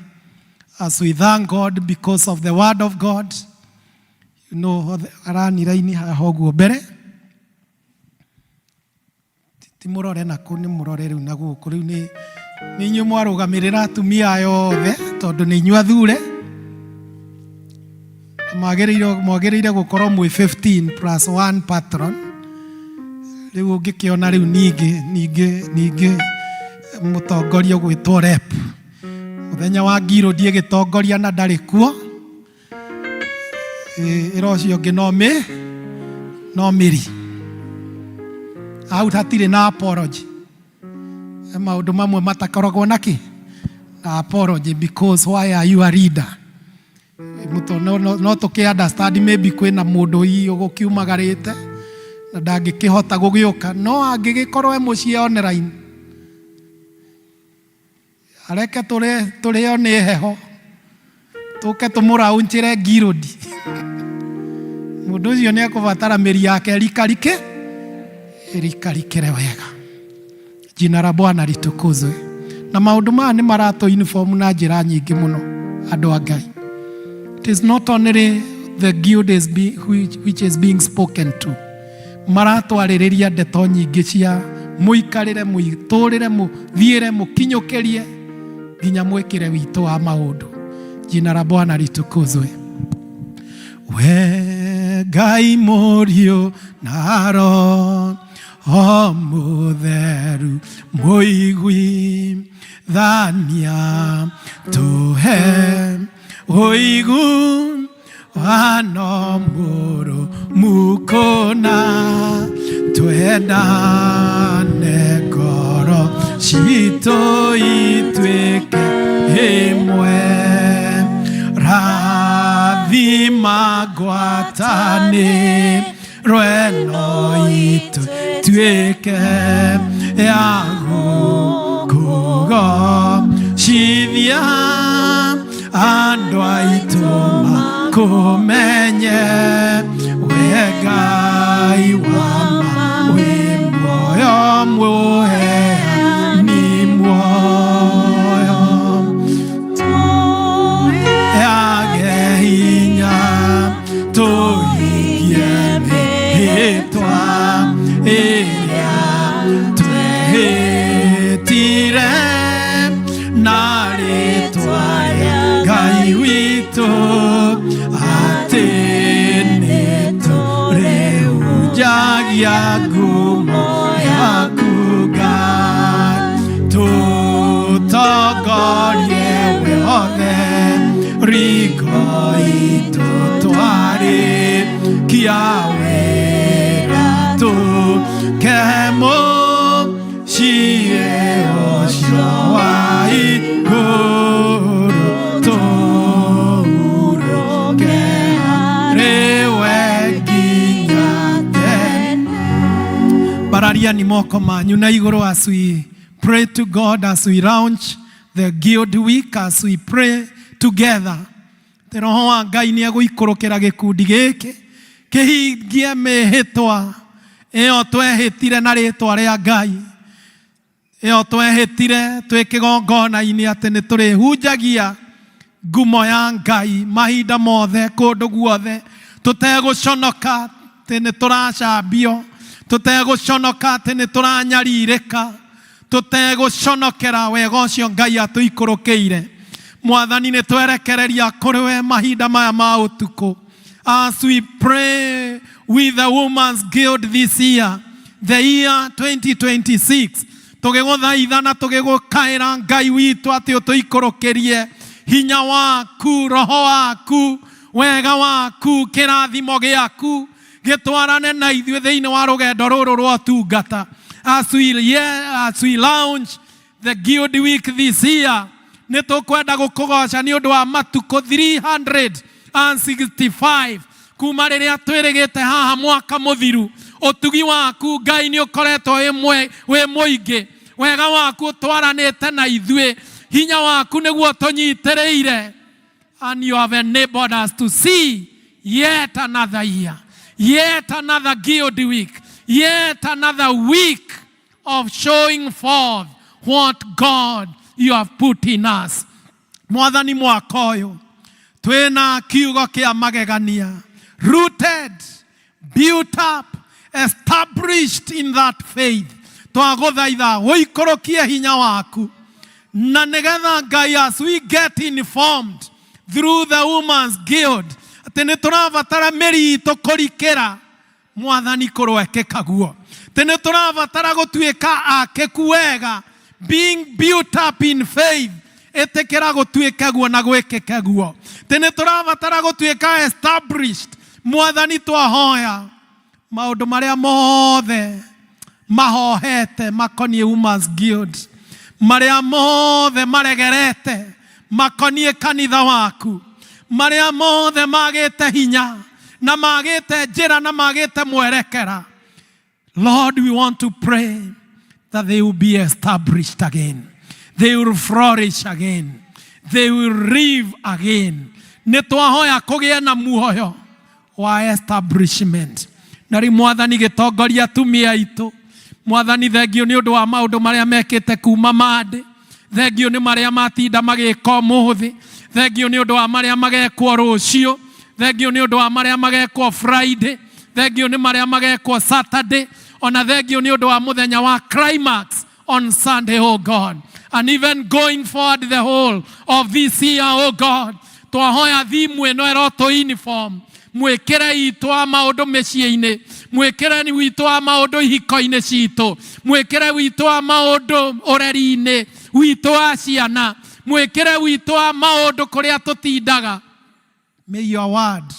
as we thank God because of the word of God. Arani raini haha ũguo mbere, ti mũrore na kũ, nĩ mũrore rĩu na gũkũ. Rĩu nĩ inyuĩ mwarũgamĩrĩra atumia aya othe, tondũ nĩ inyuĩ athure. Mwagĩrĩire gũkorwo mwĩ 15 plus one patron. Rĩu ũngĩkĩona rĩu ningĩ mũtongoria ũgwĩtwo rep mũthenya wa ngirũ ĩgĩtongoria na ndarĩ kuo. Ĩra ũcio ũngĩ no mĩri hau hatirĩ na apology. He maũndũ mamwe matakoragwo na kĩ na apology, because why are you a leader? Mũto no tũkĩ understand maybe kwĩna mũndũ hihi ũgũkiumagarĩte na ndangĩkĩhota gũgĩũka, no angĩgĩkorwo e mũciĩ online, areke tũrĩo nĩ heho, tũke tũmũraũnchĩre ngirũndi. Mũndũ ũcio nĩ ekũbatara mĩri yake ĩrikarike, ĩrikarikĩre wega. Jina la Bwana litukuzwe. Na maũndũ maya nĩ maratũ uniform na njĩra nyingĩ mũno andũ a Ngai. It is not only the guild is be, which, which is being spoken to. Maratwarĩrĩria ndeto nyingĩ cia mũikarĩre, mũtũrĩre, mũthiĩre, mũkinyũkĩrie nginya mwĩkĩre witũ wa maũndũ. Jina la Bwana litukuzwe. We Ngai mũriũ na Roho mũtheru mũiguithania tũhe ũigu wano mũrũ mukona twendane ngoro citũ ituĩke ĩmwe rathima ngwatanĩro ĩno itũ tuĩke ya gũkũgocithia andũ aitũ makũmenye we Ngai wa ma wĩ muoyo mũheani muoyo yage hinya tũhingie mĩhĩtwa ĩrĩa twehĩtire na rĩtwa rĩa Ngai witũ atĩ nĩtũrĩhunjagia ngumo yaku Ngai tũtongorie wĩhothe riko itũ twarĩkia wĩra tũke mũciĩ ũcio wa igũrũ tũhurũke harĩ we nginya tene. Barariani moko manyu na igũrũ as we pray to God, as we launch the Guild Week, as we pray together. Atĩ Roho wa Ngai nĩ egũikũrũkĩra gĩkundi gĩkĩ kĩhingie mĩhĩtwa ĩyo twehĩtire na rĩtwa rĩa Ngai ĩyo twehĩtire twĩ kĩgongona-inĩ atĩ nĩ tũrĩhunjagia ngumo ya Ngai mahinda mothe kũndũ guothe tũtegũconoka atĩ nĩ tũracambio tũtegũconoka atĩ nĩ tũranyarirĩka tũtegũconokera wega ũcio Ngai atũikũrũkĩire. Mwathani nĩ twerekereria kũrĩ we mahinda maya ma ũtukũ as we pray with the Women's Guild this year, the year 2026, tũgĩgũthaitha na tũgĩgũkaĩra Ngai witũ atĩ ũtũikũrũkĩrie hinya waku, roho waku, wega waku, kĩrathimo gĩaku gĩtwarane na ithuĩ thĩinĩ wa rũgendo rũrũ rwa ũtungata. As we, yeah, as we launch the Guild Week this year, nĩ tũkwenda gũkũgoca nĩ ũndũ wa matukũ 365 kuma rĩrĩa twĩrĩgĩte haha mwaka mũthiru. Ũtugi waku Ngai nĩ ũkoretwo wĩ mũingĩ, wega waku ũtwaranĩte na ithuĩ, hinya waku nĩguo tũnyitĩrĩire, and you have enabled us to see yet another year, yet another Guild Week, yet another week of showing forth what God you have put in us. Mwathani mwaka ũyũ twĩna kiugo kĩa magegania, rooted, built up, established in that faith. Twagũthaitha ũikũrũkie hinya waku na nĩgetha Ngai, as we get informed through the Women's Guild atĩ nĩ tũrabatara mĩri itũ kũrikĩra Mwathani kũroekĩka guo, atĩ nĩ tũrabatara gũtuĩka akĩku wega, being built up in faith, ĩtĩkĩra gũtuĩke guo na gwĩkĩke guo, atĩ nĩ tũrabatara gũtuĩka established. Mwathani twahoya maũndũ marĩa mothe mahohete makoniĩ Women's Guild, marĩa mothe maregerete makoniĩ kanitha waku, marĩa mothe magĩte hinya na magĩte njĩra na magĩte mwerekera. Lord, we want to pray that they will be established again. They will flourish again. They will live again. Nĩ twahoya kũgĩe na muoyo wa establishment. Na rĩu Mwathani gĩtongoria atumia aitũ. Mwathani thengio nĩ ũndũ wa maũndũ marĩa mekĩte kuma Monday. Thengio nĩ marĩa matinda magĩka ũmũthĩ. Thengio nĩ ũndũ wa marĩa magekwo rũciũ. Thengio nĩ ũndũ wa marĩa magekwo Friday. Thengio nĩ marĩa magekwo Saturday. Ona thengio nĩ ũndũ wa mũthenya wa climax on Sunday, oh God. And even going forward the whole of this year, oh God. Twahoya thimu ĩno ĩrotũ uniform mwĩkĩre itũ wa maũndũ mĩciĩ-inĩ, mwĩkĩre witũ wa maũndũ ihiko-inĩ citũ, mwĩkĩre witũ wa maũndũ ũreri-inĩ witũ wa ciana, mwĩkĩre witũ wa maũndũ kũrĩa tũtindaga. May your word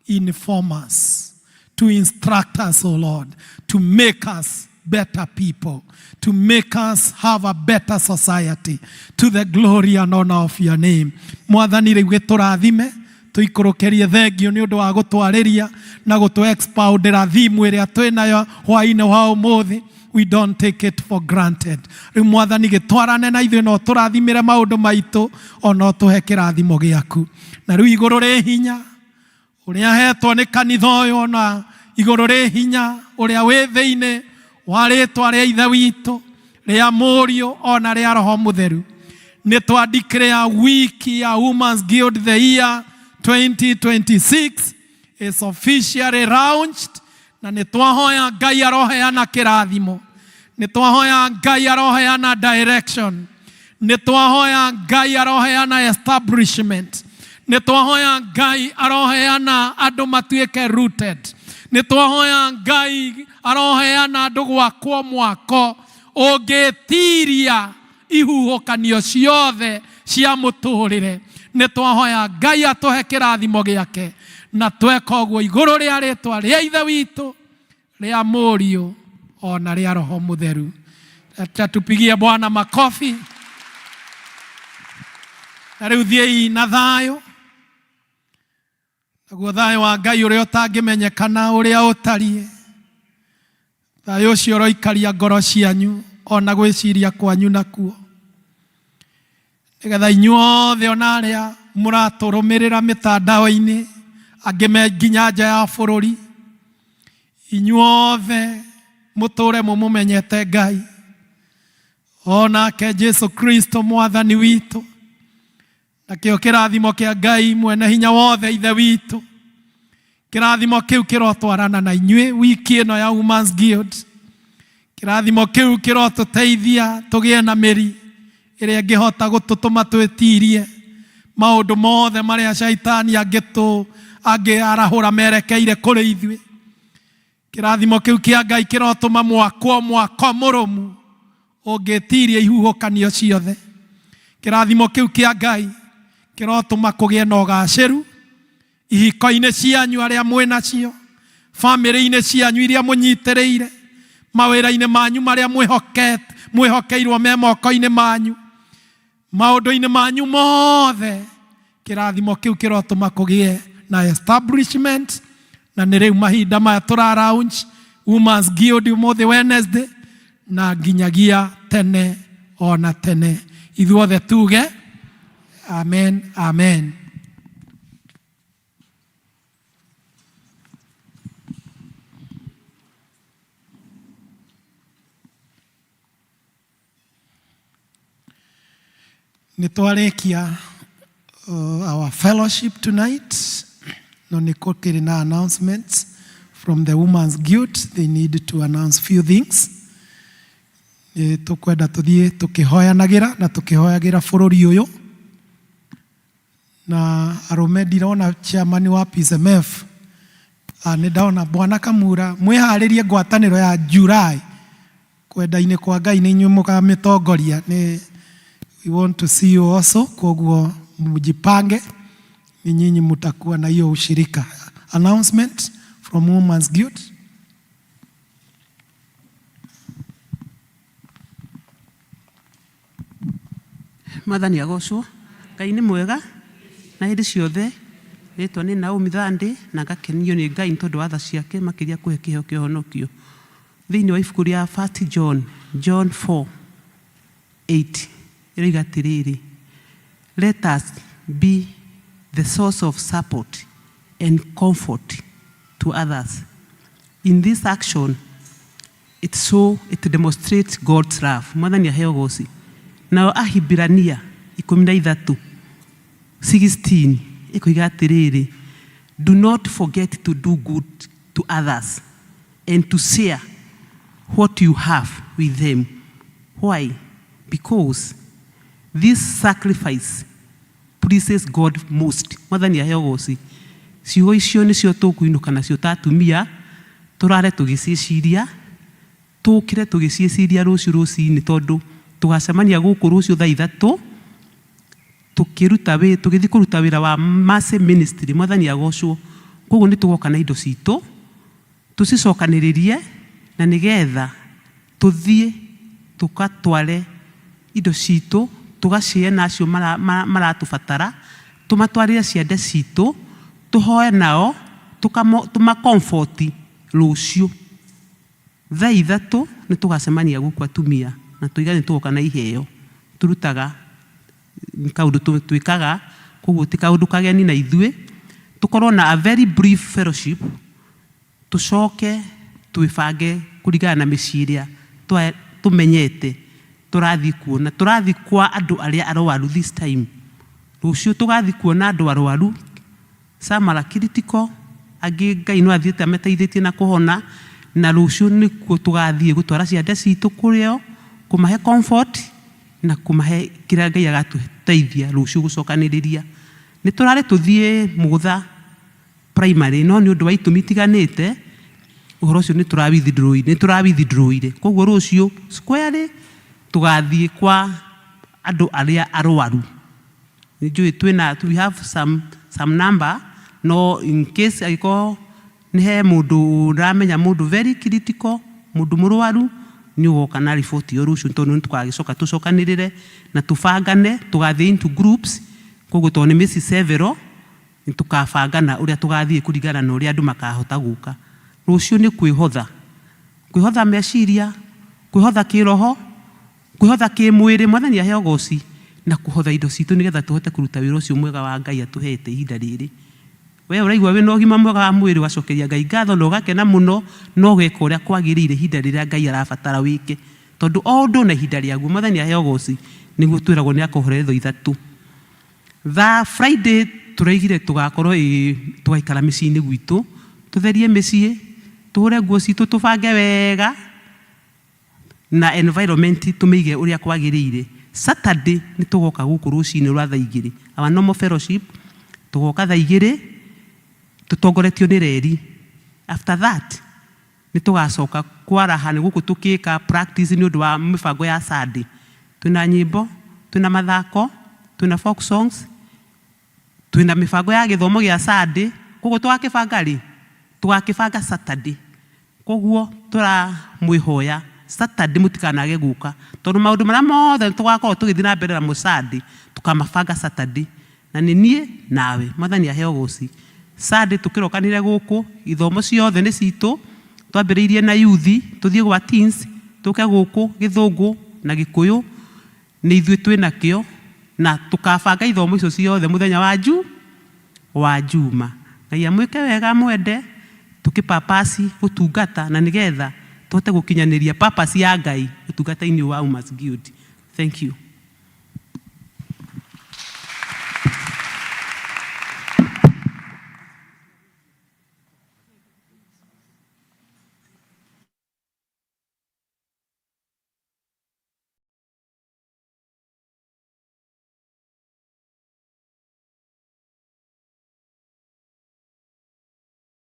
inform us, to instruct us, O Lord, to make us better people, to make us have a better society, to the glory and honor of your name. Mwathani rĩu gĩtũrathime tũikũrũkĩrie thengio nĩ ũndũ wa gũtwarĩria na gũtũ expoundĩra thimu ĩrĩa twĩ nayo hwaĩ-inĩ wa ũmũthĩ. We don't take it for granted. Rĩu Mwathani gĩtwarane na ithuĩ na ũtũrathimĩre maũndũ maitũ ona ũtũhe kĩrathimo gĩaku. Na rĩu igũrũ rĩ hinya ũrĩa hetwo nĩ kanitha ũyũ, ona igũrũ rĩ hinya ũrĩa wĩ thĩinĩ wa rĩtwa rĩa Ithe witũ, rĩa Mũriũ ona rĩa Roho Mũtheru, nĩ twa declare wiki ya Women's Guild the year 2026 is officially launched, na nĩ twahoya Ngai aroheana kĩrathimo, nĩ twahoya Ngai aroheana direction, nĩ twahoya Ngai aroheana establishment, nĩ twahoya Ngai aroheana andũ matuĩke rooted, nĩ twahoya Ngai aroheana andũ gwakwo mwako ũngĩtiria ihuhũkanio ciothe cia mũtũrĩre. Nĩ twahoya Ngai atũhe kĩrathimo gĩake, na tweka ũguo igũrũ rĩa rĩtwa rĩa Ithe witũ, rĩa Mũriũ ona rĩa Roho Mũtheru. Acha tupigie Bwana makofi. Na rĩu thiĩi na thayũ, naguo thayũ wa Ngai ũrĩa ũtangĩmenyekana ũrĩa ũtariĩ, thayũ ũcio ũroikaria ngoro cianyu ona gwĩciria kwanyu nakuo, nĩgetha inyuothe ona arĩa mũratũrũmĩrĩra mĩtandao-inĩ, angĩ me nginya nja ya bũrũri, inyuothe mũtũre mũmũmenyete Ngai onake Jesu Kristo Mwathani witũ, nakĩo kĩrathimo kĩa Ngai mwene hinya wothe Ithe witũ, kĩrathimo kĩu kĩrotwarana na inyuĩ wiki ĩno ya Women's Guild. Kĩrathimo kĩu kĩrotũteithia tũgĩe na mĩri ĩrĩa ĩngĩhota gũtũtũma twĩtirie maũndũ mothe marĩa shaitani angĩtũ angĩarahũra merekeire kũrĩ ithuĩ. Kĩrathimo kĩu kĩa Ngai kĩrotũma mwakwo mwako mũrũmu ũngĩtiria ihuhũkanio ciothe. Kĩrathimo kĩu kĩa Ngai kĩrotũma kũgĩe na ũgacĩru ihiko-inĩ cianyu arĩa mwĩ nacio, bamĩrĩ-inĩ cianyu iria mũnyitĩrĩire, mawĩra-inĩ manyu marĩa mwĩhokeirwo me moko-inĩ manyu, maũndũ-inĩ manyu mothe. Kĩrathimo kĩu kĩrotũma kũgĩe na establishment, na nĩ rĩu mahinda maya tũra launch Women's Guild ũmũthĩ Wednesday na nginyagia tene ona tene. Ithuothe tuge amen, amen. Nĩ twarĩkia our fellowship tonight, no nĩ kũkĩrĩ na announcements from the Women's Guild. They need to announce few things. Nĩ tũkwenda tũthiĩ tũkĩhoyanagĩra na tũkĩhoyagĩra bũrũri ũyũ na arũme. Ndirona chairman wa PSMF. Nĩ ndona Bwana Kamura. Mwĩharĩrie ngwatanĩro ya July, kwenda-inĩ kwa Ngai nĩ inyuĩ mũkamĩtongoria. Nĩ we want to see you also, koguo mjipange, ni nyinyi mtakuwa na hiyo ushirika. Announcement from Women's Guild. Mwathani agocwo. Ngai nĩ mwega na hĩndĩ ciothe. Rĩtwa nĩ Naomi Thande, na ngakenio nĩ Ngai nĩ tondũ wa tha ciake, makĩria kũhe kĩheo kĩa ũhonokio. Thĩinĩ wa ibuku rĩa First John, John 4 8, ĩroiga atĩrĩrĩ, "Let us be the source of support and comfort to others. In this action it so it demonstrates God's love." Mwathani aheo goci. Nayo Ahibirania 13 16 ĩkoiga atĩrĩrĩ, do not forget to do good to others and to share what you have with them. Why? Because this sacrifice pleases God most. Mwathani aheo goci. Ciugo icio nĩcio tũkũinũka nacio ta atumia, tũrare tũgĩciĩciria, tũkĩre tũgĩciĩciria rũciũ rũcinĩ tondũ tũgacemania gũkũ rũciũ thaa 3 tũkĩruta wĩ tũgĩthiĩ kũruta wĩra wa Mercy Ministry. Mwathani agocwo. Koguo nĩ tũgoka na indo citũ tũcicokanĩrĩrie na nĩgetha tũthiĩ tũkatware indo citũ tũgacie na acio maratũbatara, tũmatwarĩre ciande citũ, tũhoe nao, tũma comfort rũciũ thaa 3 nĩ tũgacemania gũkũ atumia na tũiga nĩ tũgoka na iheo tũrutaga nĩ kaũndũ twĩkaga, koguo ti kaũndũ kageni na ithuĩ tũkorwo na a very brief fellowship, tũcoke twĩbange kũringana na mĩciĩ ĩrĩa tũmenyete tũrathiĩ kuona. Tũrathiĩ kwa andũ arĩa arwaru this time. Rũciũ tũgathiĩ kuona andũ arwaru, some are critical, angĩ Ngai no athiĩte amateithĩtie na kũhona, na rũciũ nĩkuo tũgathiĩ gũtwara ciande citũ kũrĩo, kũmahe comfort na kũmahe kĩrĩa Ngai agatũteithia rũciũ gũcokanĩrĩria. Nĩ tũrarĩ tũthiĩ Mũgũtha primary, no nĩ ũndũ wa itũmi itiganĩte ũhoro ũcio nĩ tũra withdraw-ire. Koguo rũciũ squarely tũgathiĩ kwa andũ arĩa arwaru. Nĩ njũĩ twĩna, we have some number, no in case angĩkorwo nĩ he mũndũ ũramenya mũndũ very critical, mũndũ mũrwaru, nĩ ũgoka na riboti ĩyo rũciũ tondũ nĩ tũgagĩcoka tũcokanĩrĩre na tũbangane, tũgathiĩ into groups. Koguo tondũ nĩ mĩciĩ several, nĩ tũkabangana ũrĩa tũgathiĩ kũringana na ũrĩa andũ makahota gũka. Rũciũ nĩ kwĩhotha, kwĩhotha meciria, kwĩhotha kĩroho, kwĩhotha kĩmwĩrĩ, Mwathani aheo goci, na kũhotha indo citũ nĩgetha tũhote kũruta wĩra ũcio mwega wa Ngai atũhete ihinda rĩrĩ. We ũraigua wĩna ũgima mwega wa mwĩrĩ, ũgacokeria Ngai ngatho na ũgakena mũno, na ũgeka ũrĩa kwagĩrĩire ihinda rĩrĩa Ngai arabatara wĩke, tondũ o ũndũ na ihinda rĩaguo. Mwathani aheo goci. Nĩguo twĩragwo nĩ akũhorere 3. Thaa Friday tũraigire tũgakorwo tũgaikara mĩciĩ-inĩ gwitũ, tũtherie mĩciĩ, tũhũre nguo citũ, tũbange wega na environment tũmĩige ũrĩa kwagĩrĩire. Saturday nĩ tũgoka gũkũ rũcinĩ rwa thaa 2, our normal fellowship, tũgoka thaa 2 tũtongoretio nĩ reri. After that nĩ tũgacoka kwaraha nĩ gũkũ tũkĩka practice nĩ ũndũ wa mĩbango ya Sunday. Twĩna nyĩmbo, twĩna mathako, twĩna folk songs, twĩna mĩbango ya gĩthomo gĩa Sunday. Koguo tũgakĩbanga rĩ? Tũgakĩbanga Saturday. Koguo tũramwĩhoya Saturday mũtikanage gũka, tondũ maũndũ marĩa mothe tũgakorwo tũgĩthiĩ na mbere namo Sunday tũkamabanga Saturday, na nĩ niĩ nawe. Mwathani aheo goci. Sunday tũkĩrokanĩre gũkũ, ithomo ciothe nĩ citũ, twambĩrĩirie na youth, tũthiĩ gwa teens, tũke gũkũ gĩthũngũ na gĩkũyũ nĩ ithuĩ twĩna kĩo, na tũkabanga ithomo icio ciothe mũthenya wa Juma. Ngai amwĩke wega, amwende, tũkĩpapasi gũtungata na nĩgetha tũhote gũkinyanĩria purpose ya Ngai ũtungata-inĩ wa Umas Guild. Thank you.